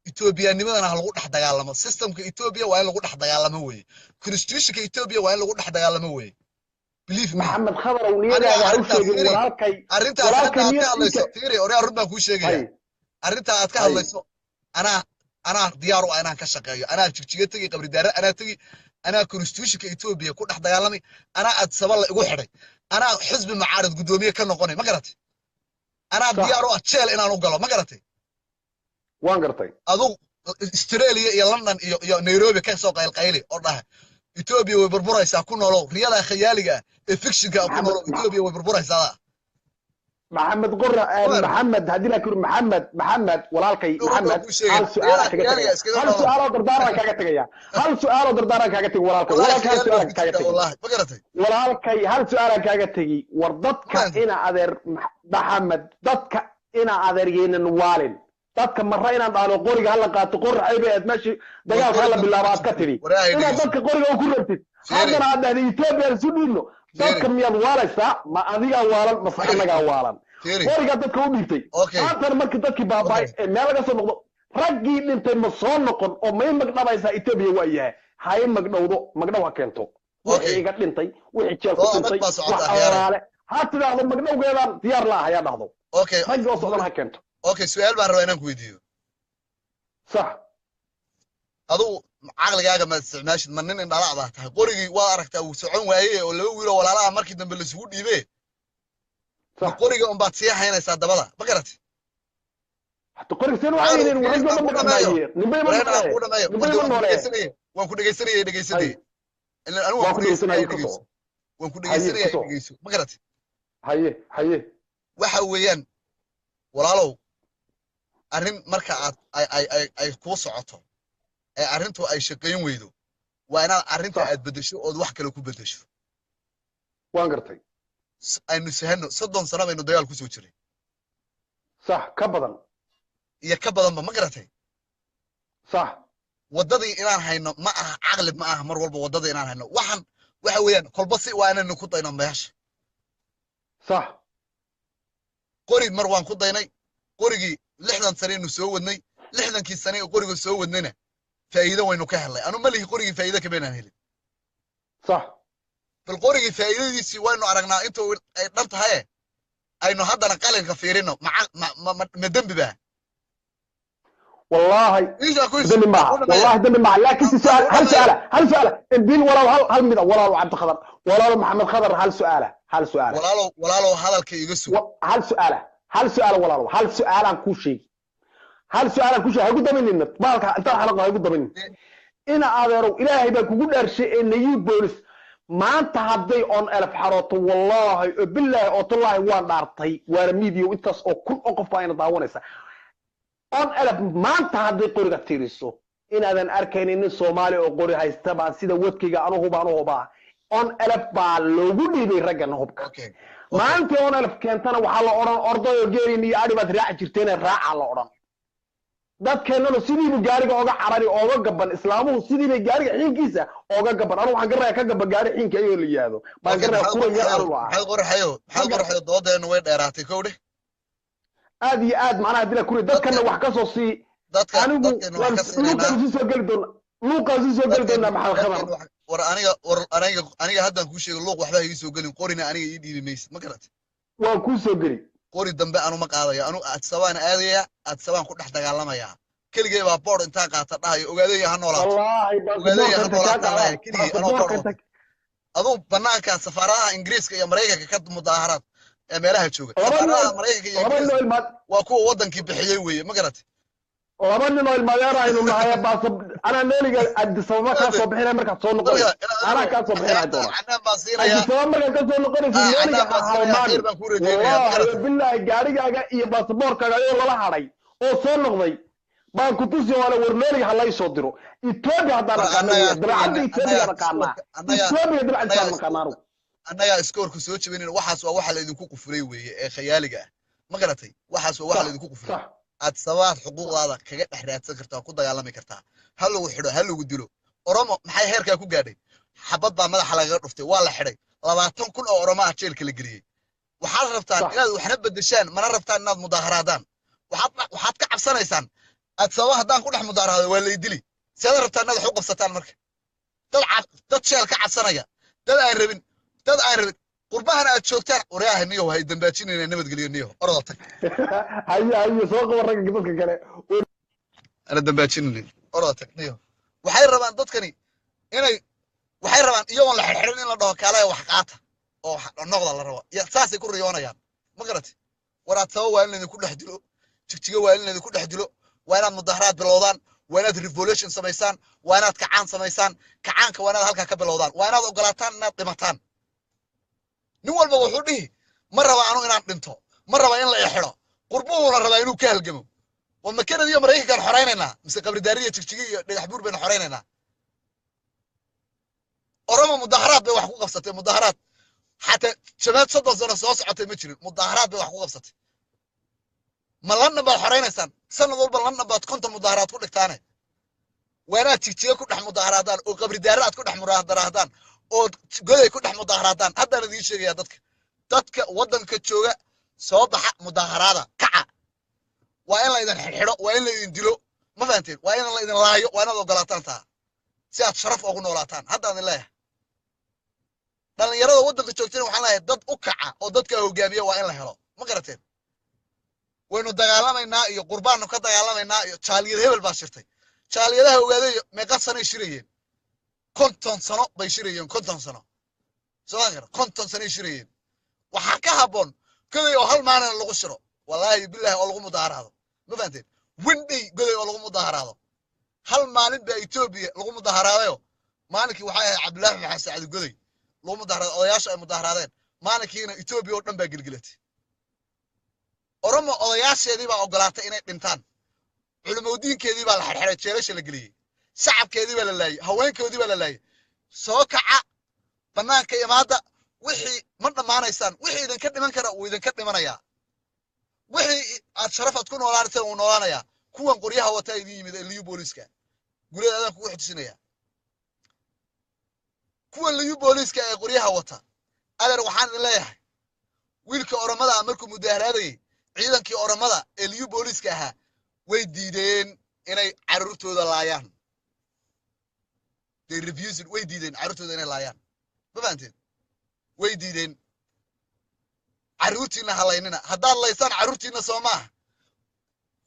Etoobiyaanimadana ha lagu dhex dagaalamo. Systemka Etoobiya waa in lagu dhex dagaalamo weeye, constitutionka Etoobiya waa in lagu dhex dagaalamo weeye, believe me. Maxamed Khadarow, Aniga niyadaada ha u arrintaas sheegin fiiri, walaalkay. Arrintaas Walaalkay hadda aad ka niyad hadlayso, inta fiiri, oraa run baan kuu sheegayaa. Hay. Arrintaa aad ka Hay. hadlayso anaa diyaar u ah inaan ka shaqeeyo. Anaa Jigjiga tegi, Qabridaare anaa tegi, anaa constitutionka Etoobiya ku dhex dagaalamay, anaa Adsaba la igu xidhay, anaa xisbi mucaarid guddoomiye ka noqonay, ma garatay? Anaa Sax. diyaar u ah jeel inaan u galo, ma garatay? Waan gartay. Adug Australia iyo London iyo Nairobi ka soo qaylqayli oo dhaha Etoobiya way burburaysaa, ku noolow riyada khayaaliga ah ee fictionka ah, ku Maxamed noolow Etoobiya way burburaysaa. Maxamed Qora, Maxamed, haddii laa kuri Maxamed, Maxamed walaalkay, Maxamed, hal su'aal kaga tagaya, hal su'aal oo dardaaran kaaga tagaya, hal su'aal oo dardaaran kaaga tagi walaalkay, walaalkay, hal su'aal kaaga tagi, walaalkay, hal su'aal kaaga tagi. War dadka ina adeer Maxamed, dadka ina adeeryeenan waalin, dadka marra inaan dhahno qoriga hala qaato, qori caybe aad meeshii dagaalka hala bilaabo aad ka tidhi, inaad dadka qoriga ku rabtid, haddana aad dhahday Etoobiya isu dhiibno, dadka miyaad waalaysaa? Ma adigaa waalan mase annagaa waalan? Qorigaa dadka u dhiibtay maantana markii dadkii baaba'ay ee meel laga soo noqdo, raggii dhintay ma soo noqon oo may magdhabaysaa? Etoobiya waa yahay, hay magdhowdo, magdhow ha keento wixii iga dhintay, wixii jeel ku dhintay, wax allaale ha tidhaahdo, magdhowgeedaan diyaar la ah ayaa dhahdo, raggii oo socdan ha keento. Okay, su'aal baan rabaa inaan ku weydiiyo. Sax. Adigu caqligaaga ma isticmaashid? Ma nin indhala baa tahay? Qorigii waa aragtaa wuu socon waaye oo laba wiiloo walaalaha markii dambe laisugu dhiibee, ma qoriga unbaad sii haynaysaa dabada? Ma garatay? Qoriga seen waxaynin waragoo dhan maqnaaye, ninbay ma noolee, ninbay ma noolee. Waan ku dhegaysanayay, dhegaysadee, ilan anigu waan ku dhegaysanayay, dhegayso, waan ku dhegaysanayay, dhegayso, ma garatay? Haye, haye. Waxa weeyaan walaalow, arrin marka aad ay ay ay ay kuu socoto ee arrintu ay shaqayn weydo, waa inaad arrinta aad beddesho ood wax kale ku beddesho. Waan gartay. Aynu sahano, 30 sano baynu dagaal kusoo jiray. Sax, ka badan. Iyo ka badanba, ma garatay? Sax. Waddadii inaan hayno ma aha caqli, ma aha mar walba waddada inaan hayno. Waxan waxa weeyaan kolba si waa inaynu ku dayno meesha. Sax. Qori mar waan ku daynay, qorigii 60 sanaynu soo wadnay, 60kii sane ee qoriga soo wadnayna faa'iido waynu ka helnay. Anu ma lihi qorigii faa'iido kamaynaan helin. Sax. Bal qorigii faa'iidadiisii waynu aragnaa intuu ay dhan tahaye, aynu haddana qalinka fiirino, ma dembi baa? والله دمي معها، والله دمي معها، لكن سؤال، هل سؤال، هل سؤال بين ولا هل مدى ولا عبد الخضر ولا محمد خضر، هل سؤاله، هل سؤاله؟ walaalow hadalka iga sug. هل سؤاله، هل سؤال walaalow، hal su'aalaan kuu sheegi, hal su'aalaan kuu sheegi, ha igu daminina baalka inta xalaqo, ha igu damin ina adeerow. Ilaahay baa kugu dhaarshay ee Nayu Boolis maanta hadday on elf xarooto, wallaahi oo bilaahi oo tallaahi, waan dhaartay, waana miidiyo, intaas oo kun oo qof baa ina daawanaysa, on elf maanta hadday qoriga tiriso inaadan arkaynin nin Soomaali oo qori haysta baan sida wadkayga anugu baan u hubaa. On elf baa loogu dhiibay raggan hubka. Maalintii on elf keentana waxaa la odhan ordayoo geelin iyo adhi baad raaci jirteene raaca la odhan. Dadkeennana sidiibu gaariga oga carari, ooga gaban, islaamuhu sidiibay gaariga xiinkiisa ooga gaban. Anu waxaan garanayaa ka gaba gaari xiinka iyagoo la yidhaahdo baan garanaya, kuran yar anigu ah. Maxaad qoraxayo, maxaad qoraxayo, doodeenu way dheeraatay, kowdhe. Aad iyo aad, macnaha dila kuri dadkana wax ka soo sii. Dadka anigu dadkeena wax ka siinaynaa, luuqaan sii soo geli doona, luuqaan sii soo geli doonaa Maxamed Khadar. War aniga, war aniga haddaan kuu sheego, luuq waxba ha ii soo gelin, qorina aniga ii dhiibi maysid, ma garatay? Waan kuu soo geli. Qori dambe anu ma qaadayo, anu Adsabaan aadaya, Adsabaan ku dhex dagaalamayaa, keligay baa boor intaa qaata dhahayo ogaadaya ha noolaato, ogaadaya ha noolaato dhahaya keligay anoo boor wata. Aduu banaanka safaaradaha Ingiriiska iyo Maraykanka ka mudaaharaad ee meelaha jooga, safaaradaha Maraykanka iyo Ingiriiska waa kuwa wadankii bixiyey weeye, ma garatay? Laba nin oo ilmadeer aynu nahay, baasa anaa meeliga Addis Ababa kaa soo bixinaya markaad soo noqonayso, anaa kaa soo bixinaya doona Canaan baan siinayaa. Addis Ababa markaad ka soo noqonayso, meeliga Canaan baan siinayaa, khayr baan kuu rajaynayaa, ma wallaahi garatay? Bilaahi, gaarigaaga iyo baasaboorkaaga ayoo lala hadhay oo soo noqday baan ku tusi waana. War meeliga ha lay soo diro Etoobiya haddaan aqaana weya, dabeecadda Etoobiya aqaanaa, Etoobiya dabeecaddiisaan aqaanaa anugu. Annagaa iskoorku soo jebinayna, waxaas waa waxa laydinku qufulay weeye ee khayaaliga ah, ma garatay? Waxaas waa waxa laydinku qufulay. Aad sabaad xuquuqdaada kaga dhex raadsan kartaa, ku dagaalami kartaa, ha lagu xidho, ha lagu dilo. Oromo maxay heerkaa ku gaadhay? Xabad baa madaxa lagaga dhuftay, waa la xidhay, 20,000 oo oromo ah jeelka la geliyey. Waxaad rabtaan inaad waxna beddeshaan, mana rabtaan inaad mudaaharaadaan. Waxaad ka cabsanaysaan aad sababa haddaan ku dhex mudaaharaado waa lay dili. Seed rabtaan inaad wax u qabsataan marka dad dad jeel ka cabsanaya, dad aan rabin, dad aan rabin qurbahan aad joogtaan? Waryaha niyow, hay dambaajinayna, nabadgeliyo niyow, orada tag. Haye, haye, soo qaba ragga dadka kale. Ana dambaajinaynin, orada tag niyow. Waxay rabaan dadkani inay, waxay rabaan iyagoon la xirxirin in la dhaho kaalaya wax qaata oo noqda la rabo. Saasay ku riyoonayaan, ma garatay? War aad sabab waa in laydinku dhex dilo, Jigjiga waa in laydinku dhex dilo, waa inaad mudaharaad bilowdaan, waa inaad revolution samaysaan, waa inaad kacaan samaysaan, kacaanka waa inaad halkaa ka bilowdaan, waa inaad ogolaataan inaad dhimataan. Nin walba wuxuu dhihi ma raba anu inaan dhinto, Ma raba in la ixidho, qurbuhuna rabaa inuu ka halgamo. Waa ma Kanada iyo Maraykankaan xoraynaynaa mise Qabridaariya, Jigjigi iyo Dhagax Buur baynu xoraynaynaa? Oromo mudaharaad bay wax ku qabsatay. Mudaharaad xataa jamaad 30 sano soo socotay ma jirin. Mudaharaad bay wax ku qabsatay. Ma London baad xoraynaysaan? Sanad walba London baad 50 mudaharaad ku dhigtaane. Waa inaad Jigjiga ku dhex mudaharaadaan oo Qabridaare aad ku dhex mudaharaadaan oo Goday ku dhex mudaharaadaan. Haddaan idiin sheegaya, dadka waddanka jooga, soo baxa, mudaharaada, kaca. Waa in la idin xidxidho, waa in la idin dilo, ma fahanteen? Waa in la idin laayo, waa inaad ogolaataan taa si aad sharaf ugu noolaataan. Haddaan idin leeyahay, dhallinyarada waddanka joogtana waxaan leeyahay, dad u kaca oo dadka hogaamiya waa in la helo, ma garateen? Waynu dagaalamaynaa iyo qurbaannu ka dagaalamaynaa iyo jaaliyad hebel baa shirtay. Jaaliyadaha ogaaday meeqa sanay shirayeen? 50 sano bay shirayeen, 50 sano soo gara, 50 sanay shirayeen. Waxaa ka habboon Goday oo hal maalin lagu shiro, wallaahi billahi, oo lagu mudaharaado, ma fahanteen? Windhay Goday oo lagu mudaharaado hal maalin baa Etoobiya lagu mudaharaadayo. Maalinkii waxay ahayd Cabdullaahi Maxamed Sacdi Goday lagu mudaharaaday, odayaasha ay mudaharaadeen. Maalinkiina Etoobiya oo dhan baa gelgelatay. Oromo odayaasheedii baa ogolaatay inay dhintaan. Culimodiinkeedii baa la xirxiray, jeelasha la geliyey. Shacabkeedii baa la laayey, haweenkoodii baa la laayey. Soo kaca, bannaanka imaada. Wixii ma dhammaanaysaan. Wixii idinka dhiman kara wuu idinka dhimanayaa. Wixii aad sharaf aad ku noolaanaysaan wuu noolaanayaa. Kuwan qoryaha wataa idin yimid ee Liyu Booliiska guriyada adaan kugu xujisinaya, kuwan Liyu Booliiska ee qoryaha wata, adeer, waxaan idin leeyahay, wiilka Oromada ah markuu mudaharaadayey, ciidankii Oromada ee Liyu Booliiska ahaa way diideen inay carruurtooda laayaan. They refused, way diideen carruurtooda inay laayaan, ma fahanteen? Way diideen. Carruurtiina halaynina. Haddaad laysaan carruurtiina, soo maaha?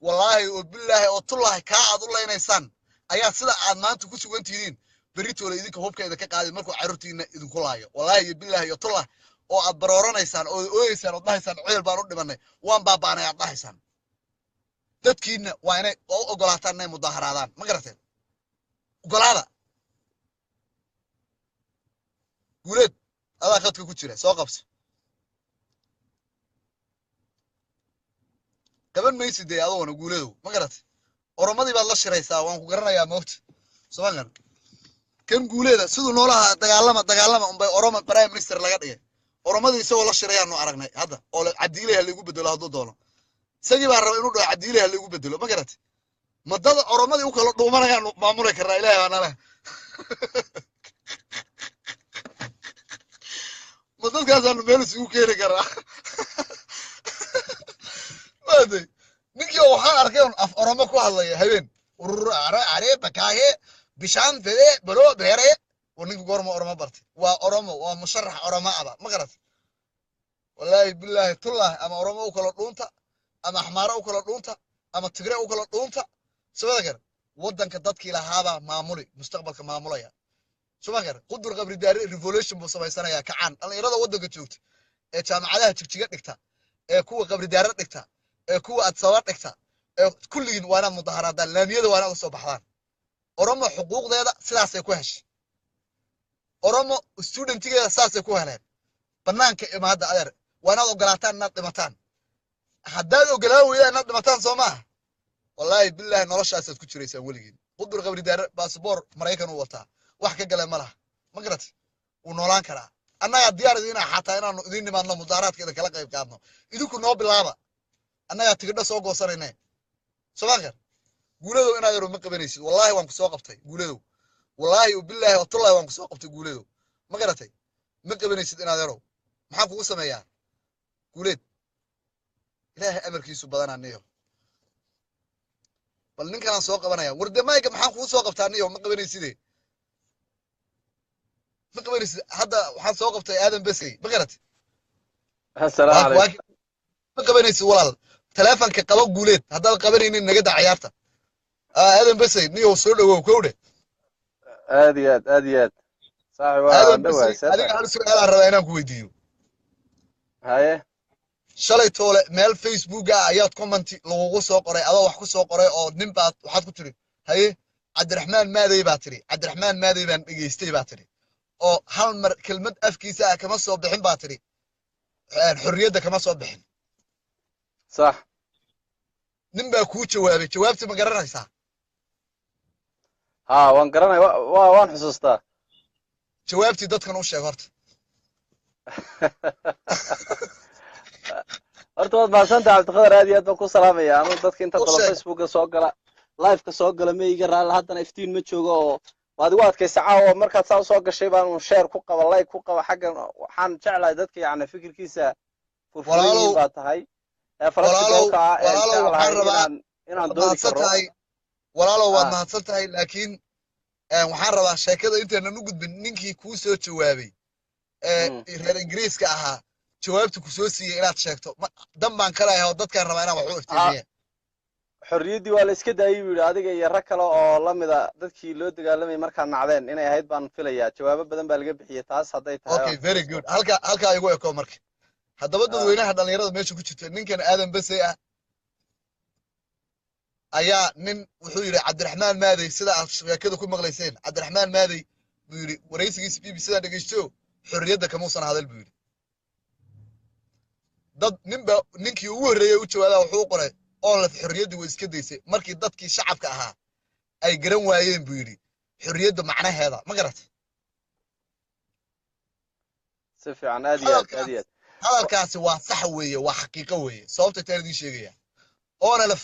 Wallaahi oo bilaahi oo tullahi, kaa aad u laynaysaan ayaa sida aad maanta ku sugan tihiin berritoola idinka hubka idinka qaadi markuu carruurtiina idinku laayo. Wallaahi iyo bilaahi iyo tullah, oo aad barooranaysaan oo ooyeysaan ood dhahaysaan, "Ceel baan u dhimanay, waan baabaanay," aad dhahaysaan. Dadkiina waa inay u ogolaataan inay mudaharaadaan, ma garateen? Ogolaada. Guuleed, adaa khadka ku jira, soo qabso. Qaban maysid dee aduguna, Guuleedow, ma garatay? Oromadii baad la shiraysaa, waan ku garanayaa, moogta soo ma? Kan Guuleeda siduu noolaha dagaalama, dagaalama unbay Oroma prime minister laga dhigay. Oromadii isagoo la shirayaanu aragnay hadda oo Cabdiilay ha laigu bedelo hadduu doono. Isagii baa raba inuu dhaho, "Cabdiilay ha laigu bedelo," ma garatay? Madada Oromadii u kala dhuumanayaanu maamuli karnaa? Ilahay baa nale. Ma dadkaasaanu meel isugu keeni karaa? Maaday ninkii oo waxaan arkay un af Oromo ku hadlaya habeen urur are are bakaaye bishaan fede balo beere. War, ninka goorma Oromo bartay? Waa Oromo, waa musharax Oromo aba, ma garatay? Wallaahi bilaahi tullahi, ama Oromo u kala dhuunta, ama Axmaaro u kala dhuunta, ama Tigre u kala dhuunta, samada kare waddanka dadkii lahaabaa maamuli, mustaqbalka maamulaya, suma kare. Qudur Qabridaari revolution buu samaysanayaa, kacaan. Dhallinyarada waddanka joogta ee jaamacadaha Jigjiga dhigta, ee kuwa Qabridaare dhigta, ee kuwa Adsaba dhigta, ee kulligiin waa inaad mudaharaadaan. Laamiyada waa inaad usoo baxdaan. Oromo xuquuqdeeda sidaasay ku heshay. Oromo studentigeeda saasay ku heleen. Bannaanka imaada, adeer. Waa inaad ogolaataan inaad dhimataan. Haddaad ogolaan weydaan inaad dhimataan, soo maaha? Wallaahi bilaahi, noloshaasaad ku jiraysaan weligiin. Qudur Qabridaare baasboor Maraykan uu wataa, wax ka gale ma laha, ma garatay? Wuu noolaan karaa. Annagaa diyaar idiin ah xataa inaanu idiin nimaadno, mudaaraadka idin kala qayb qaadno. Idinku noo bilaaba, annagaa tigidho soo goosanayne, soo ma? Guuladow, inaad yaro ma qabanaysid. Wallaahi waan ku soo qabtay, Guuladow. Wallaahi bilaahi watullahi, waan ku soo qabtay, Guuladow, ma garatay? Ma qabanaysid, inaad yarow. Maxaan kugu sameeyaa, Guuleed? Ilaahay amarkiisu badanaa niyo. Bal ninkanaan soo qabanaya. Warde mayga, maxaan kugu soo qabtaa niyo? Ma qabanayside, ma qabanaysid. Hadda waxaan soo qabtay Aadan Besey, ma garatay? Assalaamu calaykum. Ma qabanaysid, walaal. Taleefanka qabo, Guuleed. Haddaad qabanaynin, naga da ciyaarta. Aadan Besey, niyow, soo dhawow, kowdhe. Aad iyo aad, aad iyo aad, saaxib, waa Aadan dhawahay. Besey, adiga hal su-aalaan rabaa inaan ku weydiiyo. Haye. Shalay toole meel Facebook ah ayaad commenti lagugu soo qoray, adoo wax ku soo qoray oo nin baad waxaad ku tiri, "Haye, Cabdiraxmaan Maadey," baa tiri. "Cabdiraxmaan Maadey baan dhegeystay," baa tiri, "oo hal mar kelmad afkiisa ah kama soo bixin," baa tiri, "xorriyadda kama soo bixin." Sax. Nin baa kuu jawaabay, jawaabtii ma garanaysaa? Haa, waan garanaya, waan xusuustaa. Jawaabtii dadkan u sheeg horta. Horta waad mahadsantahay Cabdiqadar, aad iyo aad baan ku salaamaya. Anuu dadka inta U badan sheeg. Facebooka soo gala, liveka soo gala, ma iga raalli, haddana iftiin ma joogo oo waad igu adkaysa caawa. Markaad saa usoo gashay baan un share ku qaba, like ku qaba xaggan. Waxaan jeclahay dadka yacni fikirkiisa furfuran yihiin Walaalow baa tahay ee walaalow flexible-ka ah ee walaalow, jeclahay waxaan rabaa inaan waad doodi mahadsan karo. tahay walaalow, waad mahadsan tahay, laakiin waxaan rabaa sheekada intaynan u gudbin ninkii kuu soo jawaabay ee reer Ingiriiska ahaa jawaabta ku soo siiyey inaad sheegto. Dan baan ka leeyahay oo dadkaan rabaa inaan wax u iftiimiye. Xorriyaddii waa la iska daayey buu yidhi, adiga iyo rag kale oo la mida dadkii loo dagaalamayay markaad nacdeen inay ahayd baan filayaa. Jawaabo badan baa laga bixiyey taas hadday tahay Okay, waan very xusuusto. good. Halkaa igu eko. Marka haddaba dadweynaha dhalinyarada meesha ku jirta, ninkan Aadan Bese ah ayaa nin wuxuu yidhi Cabdiraxmaan Maadey, sida aad sheekada ku maqlayseen, Cabdiraxmaan Maadey buu yidhi waraysigiisa BBC da dhegeysto, xorriyadda kamuusan hadal buu yidhi. Dad ninba ninkii ugu horreeyey u jawaabaa wuxuu qoray ONLF xorriyaddii way iska daysay markii dadkii shacabka ahaa ay garan waayeen buu yidhi xorriyadda macnaheeda, ma garatay? Si fiican, aad iyo aad, aad iyo aad. Hadalkaasi waa sax weeye, waa xaqiiqo weeye. Sababta taan idiin sheegaya, ONLF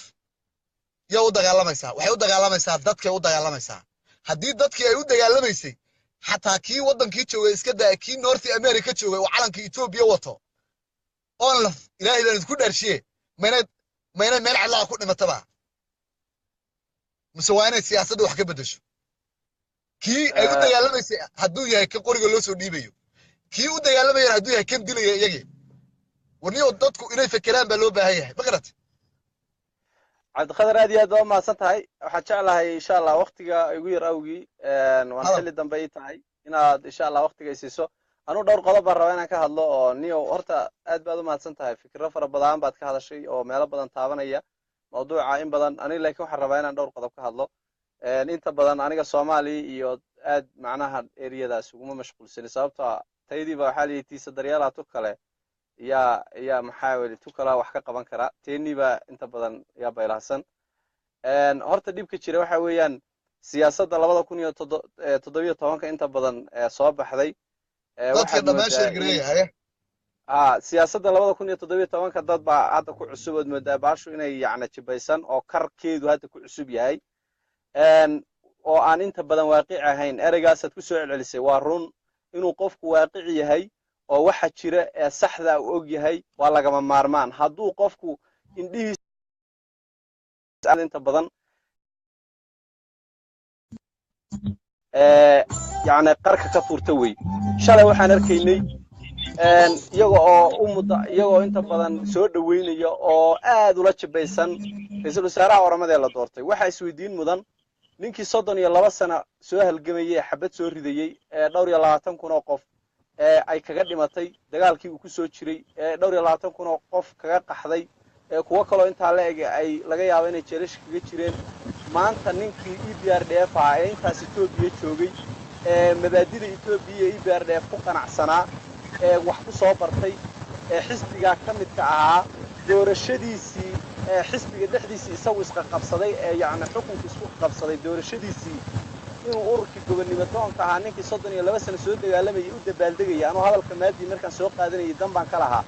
yay u dagaalamaysaa? Waxay u dagaalamaysaa dadkay u dagaalamaysaa. Haddii dadkii ay u dagaalamaysay, xataa kii waddankii joogay iska daa, kii North America joogay oo calanka Ethiopia wato, ONLF Ilaahay baan idinku dhaarshiye, maynay meel cadlaa ku dhimataba mise waa inay siyaasadda wax ka beddesho? Kii ay u dagaalamaysay hadduu yahay kan qoriga loo soo dhiibayo, kii u dagaalamayana hadduu yahay kan dilaya iyagii, warniyo dadku inay fekeraan baa loo baahan yahay, ma garatay? Cabdiqadar, aad iyo aad baa umahadsan tahay. Waxaan jeclahay insha Allah waqtiga igu yar awgii waan Hadal. xilli dambe ii tahay inaad insha Allah waqtiga i siiso. Anuu dhowr qodob baan rabaa inaan ka hadlo oo niyo. Horta aad baad umahadsan tahay, fikirro fara badan baad ka hadashay oo meelo badan taabanaya mawduuca in badan aniga, laakiin waxaan rabaa inaan dhowr qodob ka hadlo. Inta badan aniga Soomaaliya iyo aad macnaha eriyadaas uguma mashquulsani, sababtoo ah taydiiba waxaa la yidhi tiisa daryeelaa tu kale yaa maxaa weli tu kalaa wax ka qaban kara, teeniiba inta badan yaa baylahsan. Horta dhibka jira waxa weeyaan siyaasadda 2017-ka inta badan soo baxday Dadka waxaad dhammaan moodaa in sheergareeya haye. Siyaasadda 2017-ka dad baa hadda ku cusub ood moodaa baashu inay yacni jibaysan oo karkeedu hadda ku cusub yahay oo aan inta badan waaqici ahayn. Ereygaasad ku soo celcelisay waa run, inuu qofku waaqici yahay oo waxa jira ee saxda uu og yahay waa lagama maarmaan. Hadduu qofku indhihiisa inta badan yacni qarka ka tuurta wey. Shalay waxaan arkaynay iyaga oo u mudda, iyagoo inta badan soo dhoweynaya oo aad ula jibaysan ra-iisul wasaaraha Oramada ee la doortay. Waxaa isweydiin mudan ninkii 32 sano soo halgamayey ee xabad soo ridayey ee dhowr iyo labaatan kun oo qof ee ay kaga dhimatay dagaalkii uu ku soo jiray, ee dhowr iyo labaatan kun oo qof kaga qaxday, ee kuwo kaloo intaa la eg ay laga yaabo inay jeelasha kaga jireen, maanta ninkii EPRDF ahaa ee intaas Etoobiya joogay ee mabaadida Etoobiya iyo EPRDF ku qanacsanaa ee wax ku soo bartay ee xisbigaa ka midka ahaa, doorashadiisii ee xisbiga dhexdiisii isagu isqaqabsaday ee yacni xukunka isku qabsaday, doorashadiisii inuu ururkii gobonnimo doonka ahaa ninkii 32 sano soo dagaalamayay u dabaaldegaya. Anuu hadalka maadii markaan soo qaadanayay dan baan ka lahaa.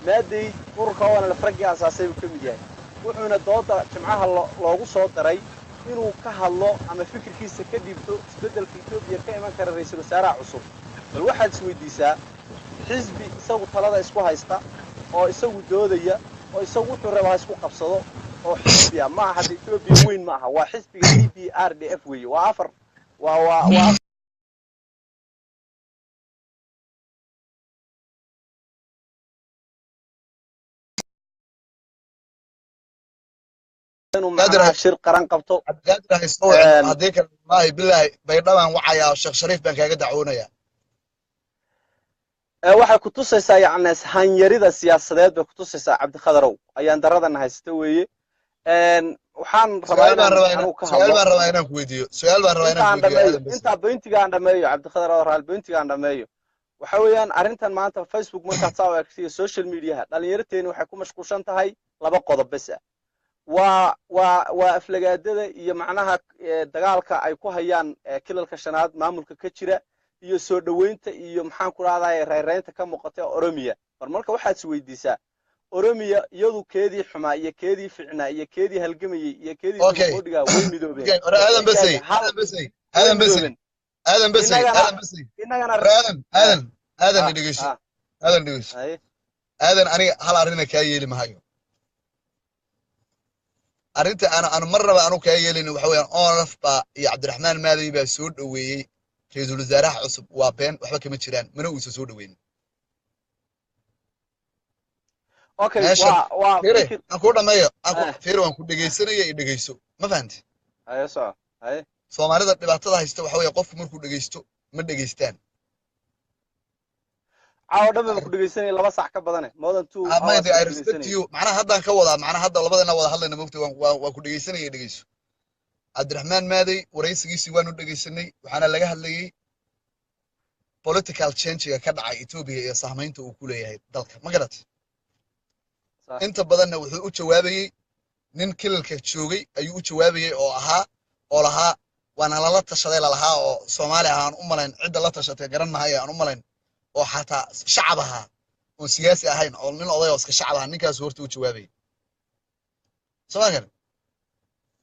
Maadey ururka ONLF raggii aasaasay buu ka mid yahay, wuxuuna dooda jimcaha loogu soo daray inuu ka hadlo ama fikirkiisa ka dhiibto isbeddelka Etoobiya ka iman kara ra-iisul wasaaraha cusub. Bal waxaad isweydiisaa xisbi isagu talada isku haysta oo isagu doodaya oo isagu wuxuu rabaa ha isku qabsado oo xisbi ah ma aha. Hadda Etoobiya weyn ma aha, waa xisbiga EPRDF weeye, waa afar waa inuu Qaadir macnaha shir qaran qabto. Cabdiqaadir ha isoo wicin, haddii kale wallaahi bilaahi baydhabaan wacayaa, Sheekh Shariif baan kaaga dacwoonayaa. Waxay ku tusaysaa yacni hanyarida siyaasadeed bay ku tusaysaa Cabdikhadarow, ayaan daradana haysta weeye. Waxaan rabaa Su-aal baan inaan rabaa inaan anugu ka su-aal hadlo baan rabaa inaan ku weydiiyo, su-aal baan rabaa inta inaan aan ku weydiiyo dhameeyo Aadan Bese. Intaa bointiga aan dhameeyo Cabdikhadar oo raal bointiga aan dhameeyo waxa weeyaan arrintan maanta Facebook markaad saa u eegto iyo social mediaha dhalinyarteeni waxay ku mashquulshan tahay Laba qodob bes ah waa aflagaadada iyo macnaha dagaalka ay ku hayaan Kilalka Shanaad maamulka ka jira, iyo soo dhoweynta iyo, maxaan ku rahdaye, rayraynta ka muuqata Oromiya. Mar marka waxaad is weydiisaa, Oromiya iyadu keedii xumaa iyo keedii ficnaa iyo keedii halgamayey iyo keedii dabaqoodhiga way midoobeen. Aadan Besey, Aadan Besey, Aadan Besey, Aadan Besey, Aadan Besey, innagana Aadan, Aadan, Aadan, dhegeyso. Aadan, dhegeyso. Aadan, aniga hal arrina kaa yeeli mahayo. Arrinta aan mar raba aanu kaa yeelin waxa weeyaan, ONLF baa iyo Cabdiraxmaan Maaday baa soo dhoweeyey ra-iisul wasaaraha cusub. Waa been, waxba kama jiraan, mana uusan soo dhoweynin. Okay, waa fiire, aan kuu dhameeyo. Fiire, waan ku dhegeysanaya, i dhegeyso, ma fahanti? Haye, soco, haye. Soomaalida dhibaatada haysta waxa weeye, qofku markuu dhegeysto ma dhegeystaan. Caawa dhan baan ku dhegeysanaya, 2 sac ka badane, more than 2 hours. Maybe I respect you. Macnaha haddaan ka wadaa, macnaha hadda labadana wada hadlayna, mogta, waan ku dhegeysanaya. Dhegeyso, Cabdiraxmaan Maaday waraysigiisii waanu dhegeysanay. Waxaana laga hadlayey political change-ga ka dhacay Ethiopia iyo saamaynta uu ku leeyahay dalka, ma garat? Inta badanna wuxuu u jawaabayey nin kilalka joogay ayuu u jawaabayey, oo ahaa oo lahaa waana lala tashaday, lalahaa oo Soomaali ah. Aan u malayn cidda la tashatay garan mahayo, aan u malayn, oo xataa shacab ahaa, oon siyaasi ahayn, oo nin oday oo iska shacab ahaa. Ninkaasu horta u jawaabayay, soo ma garan?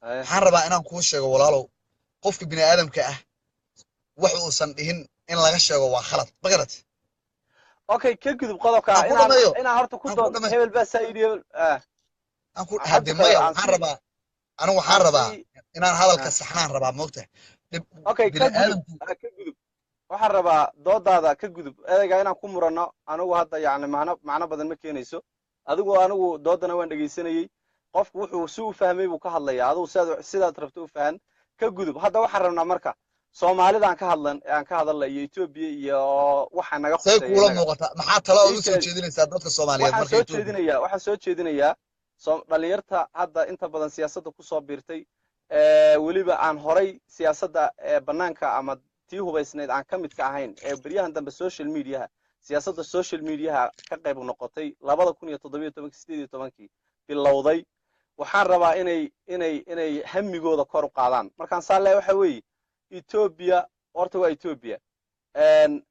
Waxaan rabaa inaan kuu sheego, walaalow, qofka bini aadamka ah wax uusan dhihin in laga sheego waa khalad, ma garat? Okay, ka gudub qodobka. Inaan horta ku doon hebel baa saa yidhi, hebel. Aan ku hadde, maya, waxaan rabaa, anigu waxaan rabaa inaan hadalka saxnaan rabaa, moogtahay? Okay, ka gudub, ka gudub. Waxaan rabaa doodaada ka gudub ereyga inaan ku muranno. Anigu hadda yacni macno badan ma keenayso. Adigu, anigu doodana waan dhegaysanayey. Qofku wuxuu si u fahmay buu ka hadlayaa. Adigu sidaad rabto u fahan, ka gudub. Hadda waxaan rabnaa marka Soomaalida aan ka hadlan, aan ka hadalna, iyo Etoobiya iyo waxa naga Say kuula muuqataa? Maxaa talo aad u soo jeedinaysaa dadka Soomaaliyeed? Waxaan soo jeedinayaa, waxaan soo jeedinayaa dhalinyarta hadda inta badan siyaasadda kusoo biirtay, weliba aan horay siyaasadda bannaanka ama tii hubaysnayd aan ka midka ahayn, ee beryahan dambe social mediaha, siyaasadda social mediaha ka qayb noqotay, 2017-kii, 18-kii bilowday. Waxaan rabaa inay hamigooda kor u qaadaan. Markaan saa leeyahay, waxa weeye, Etoobiya horta waa Etoobiya.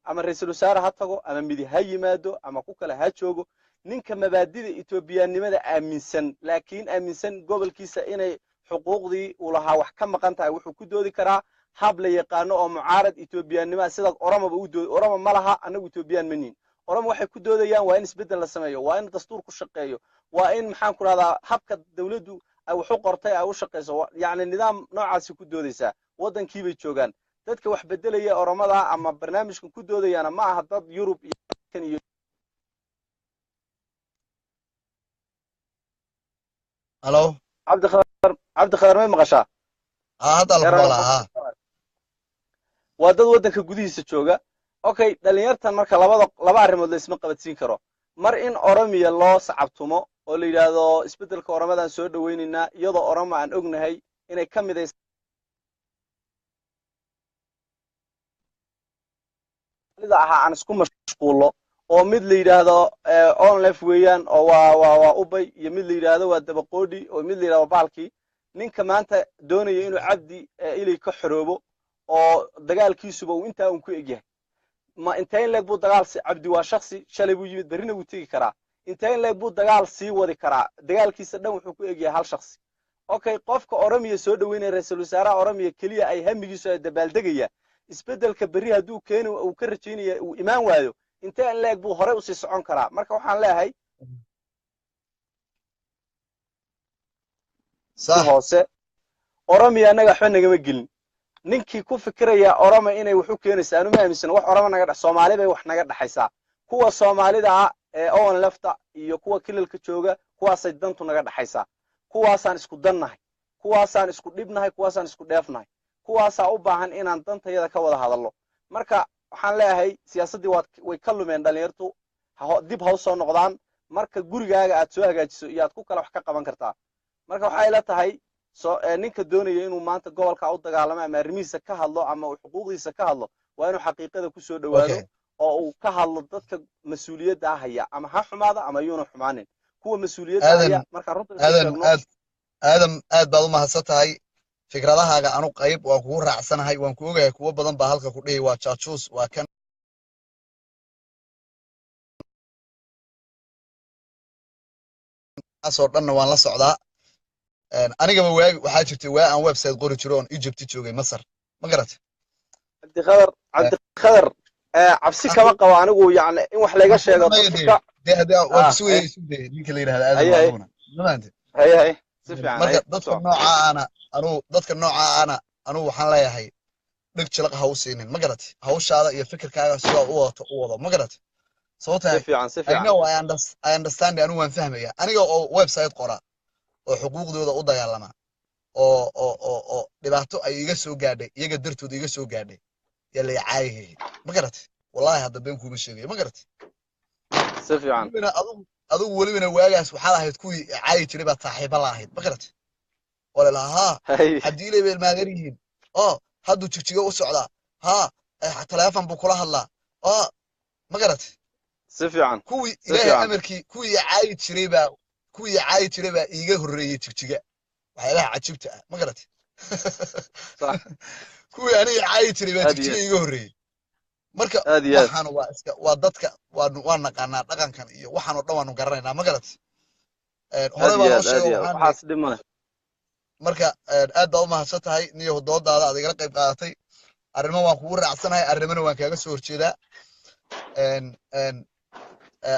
Ama ra-iisul wasaare ha tago, ama midi ha yimaado, ama ku kale ha joogo, ninka mabaadida Etoobiyaannimada aaminsan, laakiin aaminsan gobolkiisa inay xuquuqdii uu lahaa wax ka maqan tahay, wuxuu ku doodi karaa hab la yaqaano oo mucaarad Etoobiyaannimada, sida Oromaba u doodi. Oromo ma laha annagu Etoobiyaan ma nihin. Oromo waxay ku doodayaan waa in isbeddel la sameeyo, waa in dastuur ku shaqeeyo, waa in, maxaan ku rahdaa, habka dawladdu ay wax u qortay ay u shaqeyso, yacni nidaam noocaasi ku doodaysaa. Waddankii bay joogaan. Dadka wax beddelaya Oromada ama barnaamijkan ku doodayaana ma aha dad Yurub iyo iyo Halo? Cabdikhadar, Cabdikhadar, may maqashaa? Ha, hadda la maqlaa, ha. Waa dad waddanka gudihiisa jooga. Okay, dhalinyartan marka labada laba arrimood la isma qabadsiin karo. Mar in Oromiya loo sacabtumo oo la yidhaahdo isbeddelka Oromadaan soo dhawaynaynaa, iyadoo Oromo aan ognahay inay ka midaysan ahaa, aan isku mashquullo, oo mid la yidhaahdo ONLF weeyaan oo waa ubay, iyo mid la yidhaahdo waa dabaqoodhi, oo mid la yidhahdo baalkii. Ninka maanta doonaya inuu Cabdi Ilay ka xoroobo oo dagaalkiisuba uu intaa un ku egyahay, ma intee in leeg buu dagaal? Cabdi waa shaksi, shalay buu yimid, berrina wuu tegi karaa. Intee in leeg buu dagaal sii wadi karaa? Dagaalkiisa dhan wuxuu ku egyahay hal shaksi. Okay, qofka Oromiya soo dhaweynaya ra-iisul wasaaraha Oromiya keliya ay hamigiisu ay dabaaldegaya isbeddelka, berri hadduu keeni uu ka rajaynaya uu imaan waayo, intee in leeg buu horey usii socon karaa? Marka waxaan leeyahay hoose Oromiya annaga waxba nagama gelin. Ninkii ku fikiraya Oroma inay wax u keenaysa, anu ma aaminsana wax Oroma naga dhex. Soomaali bay wax naga dhexaysaa. Kuwa Soomaalida ah ee ONLF-ta iyo kuwa kilalka jooga, kuwaasay dantu naga dhexaysaa. Kuwaasaan isku dannahay, kuwaasaan isku dhibnahay, kuwaasaan isku dheefnahay, kuwaasaa u baahan inaan dantayada ka wada hadallo. Marka waxaan leeyahay, siyaasaddii waad way ka lumeen dhalinyartu, dib ha u soo noqdaan. Marka gurigaaga aad soo hagaajiso iyo aad ku kale wax ka qaban kartaa. Marka waxay ila tahay, ninka doonaya inuu maanta gobolka u dagaalamo ama arrimihiisa ka hadlo ama uu xuquuqdiisa ka hadlo, waa inuu xaqiiqada kusoo dhowaado oo uu ka hadlo dadka mas-uuliyadda haya, ama ha xumaada ama yuuna xumaanin. Kuwa mas-uuliyadda haya marka runta isu sheegno. Aad Aadam, aad baad u mahadsan tahay. Fikradahaaga anu qayb waan kugu raacsanahay, waan ku ogahay kuwo badan baa halka ku dhihi waa jaajuus, waa kan kaasoo dhanna waan la socdaa. Anigaba waagi waxaa jirtay waa aan website qori jiro oon Egypt joogay, Masar, ma garat? Cabdiqadar, Cabdiqadar, cabsi kama qabo anigu, yacni in wax layga sheego dadka. Waa sugaya, sugaya ninka la yidhahda Aadam adiguna, ma fahamtay? Haye haye, si fiican. Marka dadka noocaa ana anuu, dadka noocaa ana anugu waxaan leeyahay dhig jilaq ha u siinin, ma garat? Hawshaada iyo fikirkaaga sidaa u wadato u wado, ma garat? Sababta si fiican, si I fiican. know, I understand, anigu waan fahmaya. Aniga oo website qora oo xuquuqdooda u dagaalama oo dhibaato ay iga soo gaadhay iyaga dartood iga soo gaadhay yaa lay caayihayay, ma garat? Wallahi hadda been kuuma sheegayo, ma garat? Si fiican. Welibana adigu welibana waagaas waxaad ahayd kuwii caayi jiray baad saaxiiba la ahayd, ma garat? Oo la lahaa haa, Cabdiiley bay ilmaadeer yihiin oo hadduu Jigjigo u socdaa, haa, taleefon buu kula hadlaa oo, ma garat? Si fiican. Kuwii Ilaahay amarkii, kuwii caayi jiray baa iiga horreeyey Jigjiga. Waxyaabaha cajiibta ah, ma garat? Kuwii aniga caayi jiray baa Jigjiga iiga horreeyey. Marka waxaan waa iska waa dadka waanu waa naqaanaa dhaqankan iyo waxaan oo dhan waanu garanaynaa, ma garat? Hore baa loo sheego. Marka aad baa u mahadsan tahay niyo doodaada aad igala qayb qaadatay. Arrimo waan kugu raacsanahay, arrimana waan kaaga soo horjeedaa.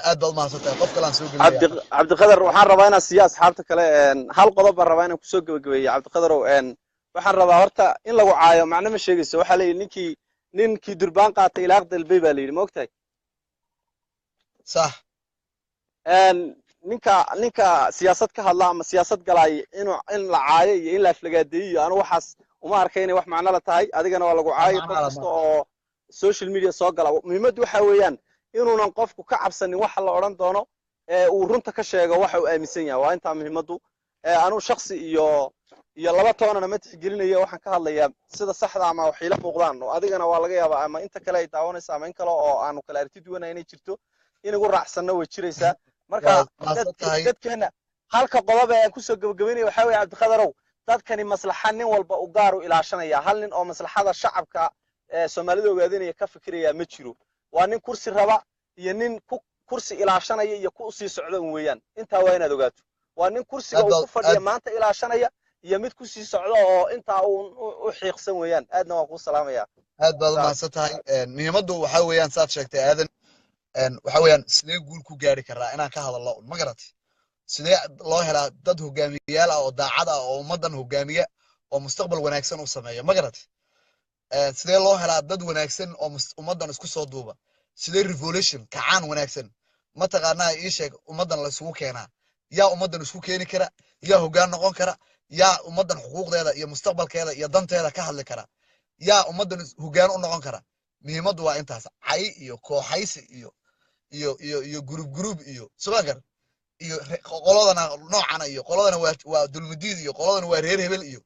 Aad baad u mahadsan tahay. Qof kale aan soo gelinaya. Cabdiqadar, waxaan rabaa inaan siiyo asxaabta kale. Hal qodob baan rabaa inaan kusoo gebagabeeyo, Cabdiqadarow. Waxaan rabaa horta in lagu caayo macno ma sheegayso. Waxaa la yidhi ninkii durbaan qaatay ilaaq dalbay baa la yidhi, ma ogtahay? Sax. Ninka siyaasad ka hadla ama siyaasad galaay inuu in la caayo iyo in la aflagaadeeyo iyo anu waxaas uma arkay inay wax macno la tahay. Adigana waa lagu caayo, qof kasta oo social media soo gala. Muhiimaddu waxa weeyaan inuunan qofku ka cabsanin waxa la odhan doono ee uu runta ka sheego waxa uu aaminsan yahay. Waa intaa muhiimaddu. Anuu shaksi iyo laba toonana ma tixgelinayo. Waxaan ka hadlayaa sida saxda ama wax ila muuqdaan, oo adigana waa laga yaabaa ama inta kale ay daawanaysa ama in kale oo aanu kala aragti duwanay inay jirto, in igu raacsanno way jiraysaa. Marka dadkeena halka qodob ee aan kusoo gebagabeynaya waxaa weeye, Cabdiqadarow, dadkani maslaxa nin walba u gaar u ilaashanaya. Hal nin oo maslaxada shacabka Soomaalida ogaadinaya ka fikiraya ma jiro. Waa nin kursi raba iyo nin ku kursi ilaashanaya iyo ku sii socda un weeyaan. Intaa waa inaad ogaato. Waa nin kursiga uu ku fadhiya maanta ilaashanaya iyo mid ku sii socda oo intaa uu u xiiqsan weeyaan. Aadna waan kuu salaamaya. Aad baad u mahadsan tahay. Muhiimaddu waxaa weeyaan saad sheegtay, Aadan, waxa weeyaan sidee guul ku gaari karaa inaan ka hadallo, ma garatay? Sidee loo helaa dad hogaamiyayaal ah oo daacad ah oo ummaddan hogaamiya oo mustaqbal wanaagsan u sameeya, ma garatay? Sidee loo helaa dad wanaagsan oo ummaddan isku soo duuba? Sidee revolution, kacaan wanaagsan, mataqaanaa, ii sheeg, ummaddan la isugu keenaa? Yaa ummaddan isku keeni kara? Yaa hoggaan noqon kara? Yaa ummaddan xuquuqdeeda iyo mustaqbalkeeda iyo danteeda ka hadli kara? Yaa ummaddan hoggaan u noqon kara? Muhiimaddu waa intaas. Cay iyo kooxaysi iyo group group iyo subankar iyo qoladana noocana iyo qoladana waa dulmudiid iyo qoladana waa reer hebel iyo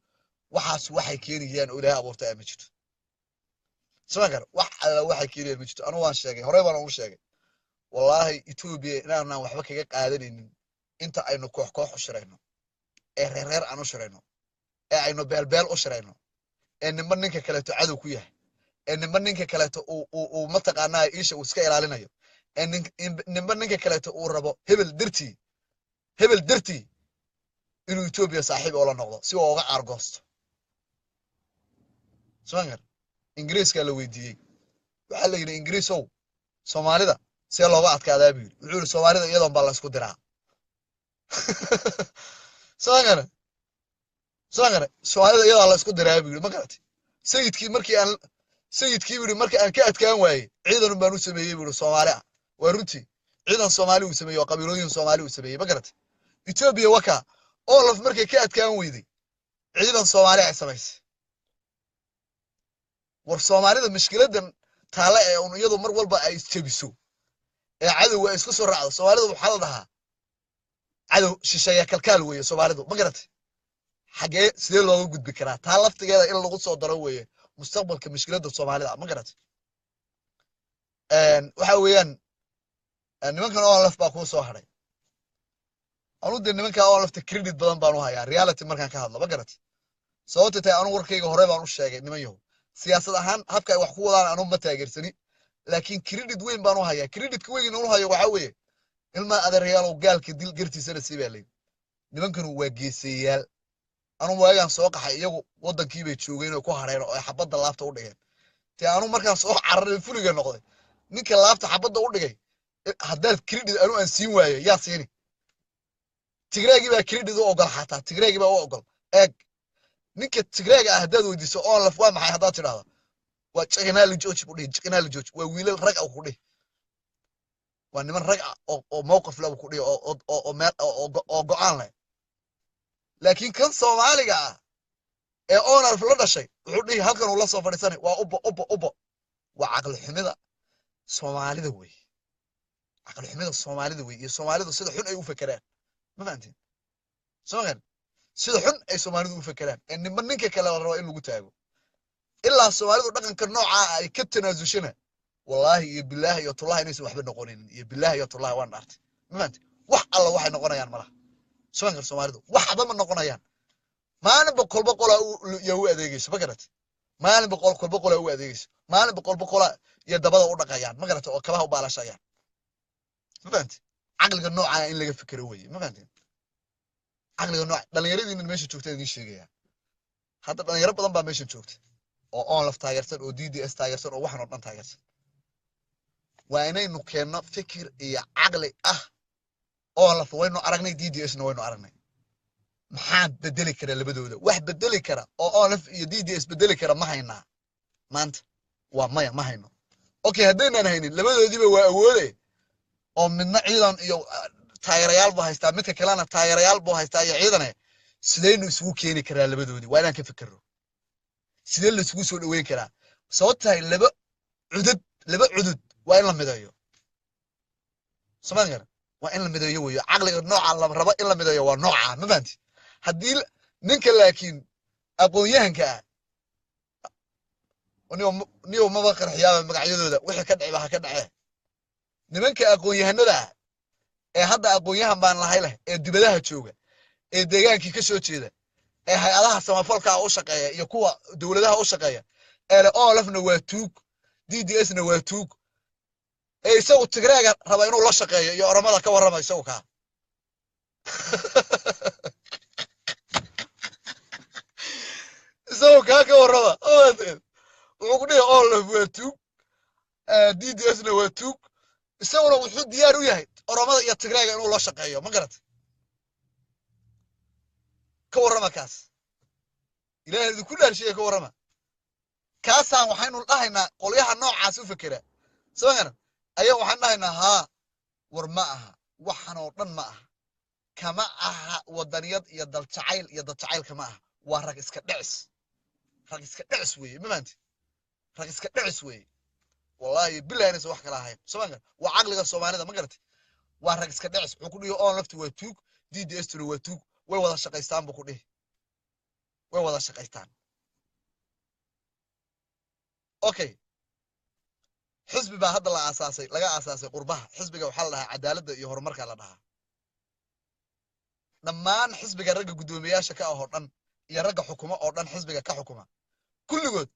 waxaas waxay keenayaan oo Ilaahay abuurtay ma jirto, subankar. Wax alla waxay keenayaan ma jirto. Anu waan sheegay, horey baan ugu sheegay, wallaahi Etoobiya inaanaan waxba kaga qaadanaynin inta aynu koox koox u shirayno, ee reer reer aan u shirayno, ee aynu beelbeel u shirayno, ee ninba ninka kaleeto cadow ku yahay, ee ninba ninka kaleeto uu mataqaanaa iisha uu iska ilaalinayo, ee ninba ninka kaleeto uu rabo hebel dartii, hebel dartii inuu Etoobiya saaxiib oola noqdo si uu uga aargoosto. Smankar, Ingiriiskaa la weydiiyey, waxaa la yidhi, "Ingiriisow, Soomaalida see looga adkaadaa?" buu yidhi. Wuxuu yidhi, "Soomaalida iyadoon baa la isku diraa." Smankar, smankar, "Soomaalida iyadaa la isku diraa," buu yidhi. Ma garatay? Sayidkii markii aan, sayidkii buu yidhi, markii aan ka adkaan waayey ciidan baan u sameeyey, buu yidhi, Soomaali ah. Waa runtii, ciidan Soomaali uu sameeyey oo qabiilooyin Soomaali uu sameeyey, ma garatay? Etoobiya waka OLF markay ka adkaan weyday ciidan Soomaali ay samaysay. War Soomaalida mushkiladan taale ee un iyadu mar walba ay isjebiso ee cadowga ay isku soo raacdo, Soomaalida waxaa la dhahaa cadow shisheeya kalkaal weeye Soomaalidu, ma garatay? Xagee, sidee looga gudbi karaa taa laftigeeda in lagu soo daro weeye mustaqbalka mushkiladda Soomaalida, ma garatay? Waxa weeyaan nimankan OLF baa kuu soo hadhay. Anu dee nimankaa oo lafta credit badan baan u hayaa, reality markaan ka hadlo, ma garat? Sababta tahay, anu warkayga hore baan u sheegay, niman yahow, siyaasad ahaan habka ay wax ku wadaan anu ma taageersani, laakiin credit weyn baan u hayaa. Creditka weyn u hayo waxaa weeye, ilmaa adeerayaalow, gaalka dil gartiisana sii baa layidhi. Nimankanu waa geeseeyaal. Anu waagaan soo qaxay, iyagu waddankii bay joogeen oo ku hadheen oo ay xabadda laabta u dhigeen. Tee anu markaan soo cararay fuliga noqday, ninka laabta xabadda u dhigay haddaad credit anu aan siin waayo, yaa siini? Tigreegii baa credit u ogol, xataa Tigreegii baa u ogol. Eeg, ninka Tigreega ah haddaad weydiiso ONLF waa maxay, haddaad tidhahdo waa ጀግና ልጆች ku dhihi. ጀግና ልጆች waa wiilal rag ah ku dhihi, waa niman rag ah oo mowqif leh ku dhihi, oo meel oo go'aan leh. Laakiin kan Soomaaliga ah ee ONLF la dhashay wuxuu dhihi, halkan uu la soo fadhiisanay waa ubo ubo ubo. Waa caqli xumida Soomaalida wey, caqli xumida Soomaalida wey, iyo Soomaalidu sida xun ay u fekeraan. Ma fahanteen? Soo ma sida xun ay Soomaalidu u fekeraan ee ninba ninka kale la rabo in lagu taago? Ilaa Soomaalidu dhaqanka noocaa ay ka tanaasushana, wallaahi iyo bilaahi iyo tullahi inaysan waxba noqonaynin. Iyo bilaahi iyo tullahi, waan dhaartay. Ma fahanteen? Wax alla waxay noqonayaan malaha. Somanka Soomaalidu waxba ma noqonayaan. Maalin boqol boqolaa yaa u adeegayso, ma garat? Maalin boqol kol boqolaa u adeegayso, maalin boqol boqolaa iyo dabada u dhaqayaan, ma garata? Oo kabaha u baalashayaan. Ma fahanteen? Caqliga noocaa in laga fikero weye. Ma fahanteen? Caqliga nooca dhalinyaradiina meesha joogta idiin sheegaya. Hadda dhalinyaro badan baa meeshan joogta oo ONLF taageersan, oo DDS taageersan, oo waxan oo dhan taageersan. Waa inaynu keenno fikir iyo caqli ah. ONLF waynu aragnay, DDS na waynu aragnay. Maxaa bedeli kara labadooda? Wax bedeli kara oo ONLF iyo DDS bedeli kara ma haynaa maanta? Waa maya, ma hayno. Okay, haddaynaan haynin, labadoodiiba waa awoode, oo midna ciidan iyo taageerayaal buu haystaa, midka kalena taageerayaal buu haystaa iyo ciidane, sidaynu isugu keeni karaa labadoodii? Waa inaan ka fikirno sidee la isugu soo dhoweyn karaa. Sababta tahay, laba cudud, laba cudud waa in la mideeyo. Somaan gara? Waa in la mideeyo weyo. Caqliga nooca la rabo in la mideeyo waa nooca. Ma fahanti? Haddii ninka laakiin aqoon-yahanka ah, niyo maba qarxiyaaba magacyadooda, wixii ka dhici ba ha ka dhacee. Nimanka aqoon-yahanada ah ee hadda aqoon-yahan baan lahay leh, ee dibadaha jooga, ee deegaankii ka soo jeeda, ee hay-adaha samafalka u shaqeeya iyo kuwa dowladaha u shaqeeya, ee le ONLF-na waa tuug, DDS na waa tuug, ee isagu Tigreega raba inuu la shaqeeyo iyo Oromada, ka warrama isagu kaa. Isagu kaa ka warrama. Wuxuu ku dhihi ONLF waa tuug, DDS na waa tuug, isaguna wuxuu diyaar u yahay Oromada iyo Tigreega inuu la shaqeeyo. Ma garat? Ka warrama kaas. Ilaahay idinku dhaarshiya, ka warrama kaasaan. Waxaynu dhahaynaa qolyaha noocaas u fekera, soo garan ayaa waxaan dhahaynaa haa, war ma aha waxan oo dhan, ma aha, kama aha wadaniyad iyo daljacayl iyo dadjacayl, kama aha. Waa rag iska dhicis, rag iska dhicis weeye. Ma fahanti? Rag iska dhicis weeye. Wallahi billahi inaysan wax kala ahayn. Soo ma waa caqliga Soomaalida? Ma garatay? Waa rag iska dhicis. Wuxuu ku dhihi ONLF-tu waa tuug, DDS tuna waa tuug, way wada shaqaystaan buu ku dhihi, way wada shaqaystaan. Okay, xisbi baa hadda la aasaasay, laga aasaasay qurbaha. Xisbiga waxaa la dhahaa Cadaaladda iyo Horumarka la dhahaa. Dhammaan xisbiga ragga guddoomiyaasha ka ah oo dhan iyo ragga xukuma oo dhan, xisbiga ka xukuma kulligood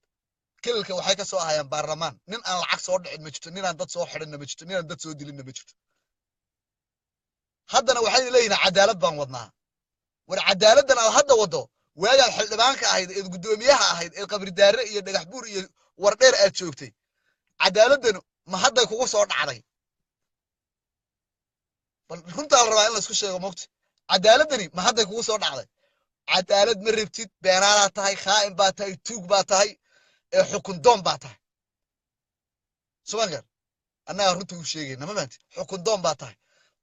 kelilka waxay ka soo ahayaan baarlamaan. Nin aan lacag soo dhicin ma jirto, nin aan dad soo xidhinna ma jirto, nin aan dad soo dilinna ma jirto. Haddana waxay leeyihiin cadaalad baan wadnaa. War cadaaladdan aad hadda waddo, waagaad xildhibaanka ahayd, eed guddoomiyaha ahayd, eed Qabridaare iyo Dhagax Buur iyo Wardheer aad joogtay, cadaaladdan ma hadday kugu soo dhacday? Bal runtaa la rabaa in laisku sheego mogta. Cadaaladdani ma hadday kugu soo dhacday? Cadaalad ma rabtid. Beenaalaad tahay, khaa'in baa tahay, tuug baa tahay, ee xukun doon baa tahay. Subangar annagaa runta u sheegayna. Ma fahanti? Xukun doon baa tahay.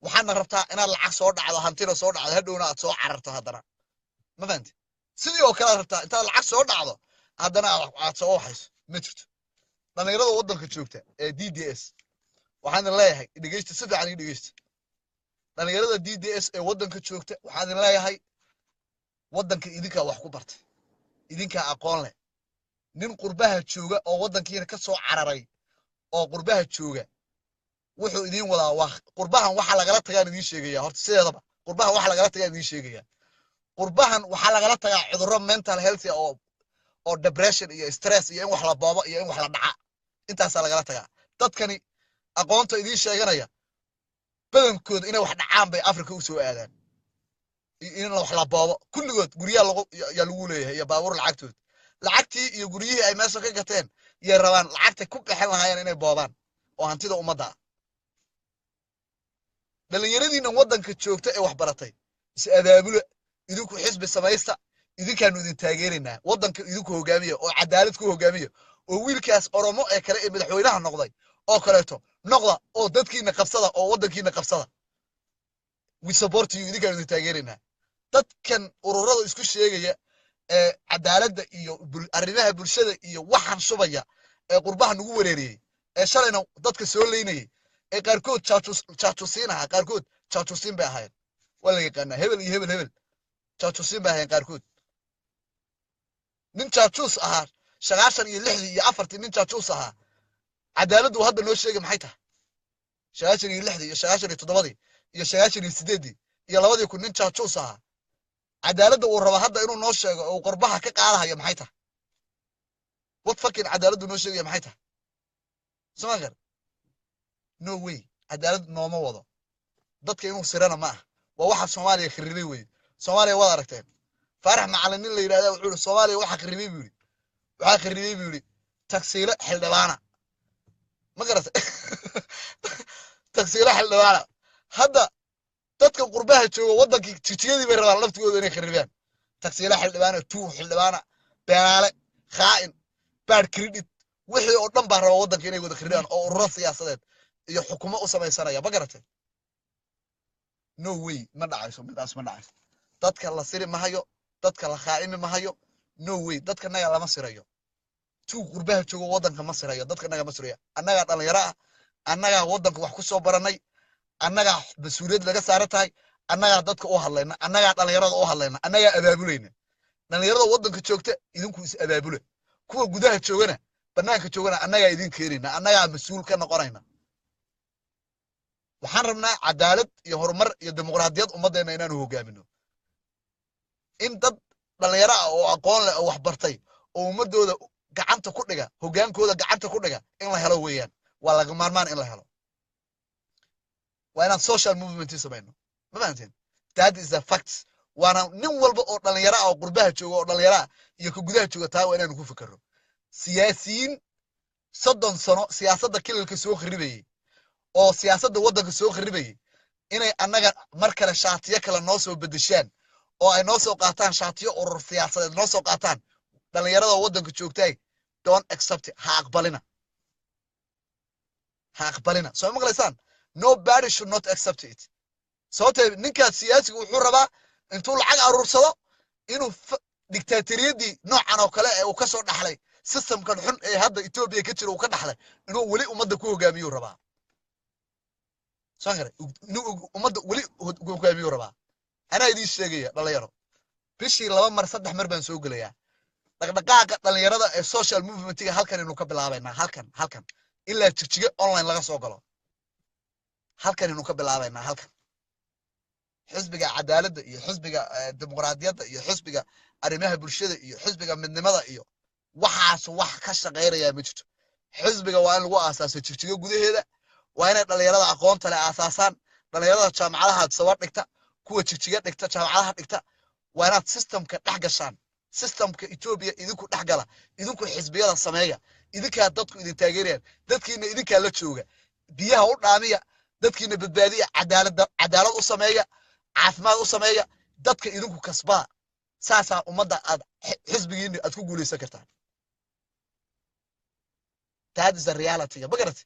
Waxaadna rabtaa inaad lacag soo dhacdo, hantina soo dhacdo, hadhowna aad soo cararto haddana. Ma fahanti? Sidii oo kale aad rabtaa intaad lacag soo dhacdo haddana aad soo waxayso. Ma jirto. Dhalinyarada waddanka joogta ee DDS waxaan idin leeyahay, dhegeysta, si fiican ii dhegeysta. Dhalinyarada DDS ee waddanka joogta waxaan idin leeyahay, waddanka idinkaa wax ku bartay, idinkaa aqoon leh. Nin qurbaha jooga oo waddankiina ka soo cararay oo qurbaha jooga wuxuu idiin wadaa waa qurbahan waxa lagala tagaan idiin sheegaya. Horta sideedaba Qurbaha waxa lagala tagaa idiin sheegaya. Qurbahan waxaa lagala tagaa cudurro mental health oo depression iyo stress iyo in wax la boobo iyo in wax la dhaca, intaasaa lagala tagaa. Dadkani aqoonta idiin sheeganaya badankooda inay wax dhacaan bay Afrika u soo aadaan iyo in wax la boobo. Kulligood guryaha lagu yaa lagu leeyahay iyo baabuur. Lacagtood, lacagtii iyo guryihii ay meesha ka gateen yay rabaan lacagtay ku bixin lahaayeen inay boobaan oo hantida ummadda ah. Dhallinyaradiinnan waddanka joogta ee wax baratay, is abaabula idinku, xisbi samaysta. Idinkaanu idin taageeraynaa. Waddanka idinku hogaamiya oo cadaalad ku hogaamiya, oo wiilkaas Oromo ee kale ee madaxweynaha noqday oo kaleeto noqda, oo dadkiina qabsada oo waddankiina qabsada. We support you. Idinkaanu idin taageeraynaa. Dadkan ururada isku sheegaya ee cadaaladda iyo arrimaha bulshada iyo waxaan shubaya ee qurbaha nagu wareeriyey, ee shalayna dadka soo leynayay, ee qaarkood jaajusiin ahaa, qaarkood jaajusiin bay ahaayeen, waa la yaqaanaa, hebel iyo hebel hebel jaajusiin bay ahaayeen qaarkood. Nin jaajuus ahaa 96-dii iyo 4-tii, nin jaajuus ahaa, cadaaladdu hadda noo sheegay maxay tahay? 96-dii iyo 97-dii iyo 98-dii iyo 2000 nin jaajuus ahaa, cadaaladda uu raba hadda inuu noo sheego oo uu qurbaha ka qaadahayo maxay tahay? What fucking cadaaladdu noo sheegaya maxay tahay? Soma gar? No way. Cadaalad nooma wado. Dadka inuu sirana ma ah. Waa waxa Soomaaliya kharibay weye. Soomaaliya waad aragteen. Faarax Macalin nin la yidhahda wuxuu yidhi Soomaaliya waxa kharibay buu yidhi, waxaa kharibay buu yidhi tagsiilo xildhibaana. Ma garatay? Tagsiilo xildhibaana. Hadda dadka qurbaha jooga waddankii Jijiyadii bay rabaan laftigooda inay kharibaan. Tagsiilo xildhibaana, tuug xildhibaana, beenaale, khaa'in, bad credit, wixii oo dhan baa raba waddanka inay wada kharibaan oo ururo siyaasadeed iyo xukumo u samaysanaya. Ma garatay? No way. Ma dhacayso midaas, ma dhacayso. Dadka la siri mahayo, dadka la khaa'imi mahayo. No way. Dadka naga lama sirayo. Tuug qurbaha joogo waddanka ma sirayo, dadka naga ma sirayo. Annagaa dhalinyaro ah, annagaa waddanka wax ku soo baranay, annagaa mas-uuliyad laga saaran tahay, annagaa dadka u hadlayna, annagaa dhalinyarada u hadlayna, annagaa abaabulayna. Dhalinyarada waddanka joogta, idinku is abaabula. Kuwa gudaha joogana, banaanka joogana, annagaa idin keenayna, annagaa mas-uul ka noqonayna. Waxaan rabnaa cadaalad iyo horumar iyo dimuqraadiyad ummaddeena inaanu hogaamino. In dad dhalinyaro ah oo aqoon leh oo wax bartay oo ummadooda gacanta ku dhiga, hogaankooda gacanta ku dhiga in la helo weeyaan. Waa laga maarmaan in la helo. Waa inaan social movement samayno. Ma fahanteen? That is the fact. Waana nin walba oo dhalinyaro ah oo qurbaha jooga oo dhalinyaro ah iyo ka gudaha jooga, taa waa inaanu ku fikirno. Siyaasiyiin 30 sano siyaasadda kililka soo kharibayey oo siyaasadda waddanka soo kharibayey inay annaga mar kale shaatiyo kale noo soo bedeshaan oo ay noo soo qaataan shaatiyo urur siyaasadeed noo soo qaataan, dhalinyarada waddanka joogtaay, don't accept it. Ha aqbalina, ha aqbalina. Soo maqlaysaan? Nobody should not accept it. Sababtee ninkaas siyaasiga wuxuu rabaa intuu lacag aruursado inuu dictatoriyadii noocan oo kale ee uu ka soo dhaxlay, systemkan xun ee hadda Ethiopia ka jira uu ka dhaxlay, inuu weli ummadda ku hogaamiyuu rabaa. Soo garay? Inuu ummadda weli hogaamiyuu rabaa. Anaa idiin sheegaya dhalinyaro, bishii laba mar, saddex mar baan soo gelayaa. Dhaqdhaqaaqa dhalinyarada ee social movementiga halkan inuu ka bilaabaynaa, halkan, halkan ilaa Jigjiga online laga soo galo, halkan inuu ka bilaabaynaa. Halkan xisbiga cadaaladda iyo xisbiga dimuqraadiyadda iyo xisbiga arrimaha bulshada iyo xisbiga midnimada iyo waxaas wax ka shaqaynayaa ma jirto. Xisbiga waa in lagu aasaaso Jigjiga gudaheeda. Waa inay dhalinyarada aqoonta leh aasaasaan, dhalinyarada jaamacadaha saba dhigta, kuwa Jigjiga dhigta, jaamacadaha dhigta. Waa inaad systemka dhex gashaan. Systemka Etoobiya idinku dhex gala, idinku xisbiyada sameeya. Idinkaa dadku idin taageerayaan. Dadkiina idinkaa la jooga, biyaha u dhaamiya dadkiina, badbaadiya, cadaaladda, cadaalad u sameeya, caafimaad u sameeya dadka, idinku kasbaa. Saasaa ummadda aad xisbigiina aad ku guulaysan kartaan. That is the reality. Ma garatay?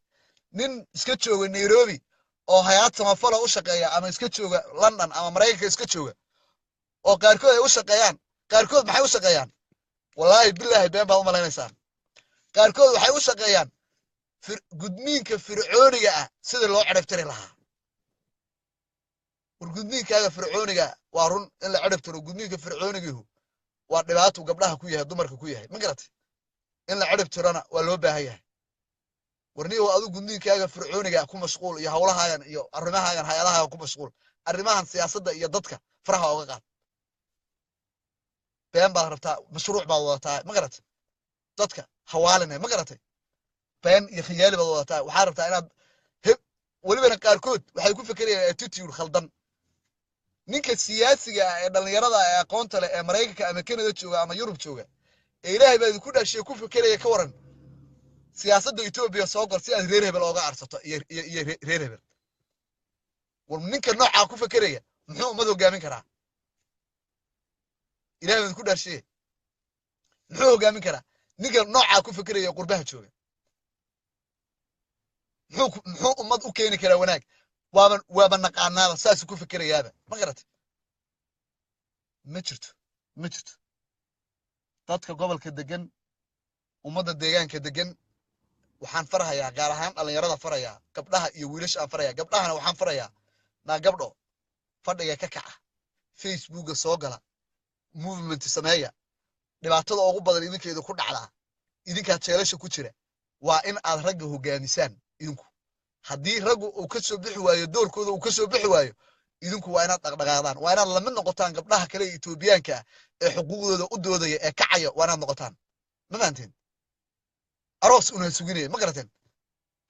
Nin iska jooga Nairobi oo hay-ad samafalo u shaqeeya, ama iska jooga London ama Maraykanka iska jooga, oo qaarkood ay u shaqeeyaan, qaarkood maxay u shaqeeyaan? Wallaahi bilaahi been baad u malaynaysaan. Qaarkood waxay u shaqeeyaan gudniinka fircooniga ah sidii loo ciribtiri lahaa. War gudniinkaaga fircooniga waa run in la ciribtiro. Gudniinka fircoonigiihu waa dhibaato gabdhaha ku yahay, dumarka ku yahay. Ma garatay? In la cirib tirona waa loo baahan yahay. Warniyow, adigu gudniinkaaga fircooniga ku mashquul iyo howlahaagan iyo arrimahaagan, hay-adahaagan ku mashquul. Arrimahan siyaasadda iyo dadka faraha oga qaad. Been baad rabtaa, mashruuc baad wadataa, ma garatay? Dadka hawaaline, ma garatay? Been iyo khiyaali baad wadataa. Waxaa rabtaa inaad welibana qaarkood waxay ku fekerayaan attitude khaldan. Ninka siyaasiga ah ee dhallinyarada ah ee aqoonta leh ee Maraykanka ama Canada jooga ama Yurub jooga ee Ilaahay baa idinku dhaashiye ku fekeraya, ka waran siyaasadda Etoobiya soo gol si aad reer hebel ooga arsato iyo reer hebel? War ninka noocaa ku fekeraya muxuu ummad hogaamin karaa? Ilahay baa idinku dhaashiye, muxuu hogaamin karaa ninka noocaa ku fekeraya qurbaha jooga? Muxuu ummad u keeni karaa wanaag? Waaba naqaanaaba saasuu ku fekerayaaba, ma garatay? Ma jirto, ma jirto. Dadka gobolka degan, ummadda deegaanka degan waxaan farahayaa, gaar ahaan dhallinyarada farayaa, gabdhaha iyo wiilasha aan farayaa. Gabdhahana waxaan farayaa, naa gabdho, fadhiga ka kaca, Facebooka soo gala, movement sameeya. Dhibaatada ugu badan idinkeedu ku dhacdaa, idinkaa jeelasha ku jira. Waa in aad ragga hogaamisaan idinku. Haddii raggu uu ka soo bixi waayo doorkooda, uu ka soo bixi waayo, idinku waa inaad dhaqdhaqaaqdaan, waa inaad lamid noqotaan gabdhaha kale ee Etoobiyaanka ah ee xuquuqdooda u doodaya ee kacaya. Waa inaad noqotaan, ma fahanteen? Aroos una suginaya, ma garateen?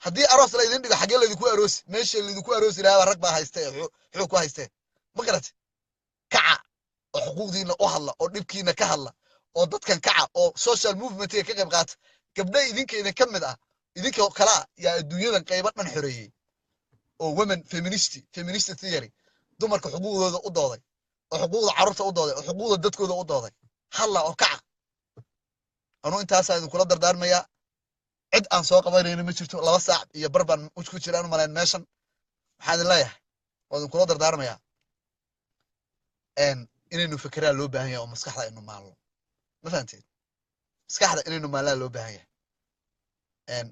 Haddii aroos la idin dhigo, xaggee laydinku aroosi? Meesha laydinku aroosi lahaa rag baa hayste ee xoog ku haystee, ma garate? Kaca oo xuquuqdiina u hadla oo dhibkiina ka hadla oo dadkan kaca oo social movementiga ka qayb qaata. Gabdha idinka idin ka mid ah, idinka kale ah, yaa adduunyadan qaybo dhan xoreeyey oo women feminist theory, dumarka xuquuqdooda u dooday oo xuquuqda carruurta u dooday oo xuquuqda dadkooda u dooday. Hadla oo kaca. Anuu intaasaa idinkula dardaarmayaa. Cid aan soo qabanayno ma jirto. 2 saac iyo bar baan ku jiraan u malayn meeshan. Waxaan idin leeyahay oo idinkula dardaarmayaa inaynu fekeraa loo baahan yahay oo maskaxda aynu maalno, ma fahanteen? Maskaxda inaynu maalnaa loo baahan yahay.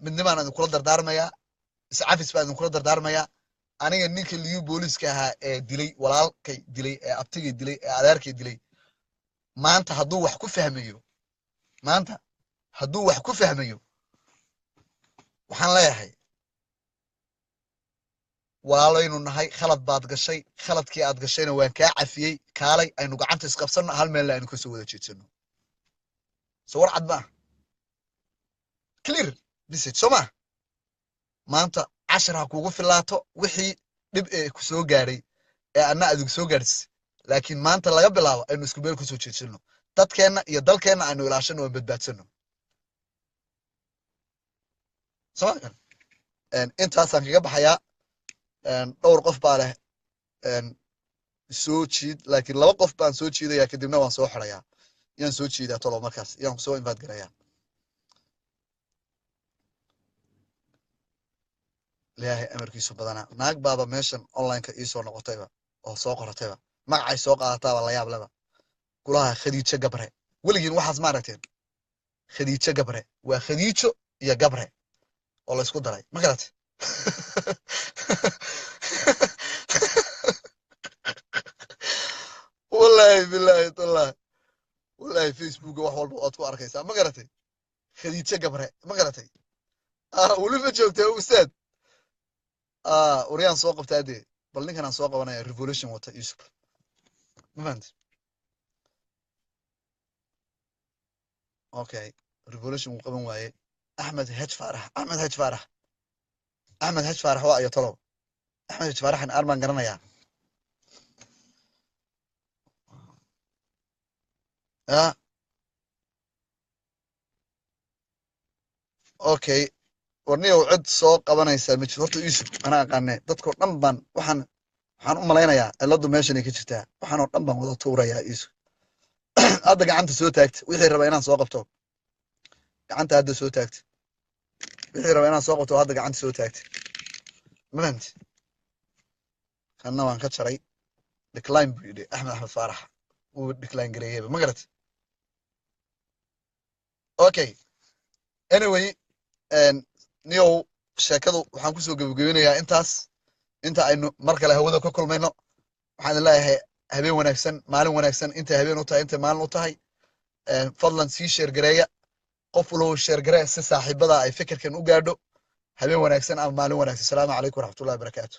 Midnimaan idinkula dardaarmayaa, iscafis baan idinkula dardaarmayaa. Aniga ninka Liyu booliiska ahaa ee dilay walaalkay, dilay ee abtigay, dilay ee adeerkay dilay, maanta hadduu wax ku fahmayo, maanta hadduu wax ku fahmayo, waxaan leeyahay walaalaynu nahay. Khalad baad gashay, khaladkii aad gashayna waan kaa cafiyey. Kaalay aynu gacanta isqabsanno, hal meelna aynu kasoo wada jeedsano. So war cad ma ah? Clear message, soo maa? Maanta cashar ha kugu filaato wixii dhib ee ku soo gaadhay ee anna adigu soo gaadhsisay, laakiin maanta laga bilaabo aynu isku meel kusoo jeedsano, dadkeenna iyo dalkeenna aynu ilaashano oo badbaadsano. Soo intaasaan kaga baxayaa. Dhowr qof baa leh soo jiid, laakiin laba qof baan soo jiidayaa, kadibna waan soo xirayaa. Yaan soo jiidaa tolo markaas? Yaan soo invite garayaa? Ilaahay amarkiisu badanaa. Naag baaba meeshan onlineka iisoo noqotayba oo soo qoratayba, magacay soo qaadataaba la yaab leba kulaha, Khadiijo Gabre. Weligiin waxaas ma aragteen? Khadiijo Gabre waa Khadiijo iyo Gabre oo la isku daray, ma garatay? Wallahi billahi tallahi, wallahi Facebooka wax walba waad ku arkaysaa, ma garatay? Khadiijo Gabre, ma garatay? Weli ma joogtaa, ustaad? Waryaan soo qabtaa dee. Bal ninkan aan soo qabanaya revolution wata, Yusuf, ma fahanti? Okay, revolution wuu qaban waaye. Axmed Hej Faarax, Axmed Hej Faarax, Axmed Hej Faarax waa ayo tolow? Axmed Hej Faaraxan aar baan garanayaa. Ya, okay, warniyow, cid soo qabanaysaa ma jirto. Horta Yusuf anaa aqaane. Dadkoo dhan baan waxaan u malaynayaa cilladdu meeshanay ka jirtaa. Waxaan oo dhan baan wada tuurayaa. Yusuf, hadda gacanta soo taagta wixii raba inaan soo qabto. Gacanta hadda soo taagta wixii raba inaan soo qabto. Hadda gacanta soo taagta, ma fahamti? Kanna waan ka jaray. Decline buu yidhi Axmed. Axmed Faarax wuu decline gareeyeyba, ma garat? Okay, anyway, niyow, sheekadu waxaan kusoo gebagabinayaa intaas. Inta aynu mar kale hawada ka kulmayno, waxaan idin leeyahay habeen wanaagsan, maalin wanaagsan, intay habeen u tahay, intay maalin u tahay. Fadlan sii share gareeya. Qof wallow share garee si saaxiibada ay fikirkan u gaadho. Habeen wanaagsan ama maalin wanaagsan. Asalaamu calaykum waraxmatullahi wabarakaatu.